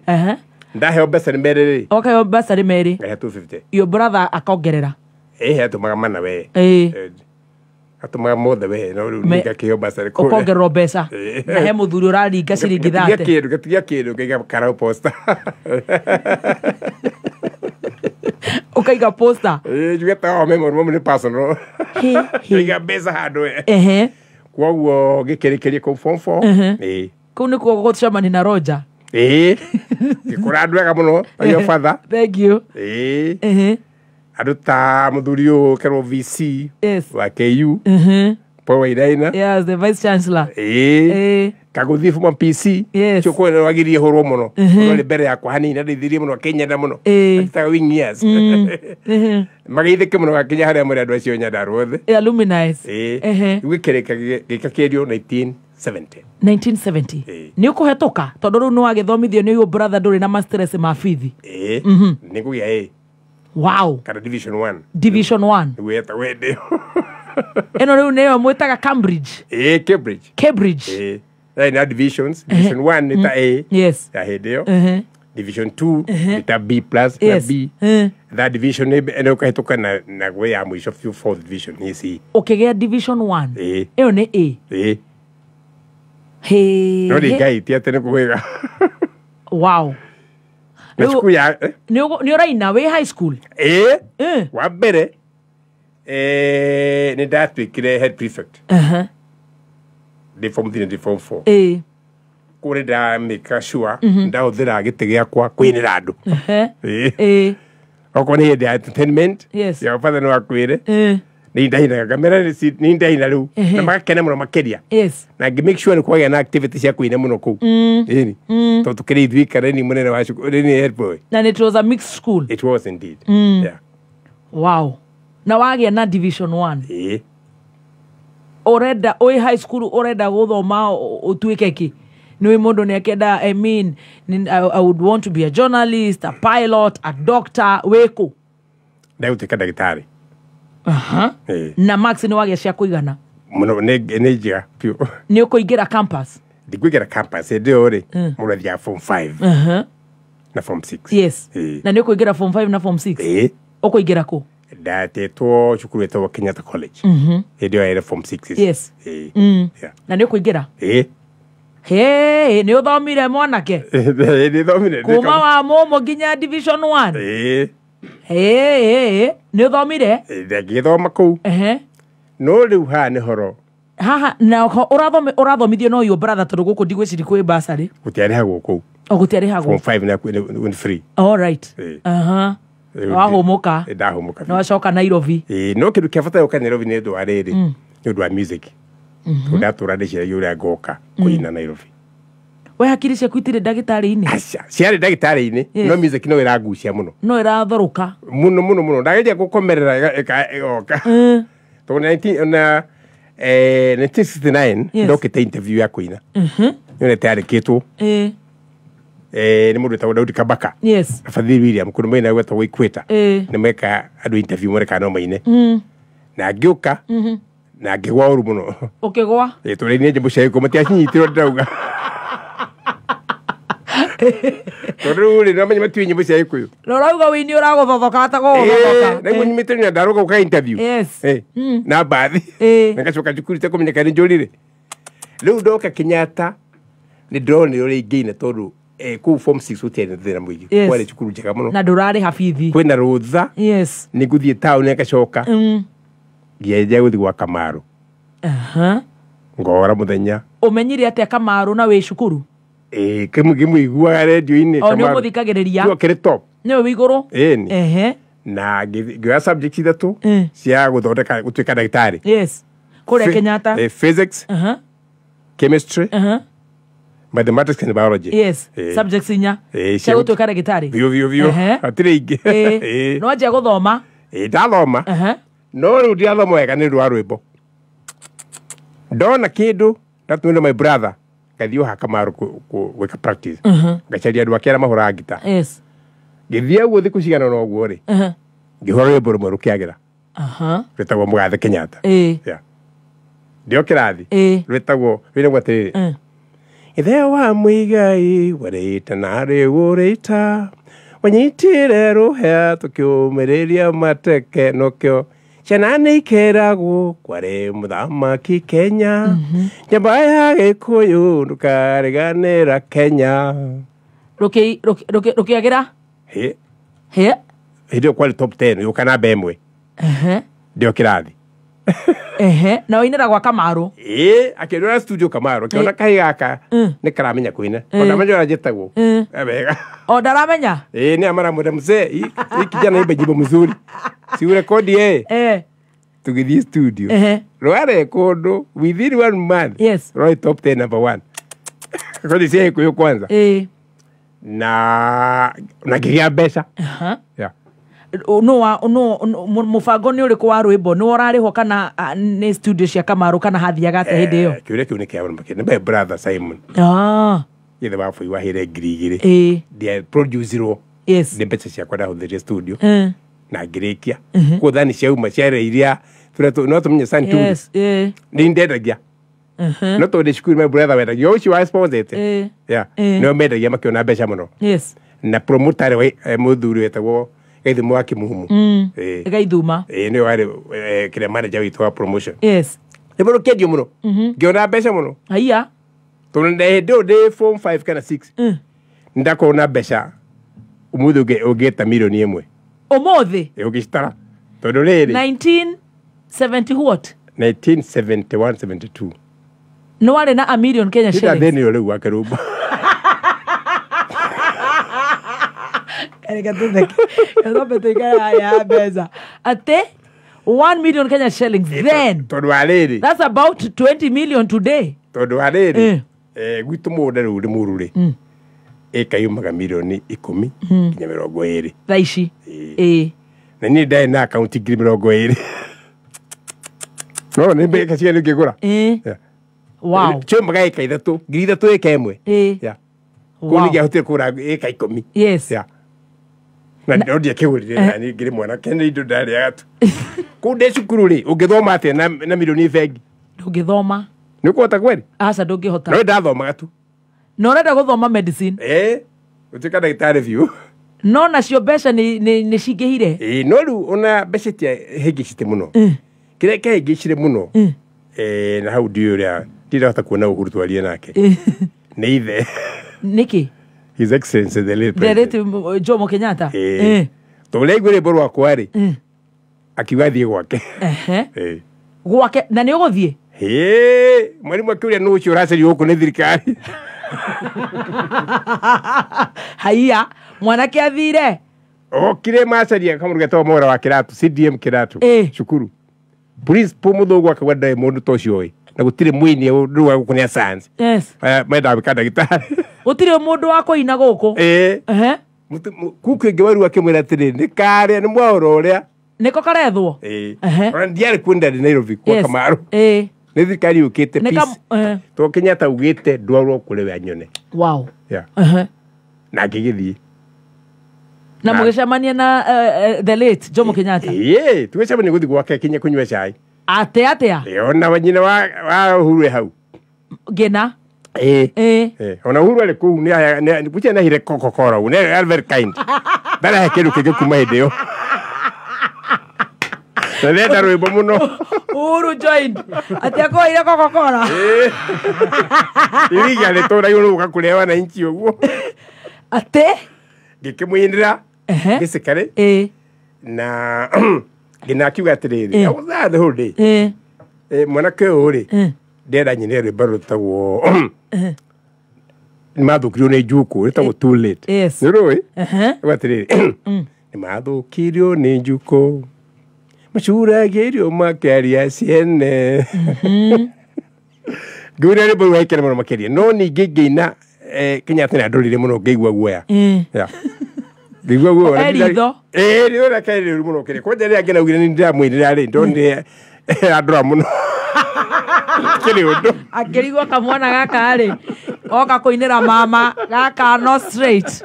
S10: Ndaheo mbeca nĩ merĩ rĩ.
S3: Ũkaheo mbeca nĩ merĩ.
S10: Ngaheo 250.
S3: Your brother akongerera.
S10: Ĩĩ, atũmaga mana we.
S3: Ĩĩ.
S10: Atũmaga mothe we, no rĩu ningakĩheo mbeca nĩ kũrĩa.
S3: Ũkongererwo mbeca. Na he mũthuri ũraringa ciringi
S10: Ngatigia
S3: 30.
S10: kĩndũ, ngatigia kĩndũ, ngaiga karau posta.
S3: Ũkaiga posta.
S10: Ĩĩ, njuge ta o memory, memory nĩ personal. Ngaiga mbeca handũ we.
S3: Ehe.
S10: Kwoguo ngĩkĩrĩkĩria kũu form 4. Ĩĩ.
S3: Kũu nĩkuo gũcemania na Roger.
S10: Ĩĩ. Ngĩkũra andũ ega mũno, your father.
S3: Thank you.
S10: Ĩĩ. Andũ ta mũthuri ũyũ kerwo VC.
S3: Yes.
S10: Wa KU. Paul Wainaina.
S3: Yes, the vice chancellor.
S10: Ĩĩ. Kagũthiĩ former PC.
S3: Yes.
S10: Ũcio kwene wagirie hũrwo mũno. Ũrĩ mbere yakwa hanini, andeithirie mũno, akĩnyenda mũno. Akĩtaga wing years. Mageithĩke mũno gakinya harĩa mũrĩ andũ acio Nyandarua othe.
S3: Alumni.
S10: Ĩĩ. Rĩu gĩkĩrĩka gĩkakĩrio 1970.
S3: 1970. Nĩ ũkũhetũka tondũ rĩu nĩ wagĩthomithio nĩ your brother, ndũrĩ na ma stress ma bithi.
S10: Ĩĩ. Nĩ ngũgĩa A.
S3: Wow.
S10: Kana division 1.
S3: Division 1.
S10: Nĩguo yetagwo hĩndĩ ĩyo.
S3: Ĩno rĩu nĩyo mwĩtaga Cambridge.
S10: Ĩĩ, Cambridge.
S3: Cambridge.
S10: Ĩĩ. Yarĩ na divisions. Division 1 nĩ ta A.
S3: Yes.
S10: Ya hĩndĩ ĩyo. Division 2 nĩ ta B plus na
S3: Yes.
S10: B. That division nĩ ũkahĩtũka na gwĩ ya mũico biũ fourth division nĩ C.
S3: Ũkĩgĩa division 1.
S10: Ĩĩ.
S3: Ĩyo nĩ A.
S10: Ĩĩ.
S3: Hĩ.
S10: No nĩ Ngai ti atĩ nĩ kũgĩga.
S3: Wow.
S10: Na cukuru ya
S3: Nĩ ũraina wĩ high school?
S10: Ĩĩ. Wa mbere nĩ ndatuĩkire head prefect. Ndĩ form 3 na ndĩ form 4.
S3: Ĩĩ.
S10: Kũu nĩ ndamĩka sure ndahũthĩra gĩtĩ gĩakwa kũinĩra andũ.
S3: Ĩĩ.
S10: Okorwo nĩ hĩndĩ ya entertainment.
S3: Yes.
S10: Ya batha nĩ wakwĩre. Nĩ ndainaga ngamera nĩ ndaina rĩu. Na magakena mũno makĩria.
S3: Yes.
S10: Na ngĩ make sure nĩ kwagĩa na activity cia kũina mũno kũu. Ĩni. Tondũ tũkĩrĩ ithuĩ ikara nĩ mũnene wa cukuru, nĩ head boy.
S3: Na it was a mixed school.
S10: It was indeed. Yeah.
S3: Wow. Na wagĩa na division 1.
S10: Ĩĩ.
S3: Ũrenda wĩ high school ũrenda gũthoma ũtuĩke kĩ? Nĩ mũndũ nĩ akĩenda, I mean, I would want to be a journalist, a pilot, a doctor, wĩkũ?
S10: Ndagũtuĩka ndagĩtarĩ.
S3: Aha.
S10: Ĩĩ.
S3: Na max nĩ wagĩa cia kũigana?
S10: Mũno nĩ njega biũ.
S3: Nĩ ũkũingĩra campus?
S10: Ndikũingĩra campus hĩndĩ ĩyo rĩ, mũndũ athiaga form 5 na form 6.
S3: Yes.
S10: Ĩĩ.
S3: Na nĩ ũkũingĩra form 5 na form 6?
S10: Ĩĩ.
S3: Ũkũingĩra kũ?
S10: Ndatetwo cukuru ĩtagwo Kenyatta College. Hĩndĩ ĩyo yarĩ form 6.
S3: Yes.
S10: Ĩĩ. Yeah.
S3: Na nĩ ũkũingĩra?
S10: Ĩĩ.
S3: Hĩ, nĩ ũthomire mwanake?
S10: Nĩ thomire.
S3: Kuma wa mũmũ nginya division 1?
S10: Ĩĩ.
S3: Hĩ, nĩ ũthomire?
S10: Ndagĩthoma kũu. No rĩu haha nĩ horo.
S3: Haha na ũrathomithio no your brother tondũ gũkũ ndigwĩciria kwĩ bursary.
S10: Gũtiarĩhagwo kũu.
S3: O gũtiarĩhagwo.
S10: Form 5 na free.
S3: All right.
S10: Ĩĩ.
S3: Aha. Wahũmũka.
S10: Ndahũmũka.
S3: Na wacoka Nairobi.
S10: Ĩĩ, no kĩndũ kĩa bata gũka Nairobi nĩ ũndũ wa rĩrĩ. Nĩ ũndũ wa music. Tondũ ndatũra ndĩciragia ũrĩa ngoka kũina Nairobi.
S3: We hakiri ciaku itirĩ ndagĩtarĩ-inĩ?
S10: Aca, ciarĩ ndagĩtarĩ-inĩ, no music no ĩrangucia mũno.
S3: No ĩrathorũka.
S10: Mũno mũno mũno. Ndageria gũkomerera ĩgoka. Tondũ na 1969
S3: Yes.
S10: ndokĩte interview ya kũina. Nyonete yarĩkĩtwo. Nĩ mũndũ wĩtagwo Daudi Kabaka.
S3: Yes.
S10: Na Fadhili William kũndũ mwena gwetagwo Equator.
S3: Eh.
S10: Nĩ meka andũ interview mone kana no maine. Na ngĩũka na ngĩgwa ũru mũno.
S3: Ũkĩgwa?
S10: Tũrainire nyĩmbo cia gĩkũyũ matiacinyitirwo ndĩrauga. Tondũ rĩu rĩ nĩwamenya matiũĩ nyĩmbo cia gĩkũyũ.
S3: Na ũrauga wĩini ũragũthothoka atagũgũthothoka.
S10: Rĩu nyumĩte na ndarũga gũka interview.
S3: Yes.
S10: Na mbathi. Na ngacoka cukuru itekũmenyeka nĩ njũrire. Rĩu ndoka Kenyatta nĩ ndĩronire ũrĩa ingĩina tondũ kũu form 6 gũtiarĩ na thĩna mũingĩ.
S3: Yes.
S10: Kwarĩ cukuru njega mũno.
S3: Na ndũrarĩha bithi.
S10: Kwĩna rũtha.
S3: Yes.
S10: Nĩ ngũthiĩ taũni ngacoka. Ngĩanjia gũthiĩ gwa Kamaru.
S3: Aha.
S10: Ngora mũthenya.
S3: Ũmenyire atĩa Kamaru na wĩ cukuru?
S10: Kĩmũiguaga redio-inĩ.
S3: O nĩ ũmũthikagĩrĩria.
S10: Kĩo kĩrĩ top.
S3: Nĩwe wĩ igũrũ?
S10: Ĩni.
S3: Ehe.
S10: Na ngĩoya subjects ithatũ cia gũthondeka gũtuĩka ndagĩtarĩ.
S3: Yes. Kũrĩa Kenyatta.
S10: Physics, chemistry, mathematics and biology.
S3: Yes. Subjects inya. Cia gũtuĩka ndagĩtarĩ.
S10: Biũ biũ biũ. Hatirĩ ingĩ.
S3: No wanjia gũthoma.
S10: Ndathoma. No rĩu ndirathoma wega nĩ ũndũ wa rwĩmbo. Ndona kĩndũ ndatũmĩrwo my brother ngathiĩ o ha Kamaru gwĩka practice. Ngacaria andũ ake arĩa mahũraga ngita.
S3: Yes.
S10: Ngĩthiĩ ũguo thikũ cigana ũna ũguo rĩ, ngĩhũra rwĩmbo rũmwe rũkĩagĩra. Rwĩtagwo Mũgathe Kenyatta. Yeah. Ndĩo kĩrathi. Rwĩtagwo rwĩragwo atĩrĩrĩ. Ithe wa Muigai warĩte na rĩu ũrĩta wanyitire rũhĩa tũkĩũmĩrĩria mateke nokĩo ciana nĩ ikeragwo kwarĩ mũthamaki Kenya njamba ya Gĩkũyũ ndũkariganĩra Kenya.
S3: Rũkĩagĩra?
S10: Hĩ.
S3: Hĩ.
S10: Hĩndĩ ĩyo kwarĩ top 10 yũka namba ĩmwe. Ndĩo kĩrathi.
S3: Ehe, na ũinĩra gwa Kamaru.
S10: Akĩndwara studio Kamaru, akĩona kahĩ gaka nĩ karamenya kũina. Ona menya ũrĩa njĩtagwo. Wega.
S3: O ndaramenya?
S10: Nĩ amaramwĩra mzee, hii kijana imba nyimbo mzuri. Si urekodi yeye. Tũgĩthiĩ studio. Rwarĩ kũndũ within 1 month.
S3: Yes.
S10: Rwarĩ top 10 number 1. Rekodi cia Gĩkũyũ kwanza. Na ngĩgĩa mbeca. Yeah.
S3: No mũbango nĩ ũrĩkũ wa rwĩmbo nĩ ũrarĩhwo kana nĩ studio cia Kamaru kana hathiaga atĩa hĩndĩ ĩyo?
S10: Kĩũria kĩu nĩ kĩa mũno makĩria. Nĩ my brother Simon. Ithe wa bũi waheire 2,000. Ndia produce-irwo.
S3: Yes.
S10: Nĩ mbeca ciakwa ndahũthĩrire studio. Na ngĩrĩkia. Koguo thani ciauma ciarĩ iria no tũmenye Sun Tune.
S3: Yes.
S10: Nĩ ndendagia. No tondũ ndĩ cukuru my brother wendagia ũcio wa sponsor-ĩte. Yeah. Nĩo mendagia makĩona mbeca mũno.
S3: Yes.
S10: Na promoter wa mũthuri wetagwo Gaithuma wa Kĩmuhumu.
S3: Gaithuma.
S10: Nĩwe warĩ kĩrĩa manager witũ wa promotion.
S3: Yes.
S10: Nĩ rũkĩendio mũno. Ngĩona mbeca mũno.
S3: Haiya.
S10: Tondũ hĩndĩ ĩyo ndĩ form 5 kana 6. Nĩndakorwo na mbeca ũmũthĩ ũngĩeta milioni ĩmwe.
S3: Ũmũthĩ?
S10: Ũngĩcitara. Tondũ rĩrĩ.
S3: 1970 what?
S10: 1971 72.
S3: Nĩ warĩ na a million Kenya shillings.
S10: Nĩndathĩnire rĩu gwake rũmba.
S3: Reke tũtheke. Twambe tũikare haya mbeca. Atĩ 1 million Kenya shillings then.
S10: Tondũ wa rĩrĩ.
S3: That's about 20 million today.
S10: Tondũ wa rĩrĩ. Gwitũ mũgũnda rĩu Rĩmuru rĩ. Ĩka yumaga milioni 10 nginya 20.
S3: Thaa ici.
S10: Na niĩ ndarĩ na akaunti 20,000. No nĩ mbeca cigana ũngĩgũra.
S3: Wow.
S10: Ciumaga ĩka 3, 3,000 ĩka ĩmwe. Yeah. Kũu nĩngĩahotire kũgũra ĩka 10.
S3: Yes.
S10: Yeah. Na no ndiakĩgũrire na niĩ ngĩrĩ mwanake nĩ indo ndarĩaga tu. Kũu ndĩ cukuru rĩ, ũngĩthoma atĩa na milioni bengi?
S3: Ndũngĩthoma.
S10: Nĩ ũkũhota kweri?
S3: Aca ndũngĩhota.
S10: No ndathomaga tu.
S3: Na ũrenda gũthoma medicine?
S10: Gũtuĩka ndagĩtarĩ biũ.
S3: No nacio mbeca nĩ cingĩhire?
S10: No rĩu ona mbeca itiahĩngĩcĩte mũno. Kĩrĩa kĩahĩngĩcire mũno na hau ndiũĩ ũrĩa ndirahota kuona Uhuru twarie nake. Nĩ ithe.
S3: Nĩkĩ?
S10: His Excellency the late President.
S3: The late Jomo Kenyatta.
S10: Tondũ rĩrĩa aiguire rwĩmbo rwakwa rĩ, akiuga thiĩ gwake.
S3: Gwake na nĩ ũgũthiĩ?
S10: Mwarimũ akĩũria nũ ũcio ũracario gũkũ nĩ thirikari.
S3: Haiya, mwanake athire.
S10: Okire macaria kamũndũ getagwo Mwaura wa Kĩratũ, CDM Kĩratũ, cukuru. Principal mũthũngũ akauga ndarĩ mũndũ ta ũcio ũĩ. Na gũtirĩ mũini rĩu wa gũkũ nĩ a science.
S3: Yes.
S10: Mendaga gwĩka ndagĩtarĩ.
S3: Gũtirĩ mũndũ wa kũina gũkũ.
S10: Kũu kĩngĩ waru akĩmwĩra atĩrĩ, nĩ karĩa nĩ Mwaura ũrĩa.
S3: Nĩko karethwo?
S10: Ona ndiarĩ kuo ndarĩ Nairobi kwa Kamaru. Nĩ thirikari yũkĩte peace. Tondũ Kenyatta augĩte ndwarwo kũrĩ we anyone.
S3: Wow.
S10: Yeah. Na ngĩgĩthiĩ.
S3: Na mũgĩcemania na the late Jomo Kenyatta.
S10: Ĩĩ, tũgĩcemania gũthiĩ gwake kinya kũnyua cai.
S3: Atĩa atĩa?
S10: Ĩ, ona nyina wa Uhuru e hau.
S3: Ngĩna.
S10: Ĩĩ.
S3: Ĩĩ.
S10: Ĩ, ona Uhuru arĩ kũu nĩ kuchia nahire Coca-Cola ũguo, nĩ arĩ very kind. Ndarahe kĩndũ kĩngĩ kuma hĩndĩ ĩyo. Na nĩenda rwĩmbo mũno.
S3: Uhuru joined. Atĩ akũheire Coca-Cola.
S10: Ĩĩ. Iriga rĩtũragio rũka kũrĩa wananchi ũguo.
S3: Atĩ?
S10: Ngĩkĩmũinĩra basically.
S3: Ĩĩ.
S10: Na ngĩna akiuga atĩrĩrĩ,
S3: Ĩĩ.
S10: I was there the whole day.
S3: Ĩĩ.
S10: Eh, mwanake ũyũ rĩ, ndĩrenda nyine rwĩmbo rwĩtagwo nĩmathũkirio nĩ njukũ, rwĩtagwo Too Late.
S3: Yes.
S10: Nĩ rũĩ?
S3: Ehe.
S10: Rũu atĩrĩrĩ, nĩmathũkirio nĩ njukũ, macuragĩrio makĩaria ciene. Ngĩũria rwĩmbo rũu haikara mũno makĩria, no ningĩ ngĩina Kenyatta nĩandorire mũno ngĩigua guoya. Yeah. Ngĩigua guoya.
S3: He ritho.
S10: Ĩĩ, ritho rĩake rĩ rĩũru mũno kĩrĩa. Kwanja rĩrĩa ngĩnaugire nĩ ndĩramũinĩra rĩ, ndonire andora mũno. Kĩrĩ ũndũ.
S3: Akĩrigwo kamwana gaka rĩ, oka kũinĩra mama gaka no straight.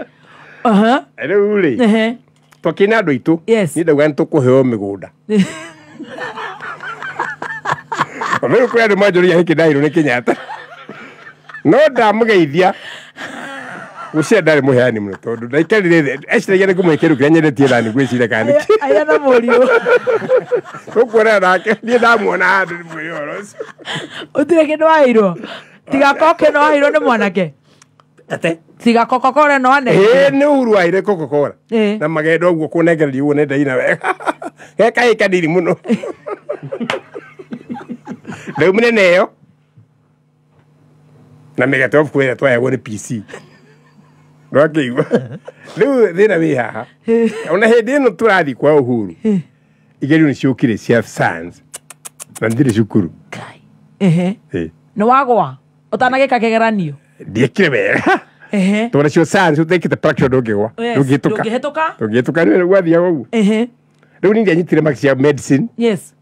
S3: Aha.
S10: Rĩu rĩ,
S3: Ehe.
S10: twakĩina andũ aitũ.
S3: Yes.
S10: Niĩ ndauga nĩtũkũheo mĩgũnda. Ona rĩu kwĩ andũ manjũria hĩkĩ ndahirwo nĩ Kenyatta. No ndamũgeithia. Gũcia ndarĩ mũheani mũno tondũ ndaikarire thĩ, eciragia nĩ ngũmũhe kĩndũ kĩrĩa nyendetie thani ngwĩciria kana nĩkĩ.
S3: Aya na mũriũ.
S10: Tũkuonana nake, niĩ ndamuona handũ ndĩmwĩre ũhoro ũcio.
S3: Ũtirĩ kĩndũ waheirwo. Tiga koke no waheirwo nĩ mwanake.
S10: Ate?
S3: Tiga Coca-Cola no ane.
S10: Ĩĩ, nĩ Uhuru waheire Coca-Cola.
S3: Ĩĩ.
S10: Na magendo ũguo kũnengereria ũguo nĩ ndaina wega. Ge kahĩĩ kanini mũno. Ndaumire na ĩyo. Na mĩgate of course ĩrĩa twaheagwo nĩ PC. Ndwakĩigua. Rĩu thĩna wĩ haha. Ona hĩndĩ ĩno tũrathiĩ kwa Uhuru. Igerio nĩ ciũkire cia science. Na ndirĩ cukuru.
S3: Ehe.
S10: Ĩĩ.
S3: Nĩ wagwa ũtanagĩka kĩgeranio.
S10: Ndiekire wega.
S3: Ehe.
S10: Tondũ nacio science ũtekĩte practical ndũngĩgwa.
S3: Yes,
S10: Ndũngĩhĩtũka.
S3: ndũngĩhĩtũka.
S10: Ndũngĩhĩtũka nĩ gwathiaga ũguo.
S3: Ehe.
S10: Rĩu niĩ ndianyitire marks cia medicine.
S3: Yes.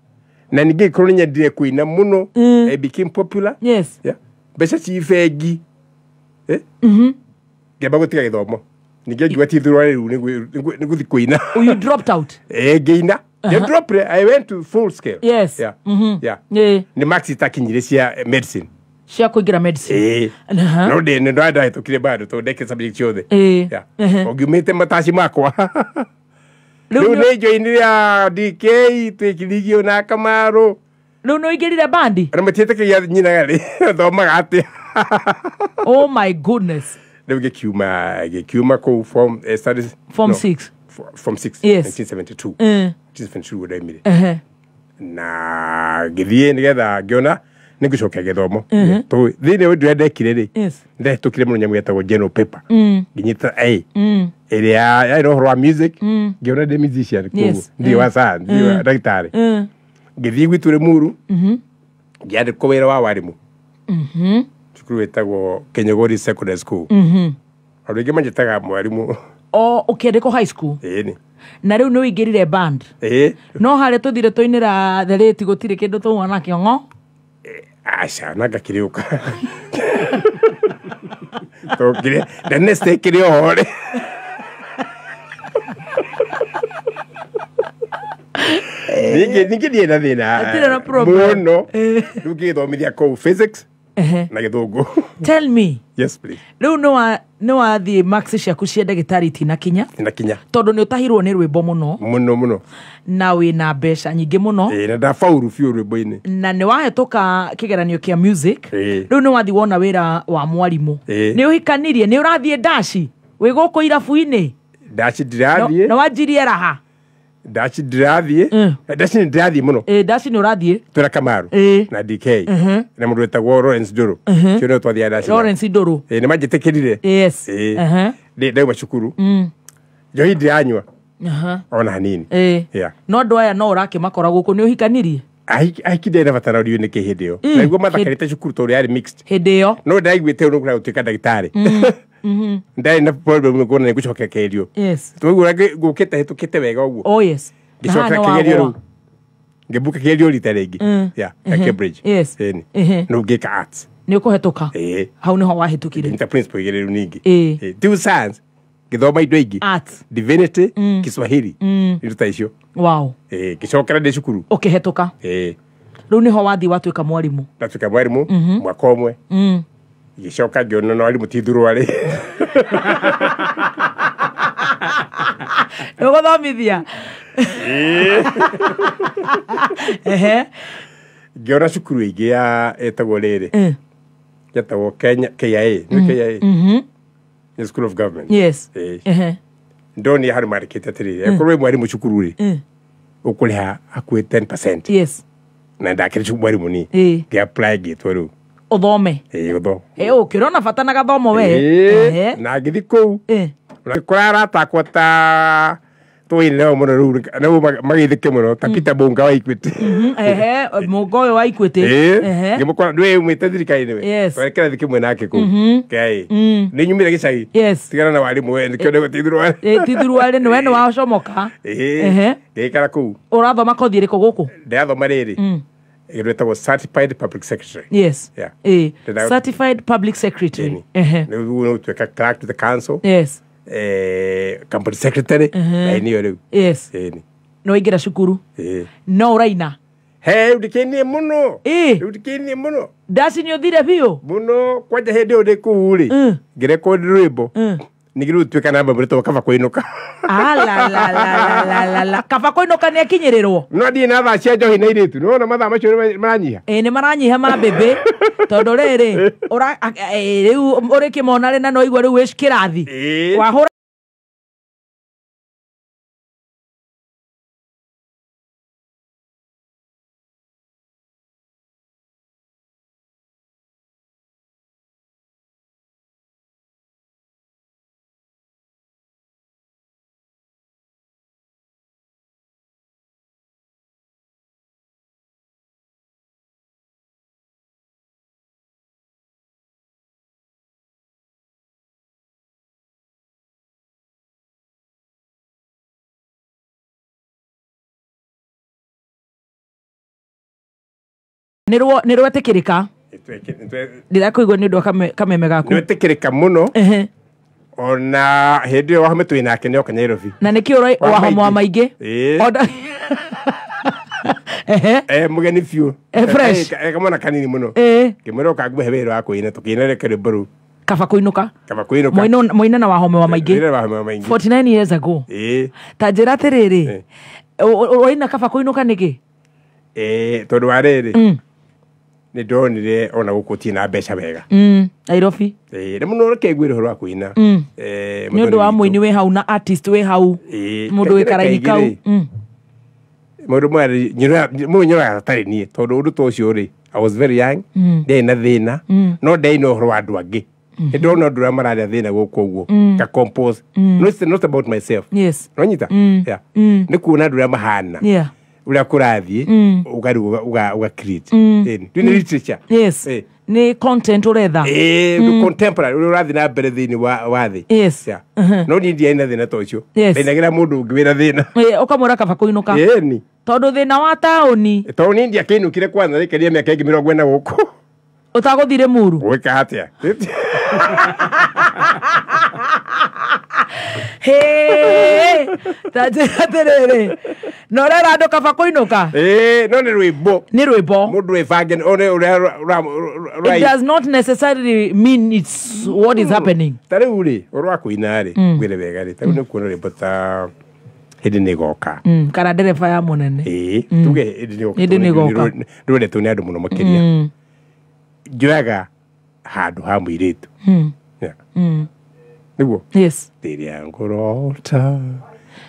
S10: Na ningĩ gĩkorwo nĩ nyendire kũina mũno. I became popular.
S3: Yes.
S10: Yeah. Mbeca ci bengi. Ngĩamba gũtiga gĩthomo. Ningĩ ngiuga ti ithurwa rĩu nĩ gũthiĩ kũina.
S3: Oh, you dropped out.
S10: Ĩĩ, ngĩina.
S3: Aha.
S10: Dropped, I went to full scale.
S3: Yes.
S10: Yeah. Yeah.
S3: Ĩĩ.
S10: Nĩ marks itakinyire cia medicine.
S3: Cia kũingĩra medicine.
S10: Ĩĩ.
S3: Aha.
S10: No ndĩ nĩ ndahĩtũkire bado tondũ ndekire subject ciothe.
S3: Ĩĩ.
S10: Yeah.
S3: Ehe.
S10: Ũngiumĩte mataci makwa. Rĩu nĩ njoinire ya DK twĩkirigio na Kamaru.
S3: Rĩu nĩ ũingĩrire bandi?
S10: Na matiĩtĩkagia nyina rĩ, thomaga atĩa.
S3: Oh my goodness.
S10: Rĩu ngĩkiuma kũu form studies.
S3: Form
S10: no,
S3: 6.
S10: Form 6.
S3: Yes.
S10: 1972. 1972 ndaimire.
S3: Ehe.
S10: Na ngĩthiĩ nĩgetha ngĩona nĩ ngũcokia gĩthomo. Tondũ thĩinĩ wa ũndũ ũrĩa ndekire rĩ, ndahĩtũkire mũno nyamũ yetagwo general paper. Ngĩnyita A. Ĩrĩa yarĩ na ũhoro wa music. Ngĩona ndĩ musician koguo.
S3: Yes.
S10: Ndirĩ wa science, ndirĩ wa ndagĩtarĩ. Ngĩthiĩ gwitũ Rĩmuru, ngĩandĩkwo wĩra wa warimũ. Cukuru wĩtagwo Kenyogori Secondary School. Andũ aingĩ manjĩtaga mwarimũ.
S3: O ũkĩandĩkwo high school.
S10: Ĩĩ.
S3: Na rĩu nĩ ũingĩrire band.
S10: Ĩĩ.
S3: No harĩa tũthire tũinĩra the late gũtirĩ kĩndũ twauma nakĩo ng'o.
S10: Aca, na ngakĩrĩũka. Tũkire, the next day kĩrĩ oho rĩ. Ningĩ ndirĩ na thĩna.
S3: Hatirĩ na problem.
S10: Mũno. Rĩu ngĩgĩthomithia kũu physics
S3: Ehe.
S10: na gĩthũngũ.
S3: Tell me.
S10: Yes, please.
S3: Rĩu nĩ wathiĩ marks ciaku cia ndagĩtarĩ itinakinya.
S10: Itinakinya.
S3: Tondũ nĩ ũtahirwo nĩ rwĩmbo mũno.
S10: Mũno mũno.
S3: Na wĩna mbeca nyingĩ mũno.
S10: Ĩĩ, na ndabauru biũ rwĩmbo-inĩ.
S3: Na nĩ wahĩtũka kĩgeranio kĩa music.
S10: Ĩĩ.
S3: Rĩu nĩ wathiĩ wona wĩra wa mwarimũ.
S10: Ĩĩ.
S3: Nĩ ũhikanirie, nĩ ũrathiĩ ndaci. Wĩ gũkũ irabu-inĩ.
S10: Ndaci ndirathiĩ.
S3: Na wanjirie raha.
S10: Ndaci ndirathiĩ. Ndaci nĩ ndirathiĩ mũno.
S3: Ĩĩ, ndaci nĩ ũrathiĩ.
S10: Twĩna Kamaru.
S3: Ĩĩ.
S10: Na DK. Na mũndũ wĩtagwo Lawrence Ndũrũ. Ũcio nĩwe twathiaga ndaci.
S3: Lawrence Ndũrũ.
S10: Ĩĩ, nĩ manjĩtĩkĩrire.
S3: Yes.
S10: Ĩĩ. Ndauma cukuru. Njohi ndiranyua. Ona hanini.
S3: Ĩĩ.
S10: Yeah.
S3: No andũ aya no ũrakĩmakora gũkũ nĩ ũhikanirie?
S10: Ahiki ndarĩ na bata na ũriũ nĩkĩ hĩndĩ ĩyo. Naiguo mathakarĩte cukuru tondũ yarĩ mixed.
S3: Hĩndĩ ĩyo.
S10: No ndaiguĩte ũũ nĩkũrenda gũtuĩka ndagĩtarĩ. Ndarĩ na problem kuona nĩ ngũcokia kĩgerio.
S3: Yes.
S10: Twaigua ngũkĩte hĩtũkĩte wega ũguo.
S3: Oh yes.
S10: Ngĩcoka kĩgerio rĩu. Ngĩbuka kĩgerio rita rĩngĩ. Yeah, ya Cambridge.
S3: Yes.
S10: Ĩni.
S3: Ehe.
S10: Rĩu ngĩka arts.
S3: Nĩ ũkũhetũka.
S10: Ĩĩ.
S3: Hau nĩho wahĩtũkire.
S10: Ngĩnyita principal igĩrĩ rĩu ningĩ.
S3: Ĩĩ.
S10: Ĩĩ. Tiu science. Ngĩthoma indo ingĩ.
S3: Arts.
S10: Divinity, Kiswahili. Indo ta icio.
S3: Wow.
S10: Ngĩcokera ndĩ cukuru.
S3: Ũkĩhetũka. Rĩu nĩho wathiĩ watuĩka mwarimũ.
S10: Ndatuĩka mwarimũ mwaka ũmwe. Ngĩcoka ngĩona no arimũ ti thuruarĩ.
S3: Ũgũthomithia.
S10: Ngĩona cukuru ĩngĩ ya ĩtagwo rĩrĩ. Yetagwo Kenya KIA, nĩ KIA. Nĩ School of Government.
S3: Yes.
S10: Ndonire handũ mandĩkĩte atĩrĩrĩ, akorwo wĩ mwarimũ cukuru rĩ, ũkũrĩha hakuhĩ 10%.
S3: Yes.
S10: Na ndakĩrĩ mwarimũ niĩ. Ngĩ-apply ngĩtwo rĩu.
S3: Ũthome.
S10: Gũthoma.
S3: Ũkĩrona bata na gathomo we.
S10: Na ngĩthiĩ kũu. Ngĩkora arata akwa ta tũinĩ nao mũno rĩu nao magĩthĩke mũno ta Peter Mũnga wa Equity.
S3: Mũnga ũyũ wa Equity.
S10: Ngĩmũkora nĩwe umĩte thirikari-inĩ we.
S3: Yes.
S10: Twarĩ kĩrathi kĩmwe nake kũu. KIA. Nĩ nyumĩre gĩcagi.
S3: Yes.
S10: Tigana na warimũ we nĩkĩo ndĩgwo ti thuruarĩ.
S3: Ti thuruarĩ nĩ we nĩ wacomoka.
S10: Ngĩikara kũu.
S3: Ũrathoma kothi ĩrĩkũ gũkũ?
S10: Ndĩrathoma rĩrĩ. Ĩrĩtagwo Certified Public Secretary.
S3: Yes.
S10: Yeah.
S3: Certified Public Secretary.
S10: Nĩ ũtuĩka clerk to the council.
S3: Yes.
S10: Company secretary. Na nĩyo rĩu.
S3: Yes. No waingĩra cukuru. No ũraina.
S10: He, rĩu ndikenie mũno. Rĩu ndikenie mũno.
S3: Ndaci nĩ ũthire biũ.
S10: Mũno kwanja hĩndĩ ĩyo ndĩ kũu rĩ. Ngĩrekondi rwĩmbo. Ningĩ rĩu tuĩka namba ĩmwe rĩtagwo Kaba Kũinũka.
S3: Alalalala. Kaba Kũinũka nĩ akinyĩrĩrwo.
S10: No ndiĩ na thaa cia njohi na airĩtu. Nĩwona mathaa macio nĩ maranyiha.
S3: Nĩ maranyiha ma mbĩmbĩ. Tondũ rĩrĩ rĩu ũrĩkĩmona rĩ na no igua rĩu wĩ kĩrathi. Wahũra nĩ rwetĩkĩrĩka. Ndĩrakũigua nĩ ũndũ wa kameme gaku.
S10: Nĩ rwetĩkĩrĩka mũno. Ona hĩndĩ ĩyo Wahome twĩ nake nĩ oka Nairobi.
S3: Na nĩkĩo Wahome wa maingĩ.
S10: Mũgeni biũ.
S3: Fresh.
S10: Kamwana kanini mũno. Ngĩmwĩra ũka ngũhe wĩra wa kũina tũkĩina rwĩmbo rũu.
S3: Kaba Kũinũka.
S10: Kaba Kũinũka.
S3: Mũina na Wahome wa maingĩ.
S10: Mũina na Wahome wa maingĩ.
S3: 49 years ago. Ta njĩra atĩrĩrĩ. Ũraina Kaba Kũinũka nĩkĩ?
S10: Tondũ wa rĩrĩ. Nĩ ndonire ona gũkũ ti na mbeca wega.
S3: Nairobi.
S10: Nĩ mũno reke ngwĩre ũhoro wa kũina.
S3: Nĩ ũndũ wa mũini wĩ hau na artist wĩ hau. Mũndũ wĩ karaini kau.
S10: Mũndũ mũndũ nyoraga atarĩ niĩ tondũ ũndũ ta ũcio rĩ, I was very young, ndiarĩ na thĩna, no ndiarĩ na ũhoro wa andũ angĩ. Nĩ ndona ũndũ ũrĩa mararĩa thĩna gũkũ ũguo, ka compose. No, it's not about myself.
S3: Yes.
S10: Nĩwanyita? Yeah. Nĩ kuona andũ ũrĩa mahana.
S3: Yeah.
S10: Ũrĩa kũrathiĩ, ũga create. Nĩ literature.
S3: Yes. Nĩ content ũretha.
S10: Nĩ contemporary ũrĩa ũrathiĩ na mbere thĩinĩ wa thĩ.
S3: Yes.
S10: No niĩ ndiarĩ na thĩna ta ũcio.
S3: Yes.
S10: Ndainagĩra mũndũ ũngĩ wĩna thĩna.
S3: Ũkamwĩra Kaba Kũinũka.
S10: Ĩni.
S3: Tondũ thĩna wa taũni.
S10: Tondũ niĩ ndiakĩinũkire kwanza ndaikarire mĩaka ĩngĩ 40 gũkũ.
S3: Ũtagũthire Muru.
S10: Gwĩka atĩa?
S3: Hey, ta njĩra atĩrĩrĩ. Na ũrera andũ Kaba Kũinũka?
S10: No nĩ rwĩmbo.
S3: Nĩ rwĩmbo.
S10: Mũndũ wĩbange one ũrĩa
S3: It does not necessarily mean it's what is happening.
S10: Ta rĩu rĩ, ũhoro wa kũina rĩ, ngwĩre wega rĩ, ta rĩu nĩ kuona rwĩmbo ta hĩndĩ nĩ ĩgoka.
S3: Kana ndereba ya mũnene.
S10: Tuge hĩndĩ nĩ ĩgoka.
S3: Hĩndĩ nĩ ĩgoka.
S10: Rwendetwo nĩ andũ mũno makĩria. Njoyaga handũ ha mũirĩtu. Nĩguo?
S3: Yes.
S10: Rĩrĩa ngũrota.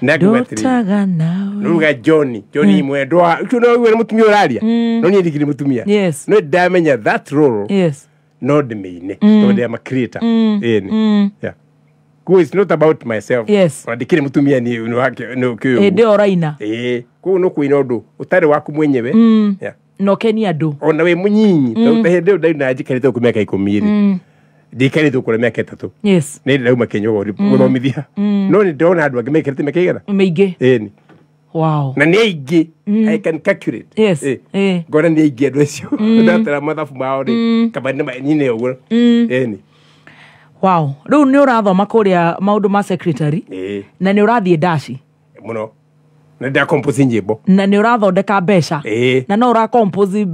S3: Ndotaga nawe.
S10: Nuga Johnny, Johnny mwendwa. Ucio no ũguo nĩ mũtumia ũraria. No niĩ ndikĩrĩ mũtumia.
S3: Yes.
S10: No ndamenya that role.
S3: Yes.
S10: No ndĩmĩine. Tondũ ndĩ ama creator. Ĩni. Yeah. Koguo it's not about myself.
S3: Yes.
S10: Ona ndikĩrĩ mũtumia niĩ nĩ wake nĩ kĩũĩ.
S3: Hĩndĩ ĩyo ũraina.
S10: Koguo no kũina ũndũ ũtarĩ waku mwenyewe. Yeah.
S3: Na ũkenie andũ.
S10: Ona wĩ mũnyinyi. Tondũ ta hĩndĩ ĩyo ndaina njikarĩte gũkũ mĩaka 10 rĩ. Ndikarĩte gũkũ mĩaka 3.
S3: Yes.
S10: Nĩ ndauma Kenya gũthomithia. No nĩ ndĩrona andũ angĩ maikarĩte mĩaka igana.
S3: Mĩingĩ.
S10: Ĩni.
S3: Wow.
S10: Na nĩ aingĩ. I can calculate.
S3: Yes.
S10: Ngona nĩ aingĩ andũ acio. Ndatara mathabu mao rĩ. Kaba nyine ũguo. Ĩni.
S3: Wow, rĩu nĩ ũrathoma kũrĩa maũndũ ma secretary na nĩ ũrathiĩ ndaci
S10: Mũno. Na ndacompose nyĩmbo.
S3: Na nĩ ũrathondeka mbeca na no ũracompose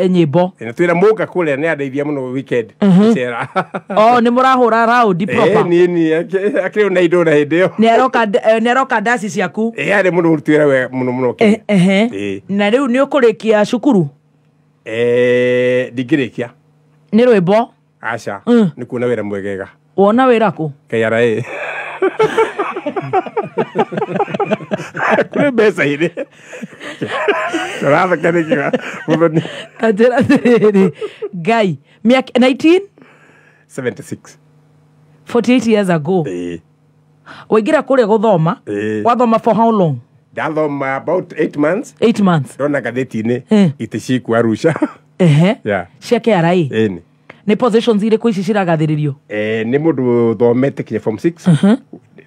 S3: nyĩmbo.
S10: Na twĩna mũka kũrĩa, nĩ andeithia mũno weekend gũcera.
S3: Oh, nĩ mũrahũra raundi proper.
S10: Nini akĩrĩ na indo na hĩndĩ ĩyo.
S3: Nĩ aroka ndaci ciaku.
S10: Arĩ mũno mũruti wĩra wega mũno mũno Kenya.
S3: Na rĩu nĩ ũkũrĩkia cukuru?
S10: Ndingĩrĩkia.
S3: Nĩ rwĩmbo?
S10: Aca. Nĩ kuona wĩra mwegega.
S3: Wona wĩra kũ?
S10: KRA. Kũrĩ mbeca irĩ tũratheka nĩkĩo mũthoni.
S3: Ta njĩra atĩrĩrĩ, Ngai, mĩaka 19
S10: 76.
S3: 48 years ago waingĩra kũrĩa gũthoma. Wathoma for how long?
S10: Ndathoma about 8 months.
S3: 8 months.
S10: Ndona ngathĩti-inĩ itĩ ciku Arusha.
S3: Cia KRA?
S10: Ĩni.
S3: Nĩ positions irĩkũ ici ciragathĩrĩrio?
S10: Nĩ mũndũ ũthomete kinya form 6,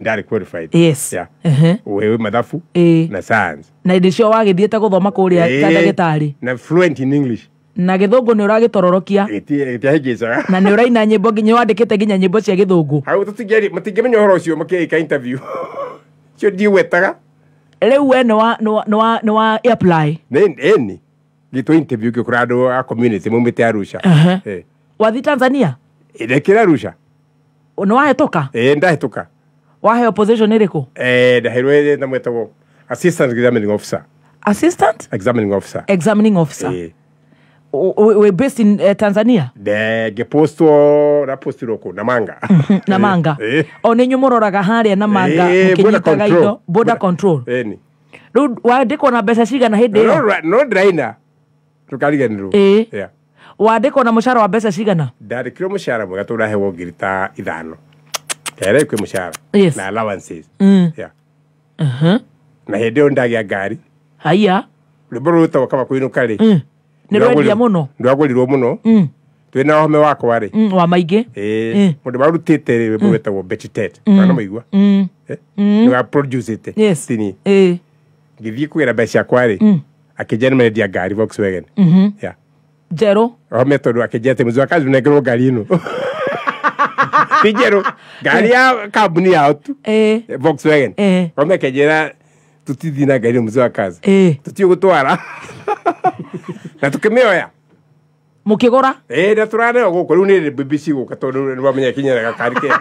S10: ndarĩ qualified. Wewe mathabu na science.
S3: Na hĩndĩ cio wagĩthiĩte gũthoma kũrĩa ta ndagĩtarĩ.
S10: Na fluent in English.
S3: Na gĩthũngũ nĩ ũragĩtororokia.
S10: Gĩtiahĩngĩcaga.
S3: Na nĩ ũraina nyĩmbo, nginya wandĩkĩte nginya nyĩmbo cia gĩthũngũ.
S10: Hau matingĩmenya ũhoro ũcio makĩĩka interview. Cio ndiwetaga.
S3: Rĩu we nĩ wa apply?
S10: Ĩni. Gĩtwo interview gĩkũra andũ a community maumĩte Arusha.
S3: Wathi Tanzania?
S10: Ndekĩra Arusha.
S3: Nĩ wahĩtũka?
S10: Ndahĩtũka.
S3: Waheo position ĩrĩkũ?
S10: Ndaheirwo na mwetagwo assistant examining officer.
S3: Assistant?
S10: Examining officer.
S3: Examining officer. We based in Tanzania?
S10: Ngĩpostwo, ndapostirwo kũ Namanga.
S3: Namanga. O nĩ inyuĩ mũroraga harĩa Namanga mũkĩnyitaga indo, border control.
S10: Ĩni.
S3: Rĩu wandĩkwo na mbeca cigana hĩndĩ ĩyo?
S10: No ndĩraina. Ndũkariganĩrwo.
S3: Wandĩkwo na mũcara wa mbeca cigana?
S10: Ndandĩkirwo mũcara mwega tondũ ndaheo ngiri ta 5. Kere kwĩ mũcara. Na allowances. Na hĩndĩ ĩyo ndagĩa ngari.
S3: Haiya.
S10: Rwĩmbo rũrũ rwĩtagwo Kaba Kũinũka rĩ.
S3: Nĩ rwendia mũno.
S10: Rwagũrirwo mũno. Twĩna home wakwa rĩ.
S3: Wa maingĩ.
S10: Mũndũ warutĩte rĩ rwĩmbo rwĩtagwo Betty Tet. Kana maigua? Nĩ wa produce ĩte. Tini. Ngĩthiĩ kũgĩra mbeca ciakwa rĩ. Akĩnjĩra nĩ marendia ngari Volkswagen.
S3: Njerũ.
S10: Home tondũ akĩnjĩra atĩ mũzee wa kazi ũnengerwo ngari ĩno. Ti njerũ, ngari ya kambuni yao tu. Volkswagen. Home akĩnjĩra tũtithiĩ na ngari ĩno mũzee wa kazi. Tũtiĩ gũtwara. Na tũkĩmĩoya.
S3: Mũkĩgũra?
S10: Na tũraneo gũkũ rĩu nĩ BBC gũka tondũ nĩ wamenya kinyĩra gakari kega.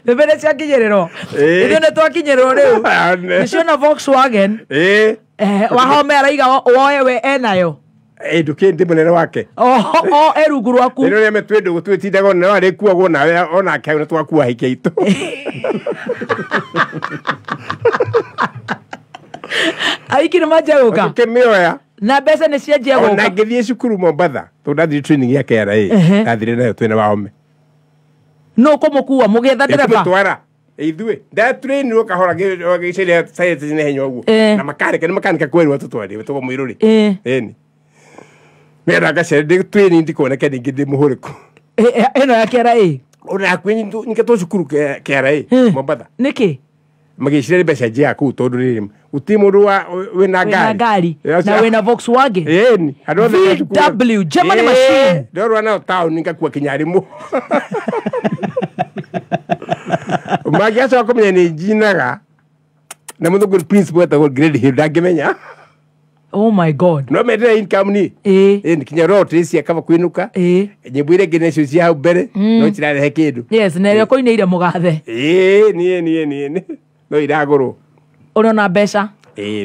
S3: Mbembe nĩ ciakinyĩrĩrwo. Ithuĩ nĩ twakinyĩrĩrwo rĩu. Nĩciona Volkswagen. Wahome araiga woe we enayo.
S10: Ndũkĩndĩ mũnene wake.
S3: O e rungu rwaku.
S10: Rĩrĩa rĩa metwĩ ndũgũ twĩtindaga ona arĩkuagwo nawe onake hau na twakua ahiki aitũ.
S3: Aiki nĩ manjia gũka?
S10: Tũkĩmĩoya.
S3: Na mbeca nĩ cianjia gũka?
S10: Ona ngĩthiĩ cukuru Mombatha, tondũ ndathire training ya KRA, ndathire nayo twĩna Wahome.
S3: Nũ ũkũmũkua mũgĩetha ndereba?
S10: Tũkũmũtwara. Ithuĩ ndatrainirwo kahora ngĩcaria science nĩ henya ũguo. Na makanĩka nĩ makanĩka kwerwo tũtwarire wetagwo Mũirũrĩ. Ĩni. Nĩgetha ngacere ndĩ training ndikoneke ningĩ ndĩ mũhũrĩku.
S3: Ĩno ya KRA?
S10: Ona hakuhĩ nyingatwo cukuru KRA Mombatha.
S3: Nĩkĩ?
S10: Magĩciria nĩ mbeca njega kũu tondũ rĩrĩ gũtirĩ mũndũ wĩna ngari.
S3: Na wĩna Volkswagen.
S10: Ĩni. Andũ othe me cukuru.
S3: VW Germany machine.
S10: Ndorwa nayo taũni ngakua kinya arimũ. Mangĩacoka kũmenya nĩ njinaga na mũthũngũ principal etagwo Grade Hill ndangĩmenya.
S3: Oh my God.
S10: No mendere income ni. Kinya royalty cia Kaba Kũinũka. Nyĩmbo iria ingĩ nacio cia hau mbere no cirarehe kĩndũ.
S3: Yes, na ĩrĩa ũkũinĩire mũgathe.
S10: Niĩ no iragũrwo.
S3: Ũrona mbeca.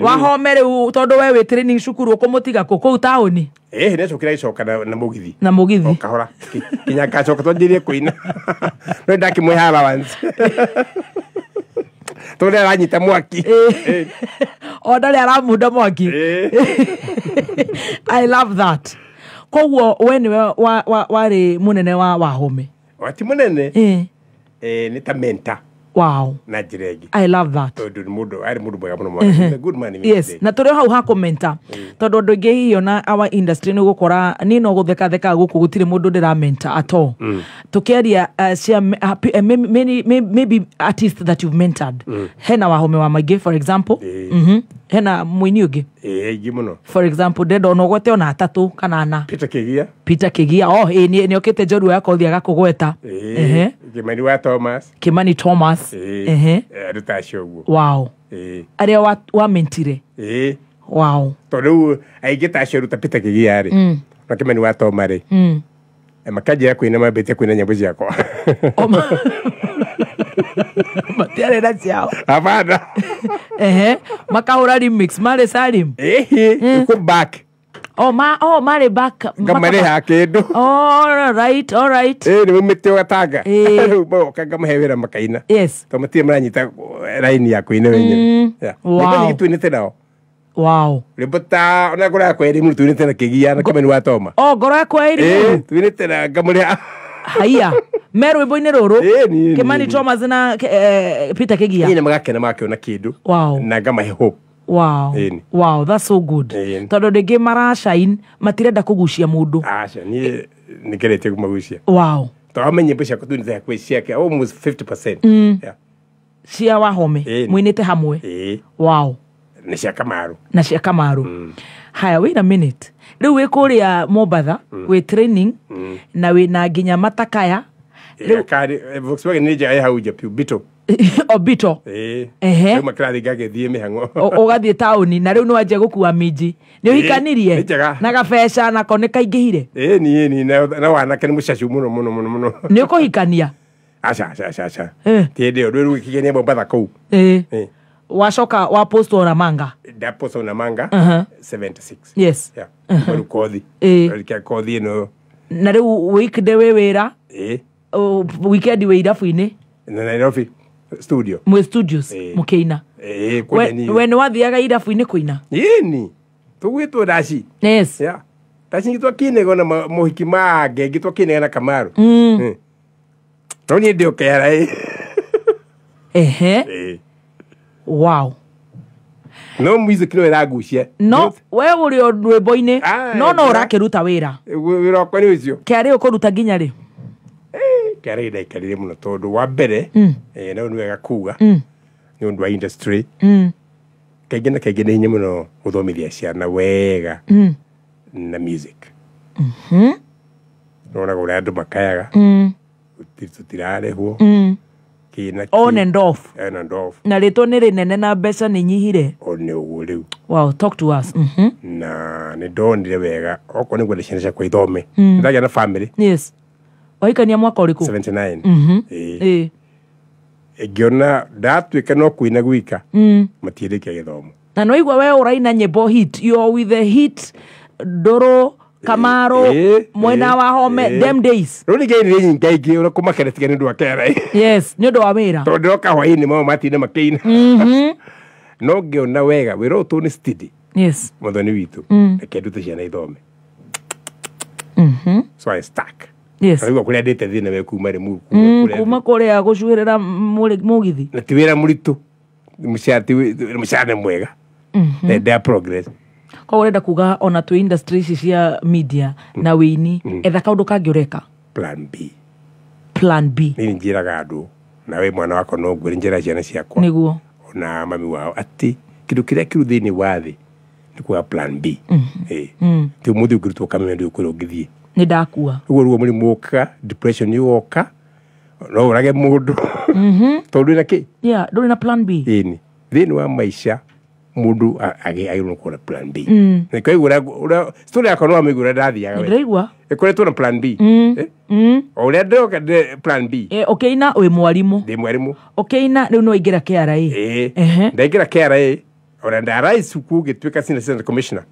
S3: Wahome rĩu tondũ we wĩ training cukuru ũkũmũtiga kũ kũu taũni?
S10: Nĩacokire agĩcoka na mũgithi.
S3: Na mũgithi.
S10: O kahora. Kinya ngacoka twanjĩrĩrie kũina. No ndakĩmũhe allowance. Tondũ aranyita mwaki.
S3: O ndarĩ aramunda mwaki. I love that. Koguo we nĩwe warĩ mũnene wa Wahome?
S10: Ti mũnene. Nĩ ta mentor.
S3: Wow.
S10: Na njĩra ĩngĩ.
S3: I love that.
S10: Tondũ nĩ mũndũ arĩ mũndũ mwega mũno mwana. Good man.
S3: Yes, na tũrĩ hau ha kũmenta. Tondũ andũ aingĩ hihi ona our industry nĩ ũgũkora niĩ no gũthekatheka gũkũ gũtirĩ mũndũ ndĩramenta at all. Tũkĩaria cia maybe artists that you've mentored. Hena Wahome wa Maingĩ for example. Hena mũini ũngĩ?
S10: Ĩĩ, aingĩ mũno.
S3: For example, ndenda ona ũgwete ona atatũ kana ana.
S10: Peter Kĩgia.
S3: Peter Kĩgia, oh, ĩĩ, nĩ okĩte njorua ya kothi agakũgweta.
S10: Ĩĩ. Kĩmani wa Thomas.
S3: Kĩmani Thomas.
S10: Ĩĩ. Andũ ta acio ũguo.
S3: Wow.
S10: Ĩĩ.
S3: Arĩa wamentire.
S10: Ĩĩ.
S3: Wow.
S10: Tondũ rĩu aingĩ ta acio rĩu ta Peter Kĩgia rĩ, na Kĩmani wa Toma rĩ, makanjĩra kũina, mambĩtie kũina nyĩmbo ciakwa.
S3: Matiarĩ na ciao.
S10: Hapana.
S3: Ehe, makahũra remix marĩ Salim.
S10: Ĩhĩ, kũ back.
S3: Oh, ma, oh, marĩ back.
S10: Ngamarĩha kĩndũ.
S3: All right, all right.
S10: Ĩĩ, nĩ maumĩte Gatanga. Rĩu moka ngamahe wĩra makaina.
S3: Yes.
S10: Tondũ matirĩ maranyita raini ya kũina wenyewe. Yeah.
S3: Wow.
S10: Nyĩmbo nyingĩ tuinĩte nao.
S3: Wow.
S10: Rwĩmbo ta ona ngoro yakwa ĩrĩ mũru tuinĩte na Kĩgia na Kĩmani wa Toma.
S3: Oh, ngoro yakwa ĩrĩ
S10: mũru. Tuinĩte na ngamũrĩha.
S3: Haiya. Me rwĩmbo-inĩ rũrũ. Kĩmani Thomas na Peter Kĩgia.
S10: Ĩĩ, na magakena magakĩona kĩndũ.
S3: Wow.
S10: Na ngamahe hope.
S3: Wow.
S10: Ĩni.
S3: Wow, that's so good. Tondũ rĩngĩ marashine matirenda kũgucia mũndũ.
S10: Aca, niĩ nĩngeretie kũmagucia.
S3: Wow.
S10: Tondũ amenye nyĩmbo ciakwa tuinĩte hakuhĩ ciake almost 50%. Yeah.
S3: Cia Wahome. Mũinĩte hamwe.
S10: Ĩĩ.
S3: Wow.
S10: Nĩ cia Kamaru.
S3: Na cia Kamaru. Haya, wait a minute. Rĩu wĩ kũrĩa Mombatha, wĩ training, na wĩ na nginya matakaya.
S10: Rĩu Volkswagen nĩ njega ĩ hau nja piũ, Beetle.
S3: O Beetle.
S10: Ĩĩ.
S3: Ehe.
S10: Rĩu makĩrathiĩ ngagĩthiĩ mĩhang'o.
S3: Ũgathiĩ taũni na rĩu nĩ wanjia gũkua minji. Nĩ ũhikanirie?
S10: Nĩ njega.
S3: Na gabeca nako nĩ kaingĩhire?
S10: Ĩĩ, niĩ niĩ na wanake nĩ mũcacu mũno mũno mũno mũno.
S3: Nĩ ũkũhikania?
S10: Aca, aca, aca, aca. Ti hĩndĩ ĩyo, rĩu gĩkĩgenia Mombatha kũu.
S3: Ĩĩ. Wacoka wa post ona manga.
S10: Da post ona manga 76.
S3: Yes.
S10: Yeah. Rĩu kothi. Rĩu kothi ĩno.
S3: Na rĩu weekday wĩ wĩra?
S10: Ĩĩ.
S3: Weekend wĩ irabu-inĩ?
S10: Na Nairobi studio.
S3: Mwĩ studios mũkĩina.
S10: Ĩĩ, kũrĩa niĩ.
S3: We nĩ wathiaga irabu-inĩ kũina?
S10: Ĩni. Tũgwĩtwo ndaci.
S3: Yes.
S10: Yeah. Ndaci ngĩtwa kĩnego na mohiki ma ngenge ngĩtwa kĩnego na Kamaru. No niĩ ndĩ o KRA.
S3: Ehe.
S10: Ĩĩ.
S3: Wow.
S10: No music no ĩragucia.
S3: No, we ũrĩ o rwĩmbo-inĩ, no no ũrakĩruta wĩra.
S10: Wĩra wakwa nĩ ũcio.
S3: KRA ũkũruta nginya rĩ?
S10: KRA ndaikarire mũno tondũ wa mbere, no nĩ wega kuga, nĩ ũndũ wa industry. Kaingĩ na kaingĩ nĩ hinya mũno gũthomithia ciana wega na music. Wonaga ũrĩa andũ makayaga, tũtirarĩhwo.
S3: On and off.
S10: On and off.
S3: Na rĩtwa nĩ rĩnene na mbeca nĩ nyihire.
S10: O nĩ ũguo rĩu.
S3: Wow, talk to us.
S10: Na nĩ ndonire wega okorwo nĩ ngwenda ciana ciakwa ithome. Ndagĩa na family.
S3: Yes. Wahikania mwaka ũrĩkũ?
S10: 79. Ĩĩ. Ngĩona ndatuĩka no kũina gwika, matiĩrĩkia gĩthomo.
S3: Na no igua we ũraina nyĩmbo hit, you are with the hit Ndũrũ, Kamaru, mwena wa Home, them days.
S10: Rĩu ningĩ nĩ nyingĩ aingĩ ũrĩa kũmakena tiga nĩ ũndũ wa KRA.
S3: Yes, nĩ ũndũ wa wĩra.
S10: Tondũ ndĩroka hwaĩ-inĩ mao matinda makĩina. No ngĩona wega wĩra ũyũ tũ nĩ steady.
S3: Yes.
S10: Mũthoni witũ. Reke ndute ciana ithome. So I stuck.
S3: Yes.
S10: Rĩu kũrĩa ndĩte thĩna we kuma rĩ
S3: kuma kũrĩa gũcuhĩrĩra mũgithi.
S10: Na ti wĩra mũritũ. Mũcara nĩ mwega. There progress.
S3: Koguo ũrenda kuga ona twĩ industry ici cia media na wĩini, etha kaũndũ kangĩ ũreka.
S10: Plan B.
S3: Plan B.
S10: Niĩ njĩraga andũ na we mwana wakwa no ngwĩre njĩra ciana ciakwa.
S3: Nĩguo.
S10: Ona mami wao atĩ kĩndũ kĩrĩa kĩru thĩinĩ wa thĩ nĩ kuga plan B. Ĩĩ. Ti ũmũthĩ ũngĩrutwo kameme ndũĩ kũrĩa ũngĩthiĩ.
S3: Nĩ ndakua.
S10: Ũguo ruo mũrimũ ũkaga, depression yoka, no ũrage mũndũ. Tondũ ndũrĩ na kĩ?
S3: Yeah, ndũrĩ na plan B.
S10: Ĩni. Thĩinĩ wa maica mũndũ agĩrĩirwo nĩ na plan B. Na ũkaigua story yakwa no wamĩigua ũrĩa ndathiaga we.
S3: Ndĩraigua.
S10: Ĩkoretwo na plan B. O ũrĩa ndĩroka plan B.
S3: Ũkĩina wĩ mwarimũ.
S10: Ndĩ mwarimũ.
S3: Ũkĩina rĩu nĩ waingĩra KRA.
S10: Ĩĩ. Ndaingĩra KRA ona ndarise cukuru ngĩtuĩka senior assistant commissioner.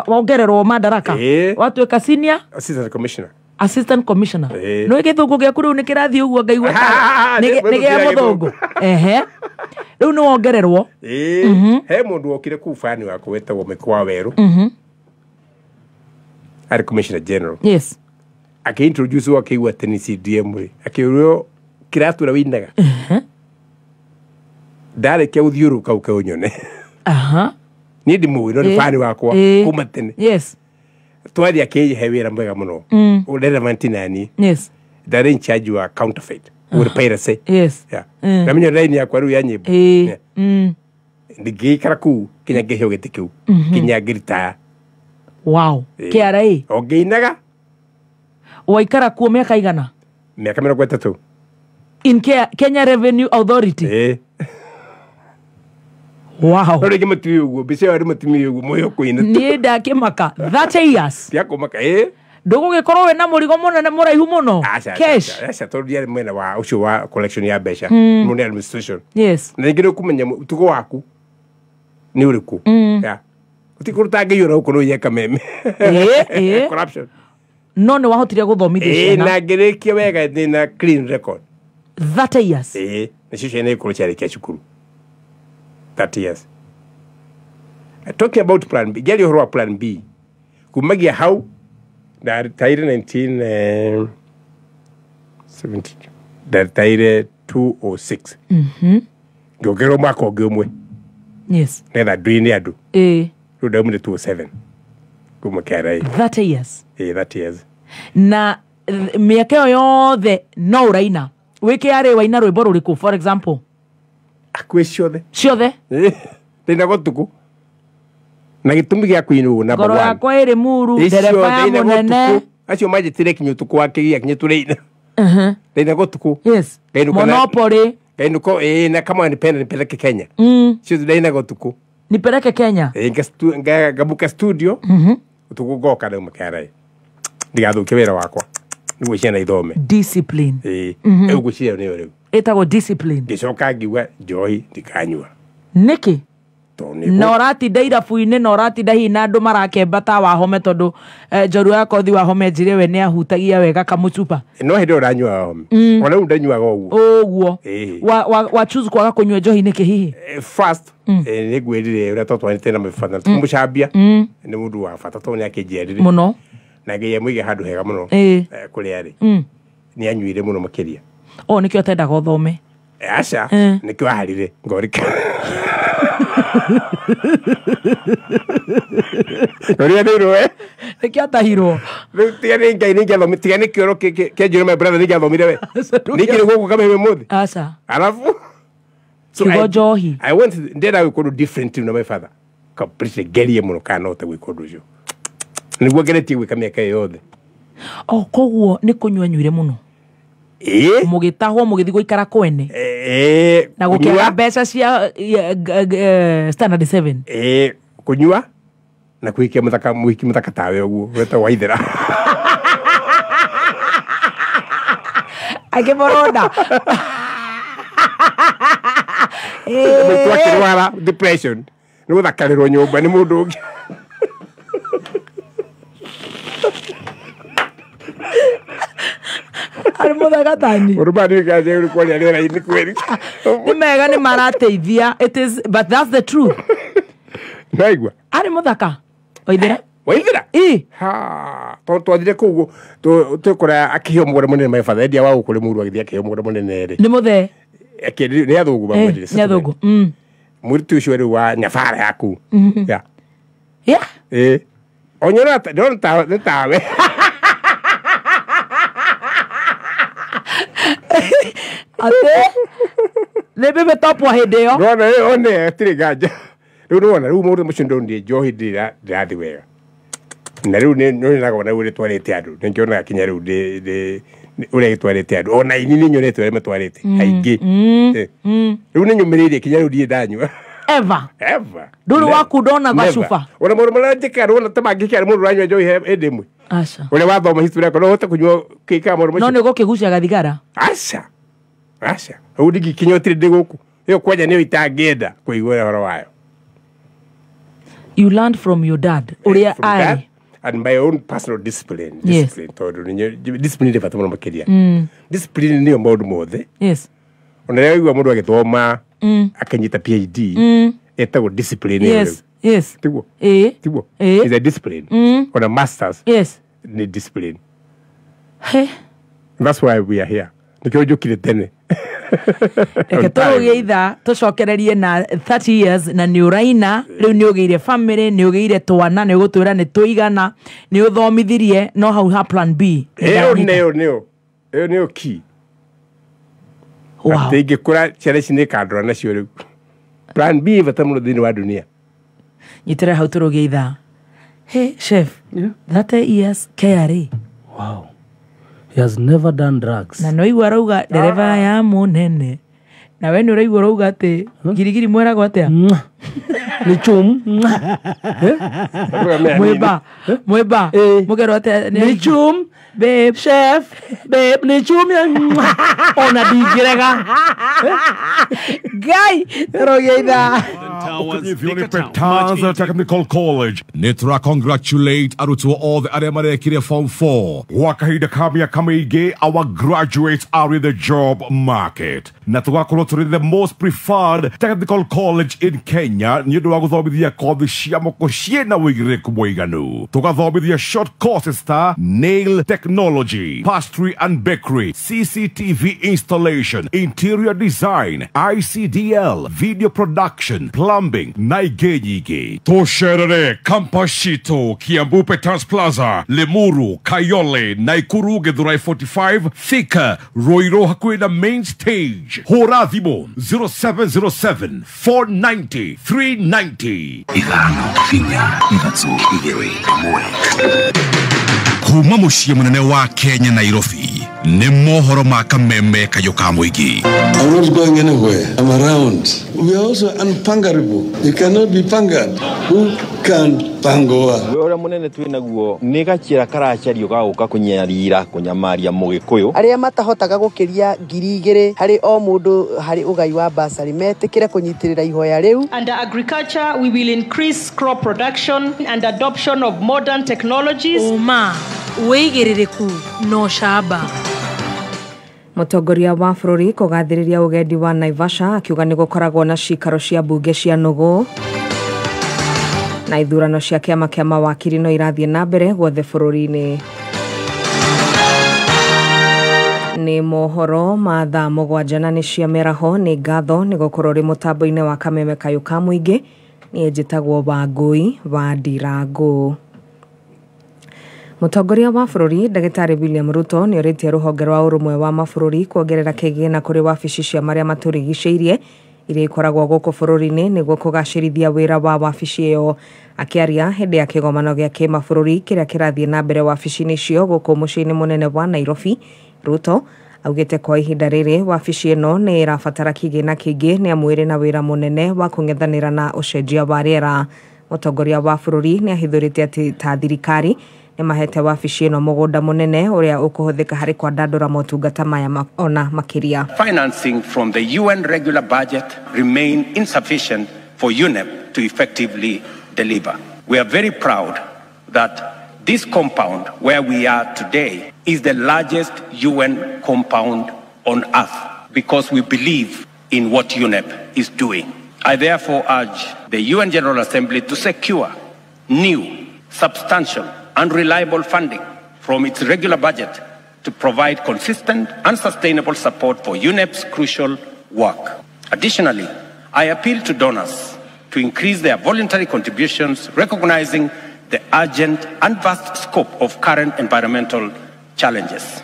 S3: Wongererwo madaraka. Watuĩka senior
S10: assistant commissioner.
S3: Assistant commissioner. No gĩthũngũ gĩaku rĩu nĩ kĩrathiĩ ũguo ngaigua nĩ gĩa mũthũngũ. Ehe. Rĩu nĩ wongererwo.
S10: Ĩĩ. He mũndũ wokire kũu bani wakwa wetagwo Mĩkwa Werũ. Arĩ commissioner general.
S3: Yes.
S10: Akĩ-introduce wo akĩigua atĩ nĩ CDM rĩ. Akĩũrio kĩratũ ũrĩa wĩinaga. Ndarĩkia gũthiũrũrũka ũke ũnyone. Niĩ ndimũĩ no nĩ bani wakwa kuma tene.
S3: Yes.
S10: Twathiĩ akĩhe wĩra mwega mũno. Relevant na niĩ.
S3: Yes.
S10: Ndarĩ in charge wa counterfeit. Ũrĩ piracy.
S3: Yes.
S10: Yeah. Namenya line yakwa rĩu ya nyĩmbo. Ngĩikara kũu kinya ngĩheo gĩtĩ kĩu kinya ngĩritaya.
S3: Wow. KRA.
S10: O ngĩinaga.
S3: Waikara kuo mĩaka igana?
S10: Mĩaka 30.
S3: In Kenya Revenue Authority. Wow.
S10: No rĩngĩ mũtumia ũguo, mbica ĩyo arĩ mũtumia ũguo mũheo kũina.
S3: Niĩ ndakĩmaka 30 years.
S10: Tiakũmaka
S3: Ndũgũgĩkorwo wĩna mũrigo mũnene mũraihu mũno. Cash.
S10: Aca, tondũ ndiarĩ mwena wa ũcio wa collection ya mbeca. Mũno nĩ administration.
S3: Yes.
S10: Na rĩngĩ nĩ ũkũmenya mũtugo waku nĩ ũrĩkũ. Yeah. Ũtikũruta ngĩiyũra gũkũ no kameme. Corruption.
S3: No nĩ wahotire gũthomithia ciana.
S10: Na ngĩrĩkia wega ndĩna clean record.
S3: 30 years.
S10: Nacio ciana ikorwo ciarĩkia cukuru. 30 years. Talking about plan B, ngĩaria ũhoro wa plan B. Kumagia hau ndaritaire 1970, ndaritaire 206. Ngĩongererwo mwaka ũngĩ ũmwe.
S3: Yes.
S10: Nĩgetha nduine andũ. Rĩu ndaumire 207 kuma KRA.
S3: 30 years.
S10: 30 years.
S3: Na mĩaka ĩyo yothe no ũraina. Wĩ KRA waina rwĩmbo rũrĩkũ for example?
S10: Akuĩ ciothe.
S3: Ciothe?
S10: Ndĩnaga ũtukũ. Na gĩtũmi gĩa kũina ũguo number 1.
S3: Ngoro yakwa ĩrĩ muru, ndereba ya mũnene.
S10: Acio manjĩtire kinya ũtukũ wa kĩgia kinya tũrĩina. Ndĩnaga ũtukũ.
S3: Yes. Monopoly.
S10: Ngainũka na kama nipenda nipeleke Kenya. Ciothe ndainaga ũtukũ.
S3: Nipeleke Kenya.
S10: Ngabuka studio. Ũtukũ ngoka ndauma KRA. Ndigathũkie wĩra wakwa. Nĩguo ciana ithome.
S3: Discipline.
S10: Rĩu ngwĩciria nĩyo rĩu.
S3: Ĩtagwo discipline.
S10: Ngĩcoka ngiuga njohi ndikanyua.
S3: Nĩkĩ? Na ũratinda irabu-inĩ na ũratinda hihi na andũ marakemba ta Wahome tondũ njorua ya kothi Wahome njire we nĩ ahutagia wega kamũcuba.
S10: No hĩndĩ ĩyo ũranyua Wahome. Ona rĩu ndanyuaga ũguo.
S3: Ũguo. Wa choose kwaga kũnyua njohi nĩkĩ hihi?
S10: First, nĩ ngwĩrire ũrĩa twatwaranĩte na mĩbata tũmũcambia nĩ mũndũ wa bata tondũ nĩ akĩnjiarire.
S3: Mũno.
S10: Na Ngai amũige handũ hega mũno kũrĩa arĩ. Nĩ anyuire mũno makĩria.
S3: O nĩkĩo atendaga ũthome.
S10: Aca, nĩkĩo aharire ngorika. Ũrĩa nĩ
S3: Nĩkĩo atahirwo.
S10: Rĩu tiga nĩ Ngai nĩngĩathomire, tiga nĩ kĩoro kĩanjĩrwo my brother nĩngĩathomire we. Nĩngĩrĩ gũkũ Kameme mũthĩ.
S3: Aca.
S10: Alafu so
S3: kiugo njohi.
S10: I went ndenda gwĩka ũndũ different na my father. Completely ngerie mũno kana no hote gwĩka ũndũ ũcio. Nĩguo ngeretie gwĩka mĩaka ĩyo yothe.
S3: O koguo nĩ kũnyua nyuire mũno. Mũgĩtahwo mũgĩthiĩ gũikara kwene. Na gũkĩaga mbeca cia standard 7.
S10: Kũnyua na kũhikia mũthaka mũhiki mũthaka tawe ũguo wetagwo Waithera.
S3: Akĩmũrũnda.
S10: Mũtu akĩrwara depression nĩ gũthakarĩrwo nyũmba nĩ mũndũ ũngĩ.
S3: Arĩ mũthaka tani.
S10: Ũrũma nĩ ngaje uri kwaria rĩera-inĩ kweri.
S3: Nĩ mega nĩ marateithia. It is, but that's the truth.
S10: Naigua.
S3: Arĩ mũthaka. Waithera.
S10: Waithera? Ha, tondũ twathire kũu twĩkora akĩheo mũgũnda mũnene my father endia wa gũkũ rĩ mũru agĩthiĩ akĩheo mũgũnda mũnene rĩ.
S3: Nĩ mũthee.
S10: Nĩ athũngũ mamwendire.
S3: Nĩ athũngũ.
S10: Mũirĩtu ũcio rĩu wa nyabara yaku. Yeah.
S3: Yeah.
S10: Onyora ndĩrona nĩ tawe.
S3: Atĩ nĩ bebe topwa hĩndĩ ĩyo.
S10: Nĩwona one hatirĩ nganja. Rĩu nĩwona rĩu mũndũ mũcio ndonire njohi ndĩrathiĩ wega. Na rĩu nĩnyonaga ona ũrĩa twarĩte andũ. Nĩngĩonaga kinya rĩu ũrĩa gĩtwarĩte andũ. Ona ini nĩnyonete ũrĩa matwarĩte aingĩ. Rĩu nĩnyũmĩrĩirie kinya rĩu ndirĩ ndanyua.
S3: Ever.
S10: Ever.
S3: Ndũrĩ waku ndona gacuba.
S10: Ona mũndũ maranjĩka ndona ta mangĩkĩa mũndũ ũranyua njohi hĩndĩ ĩmwe.
S3: Aca.
S10: Ũrĩa wathoma history yakwa no ũhote kũnyua kĩka maũndũ macio.
S3: No nĩ ũgũkĩgucia gathigara.
S10: Aca. Aca. Rĩu ndingĩkinya ũtirĩ ndĩ gũkũ. Ĩyo kwanja nĩyo itangĩenda kũigua ũhoro wayo.
S3: You learned from your dad. Ũrĩa arĩ.
S10: And my own personal discipline. Discipline. Tondũ discipline nĩ bata mũno makĩria. Discipline nĩyo maũndũ mothe.
S3: Yes.
S10: Ona rĩrĩa waigua mũndũ agĩthoma akanyita PhD etagwo discipline.
S3: Yes. Yes.
S10: Tiguo. Tiguo. Is a discipline. Ona masters.
S3: Yes.
S10: Ni discipline.
S3: Hey.
S10: That's why we are here. Nĩkĩo njũkire tene.
S3: Reke tũrũgie ithaa tũcokererie na 30 years na nĩ ũraina rĩu nĩ ũgĩire family nĩ ũgĩire twana nĩ ũgũtwĩra nĩ tũigana nĩ ũthomithirie no hau ha plan B.
S10: Ĩyo nĩyo nĩyo. Ĩyo nĩyo key.
S3: Wow.
S10: Atĩ ingĩkũra ciana ici nĩ ikandora nacio rĩu. Plan B ĩ bata mũno thĩinĩ wa dunia.
S3: Nyitĩre hau tũrũgie ithaa. Hey chef, 30 years KRA.
S5: Wow. He has never done drugs.
S3: Na no igua arauga ndereba ya mũnene. Na we nĩ ũraigua ũrauga atĩ girigiri mweragwo atĩa?
S5: Nĩ chum.
S3: Mwĩmba. Mwĩmba. Mũgerwo atĩa?
S5: Nĩ chum.
S3: Babe.
S5: Chef. Babe, nĩ chum. Ona ndingĩrega.
S3: Ngai, tũrũgie ithaa.
S20: Tanza Technical College nä tå ra congratulate arutwo othe arĩa marekire form 4 gwa kahinda ka mĩaka mĩingĩ. Our graduates are in the job market na tũgakorwo tũrĩ the most preferred technical college in Kenya nĩ ũndũ wa gũthomithia kothi cia moko ciĩna wĩigĩrĩrĩku mũiganu. Tũgathomithia short courses ta nail technology, pastry and bakery, CCTV installation, interior design, ICDL, video production, plumbing na ingĩ nyingĩ. Tũcerere campus citũ Kiambu Peters Plaza, Limuru, Kayole, Naikuru, Githurai 45, Thika, Ruiru hakuhĩ na main stage. Hũra thimũ 0707 490 390.
S4: 5 4 3 2 1.
S20: Kuma mũciĩ mũnene wa Kenya Nairobi nĩ mohoro ma kameme kayũ ka mũingĩ.
S11: I'm not going anywhere. I'm around. We are also unpungerable. You cannot be pungered. Who can pangoa?
S12: Ũrĩa mũnene twĩ naguo nĩ gakĩra karacario ga gũka kũnyarira kũnyamaria mũgĩkũyũ.
S13: Arĩa matahotaga gũkĩria 2,000 harĩ o mũndũ harĩ ũgai wa basarĩ metĩkĩre kũnyitĩrĩra ihoya rĩu.
S14: Under agriculture, we will increase crop production and adoption of modern technologies.
S3: Ũma, wĩigĩrĩrĩku no camba.
S15: Mũtongoria wa bũrũri kũgathĩrĩria ũgendi wa Naivasha akiuga nĩ gũkoragwo na cikaro cia mbunge cia nũgũ. Na ithurano cia kĩama kĩa mawakiri no irathiĩ na mbere guothe bũrũri-inĩ. Nĩ mohoro ma thaa 7 na nĩ cia mĩaraho. Nĩ ngatho nĩ gũkorwo ũrĩ mũtambo-inĩ wa kameme kayũ ka mũingĩ. Niĩ njĩtagwo Wangũi wa Ndirangũ. Mũtongoria wa bũrũri Ndagĩtarĩ William Ruto nĩ orĩtie rũhonge rwa ũrũmwe wa mabũrũri kuongerera kĩgĩna kũrĩ wabici cia marĩa matũrigicĩirie iria ikoragwo gũkũ bũrũri-inĩ nĩguo kũgacĩrithia wĩra wa wabici ĩyo. Akĩaria hĩndĩ ya kĩgomano gĩa kĩmabũrũri kĩrĩa kĩrathiĩ na mbere wabici-inĩ icio gũkũ mũciĩ-inĩ mũnene wa Nairobi, Ruto augĩte kwa ihinda rĩrĩ wabici ĩno nĩ ĩrabatara kĩgĩna kĩingĩ nĩ amu ĩrĩ na wĩra mũnene wa kũng'ethanĩra na ũcenjia wa rĩera. Mũtongoria wa bũrũri nĩ ahithũrĩte atĩ ta thirikari nĩ mahete wabici ĩno mũgũnda mũnene ũrĩa ũkũhũthĩka harĩ kwandandũra motungata maya ona makĩria.
S21: Financing from the UN regular budget remain insufficient for UNEP to effectively deliver. We are very proud that this compound where we are today is the largest UN compound on earth because we believe in what UNEP is doing. I therefore urge the UN General Assembly to secure new, substantial and reliable funding from its regular budget to provide consistent and sustainable support for UNEP's crucial work. Additionally, I appeal to donors to increase their voluntary contributions, recognizing the urgent and vast scope of current environmental challenges.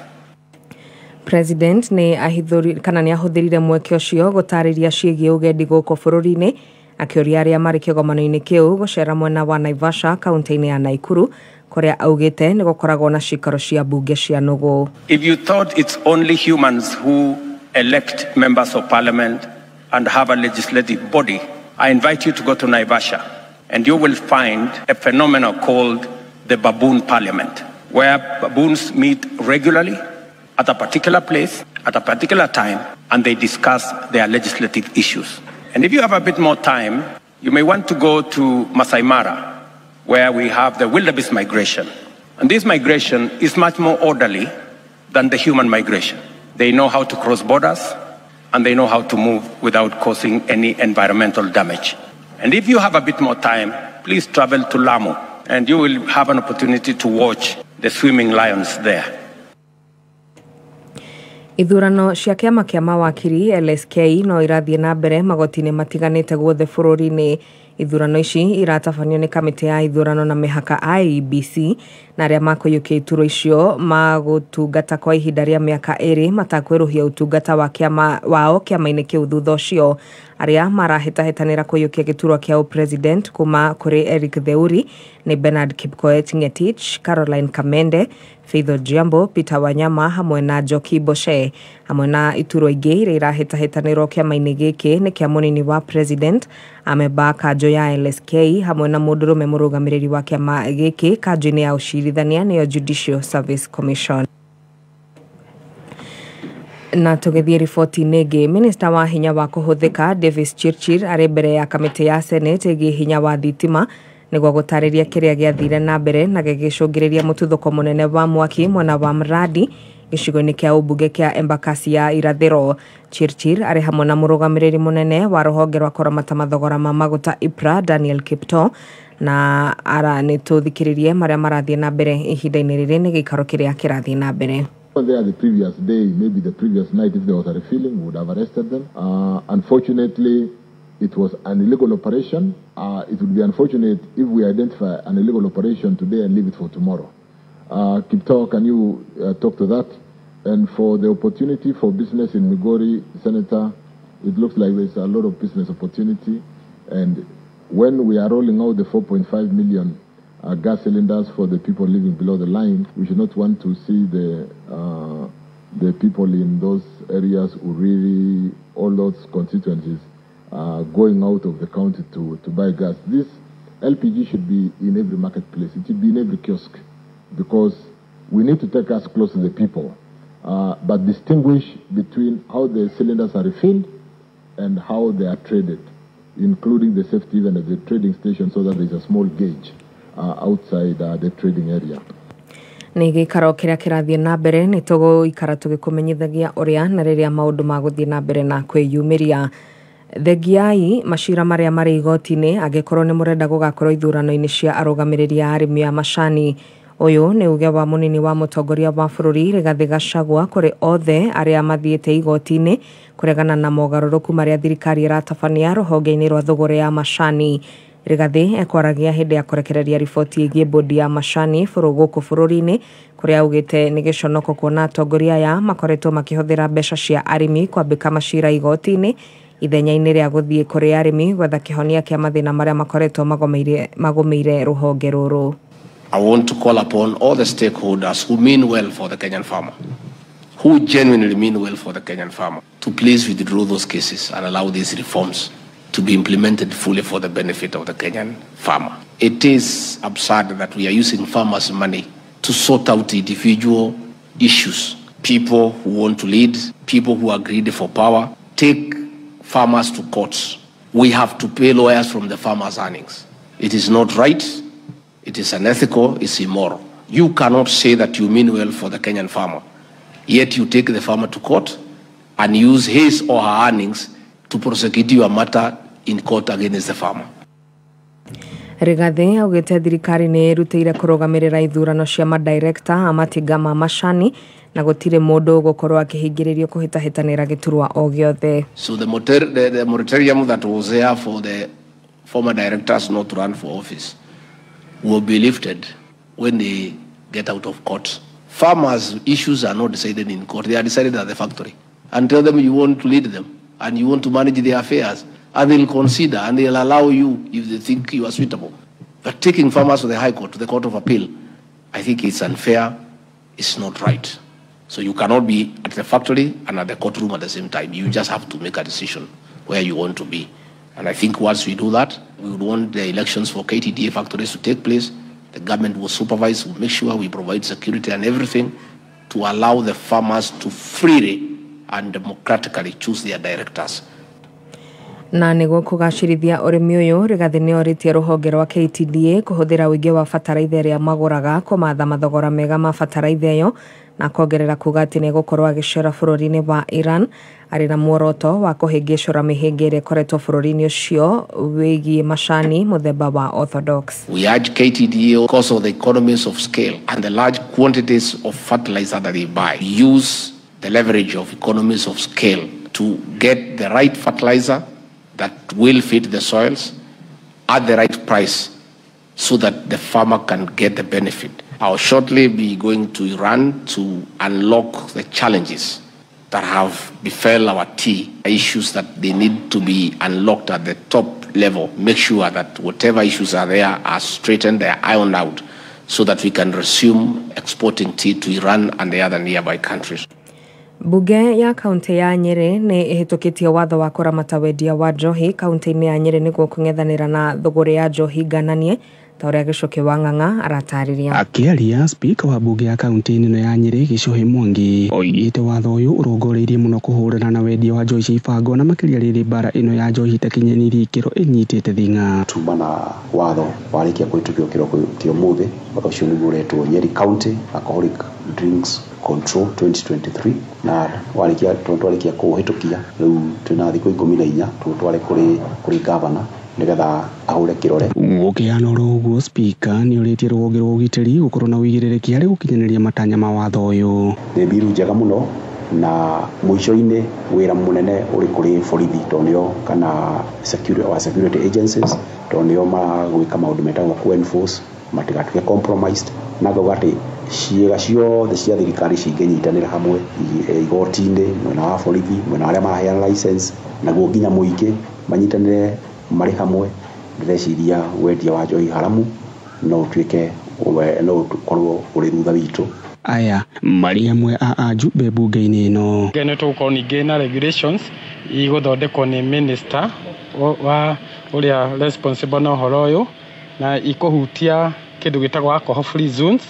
S15: President nĩ ahũthĩrire mweke ũcio gũtarĩria ciĩgiĩ ũgendi gũkũ bũrũri-inĩ akĩũria arĩa marĩ kĩgomano-inĩ kĩu gũcera mwena wa Naivasha kaunti-inĩ ya Naikuru kũrĩa augĩte nĩ gũkoragwo na cikaro cia mbunge cia nũgũ.
S21: If you thought it's only humans who elect members of parliament and have a legislative body, I invite you to go to Naivasha and you will find a phenomenon called the baboon parliament, where baboons meet regularly at a particular place, at a particular time, and they discuss their legislative issues. And if you have a bit more time, you may want to go to Masai Mara, where we have the wildebeest migration. And this migration is much more orderly than the human migration. They know how to cross borders, and they know how to move without causing any environmental damage. And if you have a bit more time, please travel to Lamu, and you will have an opportunity to watch the swimming lions there.
S15: Ithurano cia kĩama kĩa mawakiri LSK no irathiĩ na mbere magoti-inĩ matiganĩte guothe bũrũri-inĩ. Ithurano ici iratabanio nĩ kamĩtĩ ya ithurano na mĩhaka IEBC na arĩa makũiyũkia iturwa icio magũtungata kwa ihinda rĩa mĩaka 2 matakwerũhia ũtungata wa kĩama wao kĩama-inĩ kĩu thutha ũcio. Arĩa marahĩtahĩtanĩra kũiyũkia gĩturwa kĩa ũpresident kuma kũrĩ Eric Theuri nĩ Bernard Kipkoech Ngetich, Caroline Kamende, Faith Odhiambo, Peter Wanyama hamwe na Njoki Boshe. Hamwe na iturwa ingĩ iria irahĩtahĩtanĩrwo kĩama-inĩ gĩkĩ nĩ kĩa mũnini wa president ameba kanjũ ya LSK hamwe na mũndũrũme mũrũgamĩrĩri wa kĩama gĩkĩ kanjũ-inĩ ya ũcirithania nĩyo Judicial Service Commission. Na tũgĩthiĩ riboti-inĩ ĩngĩ, minista wa hinya wa kũhũthĩka Davis Chirchir arĩ mbere ya kamĩtĩ ya Senate ĩgiĩ hinya wa thitima nĩguo gũtarĩria kĩrĩa gĩathire na mbere na gĩgĩcũngĩrĩria mũtuthũko mũnene wa mwaki mwena wa Mradi gĩcigo-inĩ kĩa ũmbunge kĩa Embakasi ya Irathĩro. Chirchir arĩ hamwe na mũrũgamĩrĩri mũnene wa rũhonge rwa kũramata mathogora ma maguta IPRA Daniel Kipto na ara nĩ tũthikĩrĩrie marĩa marathiĩ na mbere ihinda-inĩ rĩrĩ nĩ gĩikaro kĩrĩa kĩrathiĩ na mbere.
S6: There the previous day, maybe the previous night, if there was a refilling, we would have arrested them. Unfortunately, it was an illegal operation. It would be unfortunate if we identify an illegal operation today and leave it for tomorrow. Kipto, can you talk to that? And for the opportunity for business in Migori, Senator, it looks like there's a lot of business opportunity. And when we are rolling out the 4.5 million gas cylinders for the people living below the line, we should not want to see the people in those areas who really, all those constituencies, going out of the county to buy gas. This LPG should be in every marketplace. It should be in every kiosk, because we need to take us close to the people, but distinguish between how the cylinders are refilled and how they are traded, including the safety even at the trading station, so that there is a small gauge outside the trading area.
S15: Nĩ gĩikaro kĩrĩa kĩrathiĩ na mbere nĩ tũgũikara tũgĩkũmenyithagia ũrĩa na rĩrĩa maũndũ magũthiĩ na mbere na kwĩyumĩria. Thengiai macira marĩa marĩ igoti-inĩ angĩkorwo nĩ mũrenda gũgakorwo ithurano-inĩ cia arũgamĩrĩri a arĩmi a macani. Ũyũ nĩ uge wa mũnini wa mũtongoria wa bũrũri Rigathĩ Gachagua kũrĩ othe arĩa mathiĩte igoti-inĩ kũregana na mogarũrũku marĩa thirikari ĩratabania rũhonge-inĩ rwa thũgũrĩ ya macani. Rigathĩ ekwaragia hĩndĩ ya kũrekereria riboti ĩgiĩ bodi ya macani gũkũ bũrũri-inĩ kũrĩa augĩte nĩ gĩconoko kuona atongoria aya makoretwo makĩhũthĩra mbeca cia arĩmi kwambĩka macira igoti-inĩ ithenya-inĩ rĩa gũthiĩ kũrĩ arĩmi gwetha kĩhonia kĩa mathĩna marĩa makoretwo magũmĩire rũhonge rũrũ.
S16: I want to call upon all the stakeholders who mean well for the Kenyan farmer, who genuinely mean well for the Kenyan farmer, to please withdraw those cases and allow these reforms to be implemented fully for the benefit of the Kenyan farmer. It is absurd that we are using farmers' money to sort out individual issues. People who want to lead, people who are greedy for power, take farmers to courts. We have to pay lawyers from the farmers' earnings. It is not right, it is unethical, it's immoral. You cannot say that you mean well for the Kenyan farmer, yet you take the farmer to court and use his or her earnings to prosecute your matter in court against the farmer.
S15: Rigathĩ augĩte thirikari nĩ ĩrutĩire kũrũgamĩrĩra ithurano cia madirekta a matinga ma macani na gũtirĩ mũndũ ũgũkorwo akĩhingĩrĩrio kũhĩtahĩtanĩra gĩturwa o gĩothe.
S16: So the moratorium that was there for the former directors not to run for office will be lifted when they get out of court. Farmers' issues are not decided in court, they are decided at the factory. And tell them you want to lead them and you want to manage their affairs, and they'll consider and they'll allow you if they think you are suitable. But taking farmers to the High Court, to the Court of Appeal, I think it's unfair, it's not right. So you cannot be at the factory and at the courtroom at the same time. You just have to make a decision where you want to be. And I think once we do that, we would want the elections for KTDA factories to take place. The government will supervise, will make sure we provide security and everything to allow the farmers to freely and democratically choose their directors.
S15: Na nĩguo kũgacĩrithia ũrĩmi ũyũ, Rigathĩ nĩ orĩtie rũhonge rwa KTDA kũhũthĩra ũingĩ wa bataraitha ĩrĩa magũraga kũmatha mathogora mega ma bataraitha ĩyo, na kongerera kuga atĩ nĩ egũkorwo agĩcera bũrũri-inĩ wa Iran arĩ na muoroto wa kũhĩngĩcũra mĩhĩnga ĩrĩa ĩkoretwo bũrũri-inĩ ũcio wĩgiĩ macani mũthemba wa Orthodox.
S16: We urge KTDA, because of the economies of scale and the large quantities of fertilizer that they buy, use the leverage of economies of scale to get the right fertilizer that will fit the soils at the right price so that the farmer can get the benefit. I'll shortly be going to Iran to unlock the challenges that have befell our tea, issues that they need to be unlocked at the top level. Make sure that whatever issues are there are straightened, they are ironed out, so that we can resume exporting tea to Iran and the other nearby countries.
S15: Bunge ya kaunti ya Nyeri nĩ ĩhĩtũkĩtie watho wa kũramata wendia wa njohi kaunti-inĩ ya Nyeri nĩguo kũng'ethanĩra na thũgũrĩ ya njohi ngananie ta ũrĩa Gĩcũkĩ wa Ng'ang'a aratarĩria.
S2: Akĩaria spika wa bunge ya kaunti ĩno ya Nyeri Gĩcũhĩ Mwangi oigĩte watho ũyũ ũrongoreirie mũno kũhũrana na wendia wa njohi cia ibango na makĩria rĩrĩ mbara ĩno ya njohi ĩtakinyanĩirie ikĩro ĩnyitĩte thing'a.
S22: Tuma na watho warĩkia kũhĩtũkio kĩroko kĩa ũmũthĩ, watho ũcio nĩguo ũretwo Nyeri County Alcoholic Drinks Control 2023 na warĩkia twarĩkia kũhĩtũkia rĩu twĩna thikũ 14 tũtware kũrĩ governor nigetha ahure kirore.
S2: Gũkĩhana oro ũguo spika nĩ ũrĩtie rũhonge rwa ũgitĩri gũkorwo na ũigĩrĩrĩki harĩ gũkinyanĩria matanya ma watho ũyũ.
S22: Nĩ mbiru njega mũno na mũico-inĩ wĩra mũnene ũrĩ kũrĩ borithi tondũ nĩo kana security agencies tondũ nĩo maragwĩka maũndũ metagwo ku enforce matigatuĩke compromised, na ngauga atĩ ciĩga ciothe cia thirikari cingĩnyitanĩra hamwe igoti-inĩ, mwena wa borithi, mwena wa arĩa maraheana license, naguo nginya mũingĩ manyitanĩre marĩ hamwe, ndĩreciria wendia wa njohi haramu no ũtuĩke no ũkorwo ũrĩ thutha witũ.
S2: Aya marĩ amwe a ajumbe bunge-inĩ ĩno.
S23: Nĩ tũgũkorwo ningĩ na regulations igũthondekwo nĩ minister wa ũrĩa responsible na ũhoro ũyũ, na ikũhutia kĩndũ gĩtagwo alcohol free zones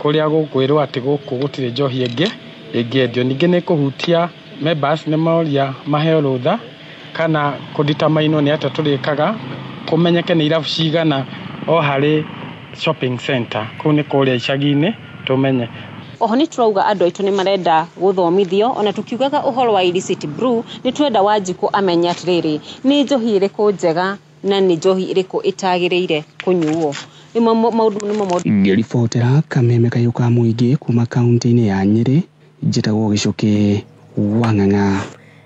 S23: kũrĩa gũkwĩrwo atĩ gũkũ gũtirĩ njohi ĩngĩ ĩngĩendio. Ningĩ nĩ kũhutia members nĩ moria maheo rũtha kana kũditamainwo nĩ atĩa tũrĩkaga kũmenyeke nĩ irabu cigana o harĩ shopping center kũu nĩ kũrĩa icagi-inĩ tũmenye.
S24: Oho nĩ tũrauga andũ aitũ nĩ marenda gũthomithio, ona tukiugaga ũhoro wa illicit brew nĩ twenda Wanjikũ amenye atĩrĩrĩ nĩ njohi ĩrĩkũ njega na nĩ njohi ĩrĩkũ ĩtagĩrĩire kũnyuo.
S2: Ngĩribotera kameme kayũ ka mũingĩ kuma kaunti-inĩ ya Nyeri, njĩtagwo Gĩcũkĩ wa Ng'ang'a.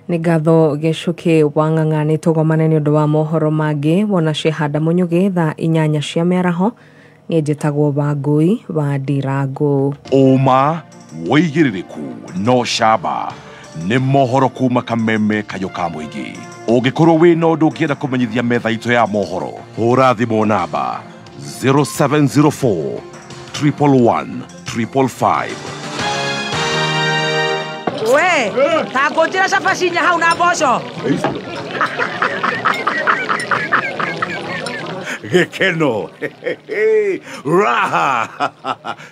S15: Nĩ ngatho Gĩcũkĩ wa Ng'ang'a. Nĩ tũgomane nĩ ũndũ wa mohoro mangĩ wona Shehanda Mũnyugĩ thaa 8 cia mĩaraho. Niĩ njĩtagwo Wangũi wa Ndirango.
S20: Ũma wĩigĩrĩrĩku no camba nĩ mohoro kuma kameme kayũ ka mũingĩ. Ũngĩkorwo wĩna ũndũ ũngĩenda kũmenyithia metha itũ ya mohoro, hũra thimũ namba 0704 111 555.
S3: We, ta ngũnjĩra cabaci inya hau na mboco.
S20: Gĩkeno, raha,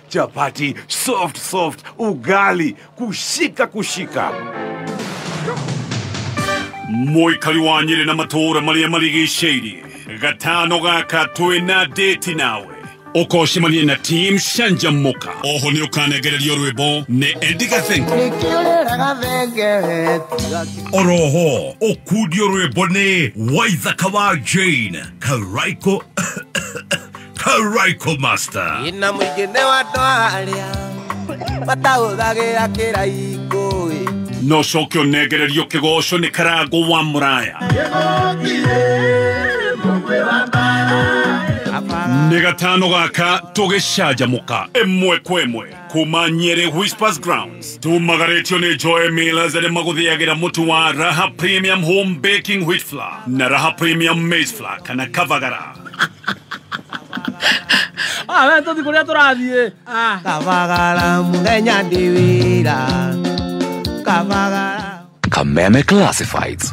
S20: chapati soft soft, ugali kushika kushika.
S1: Mũikari wa Nyeri na matũũra marĩa marigicĩirie, gatano gaka twĩna date nawe ũkocemania na team Canjamũka. Oho nĩ ũkanengererio rwĩmbo nĩ Eddie Gathengo. Oroho ũkundio rwĩmbo nĩ Waithaka wa Jane Karaiko Karaiko Master.
S19: Ina mũingĩ nĩ wa andũ arĩa matahũthagĩra kĩraikũ.
S1: No coke ũnengererio kĩgoco nĩ Karango wa Mũraya. Nĩ gatano gaka tũgĩcanjamũka ĩmwe kwa ĩmwe kuma Nyeri Whispers Grounds. Tumagarĩtio nĩ Joy Millers arĩa magũthĩagĩra mũtu wa Raha Premium Home Baking Wheat Flour na Raha Premium Maize Flour kana Kavagara.
S5: We tũthiĩ kũrĩa tũrathiĩ.
S19: Kavagara mũthenya ndĩ wĩra. Kavagara.
S4: Kameme Classifieds.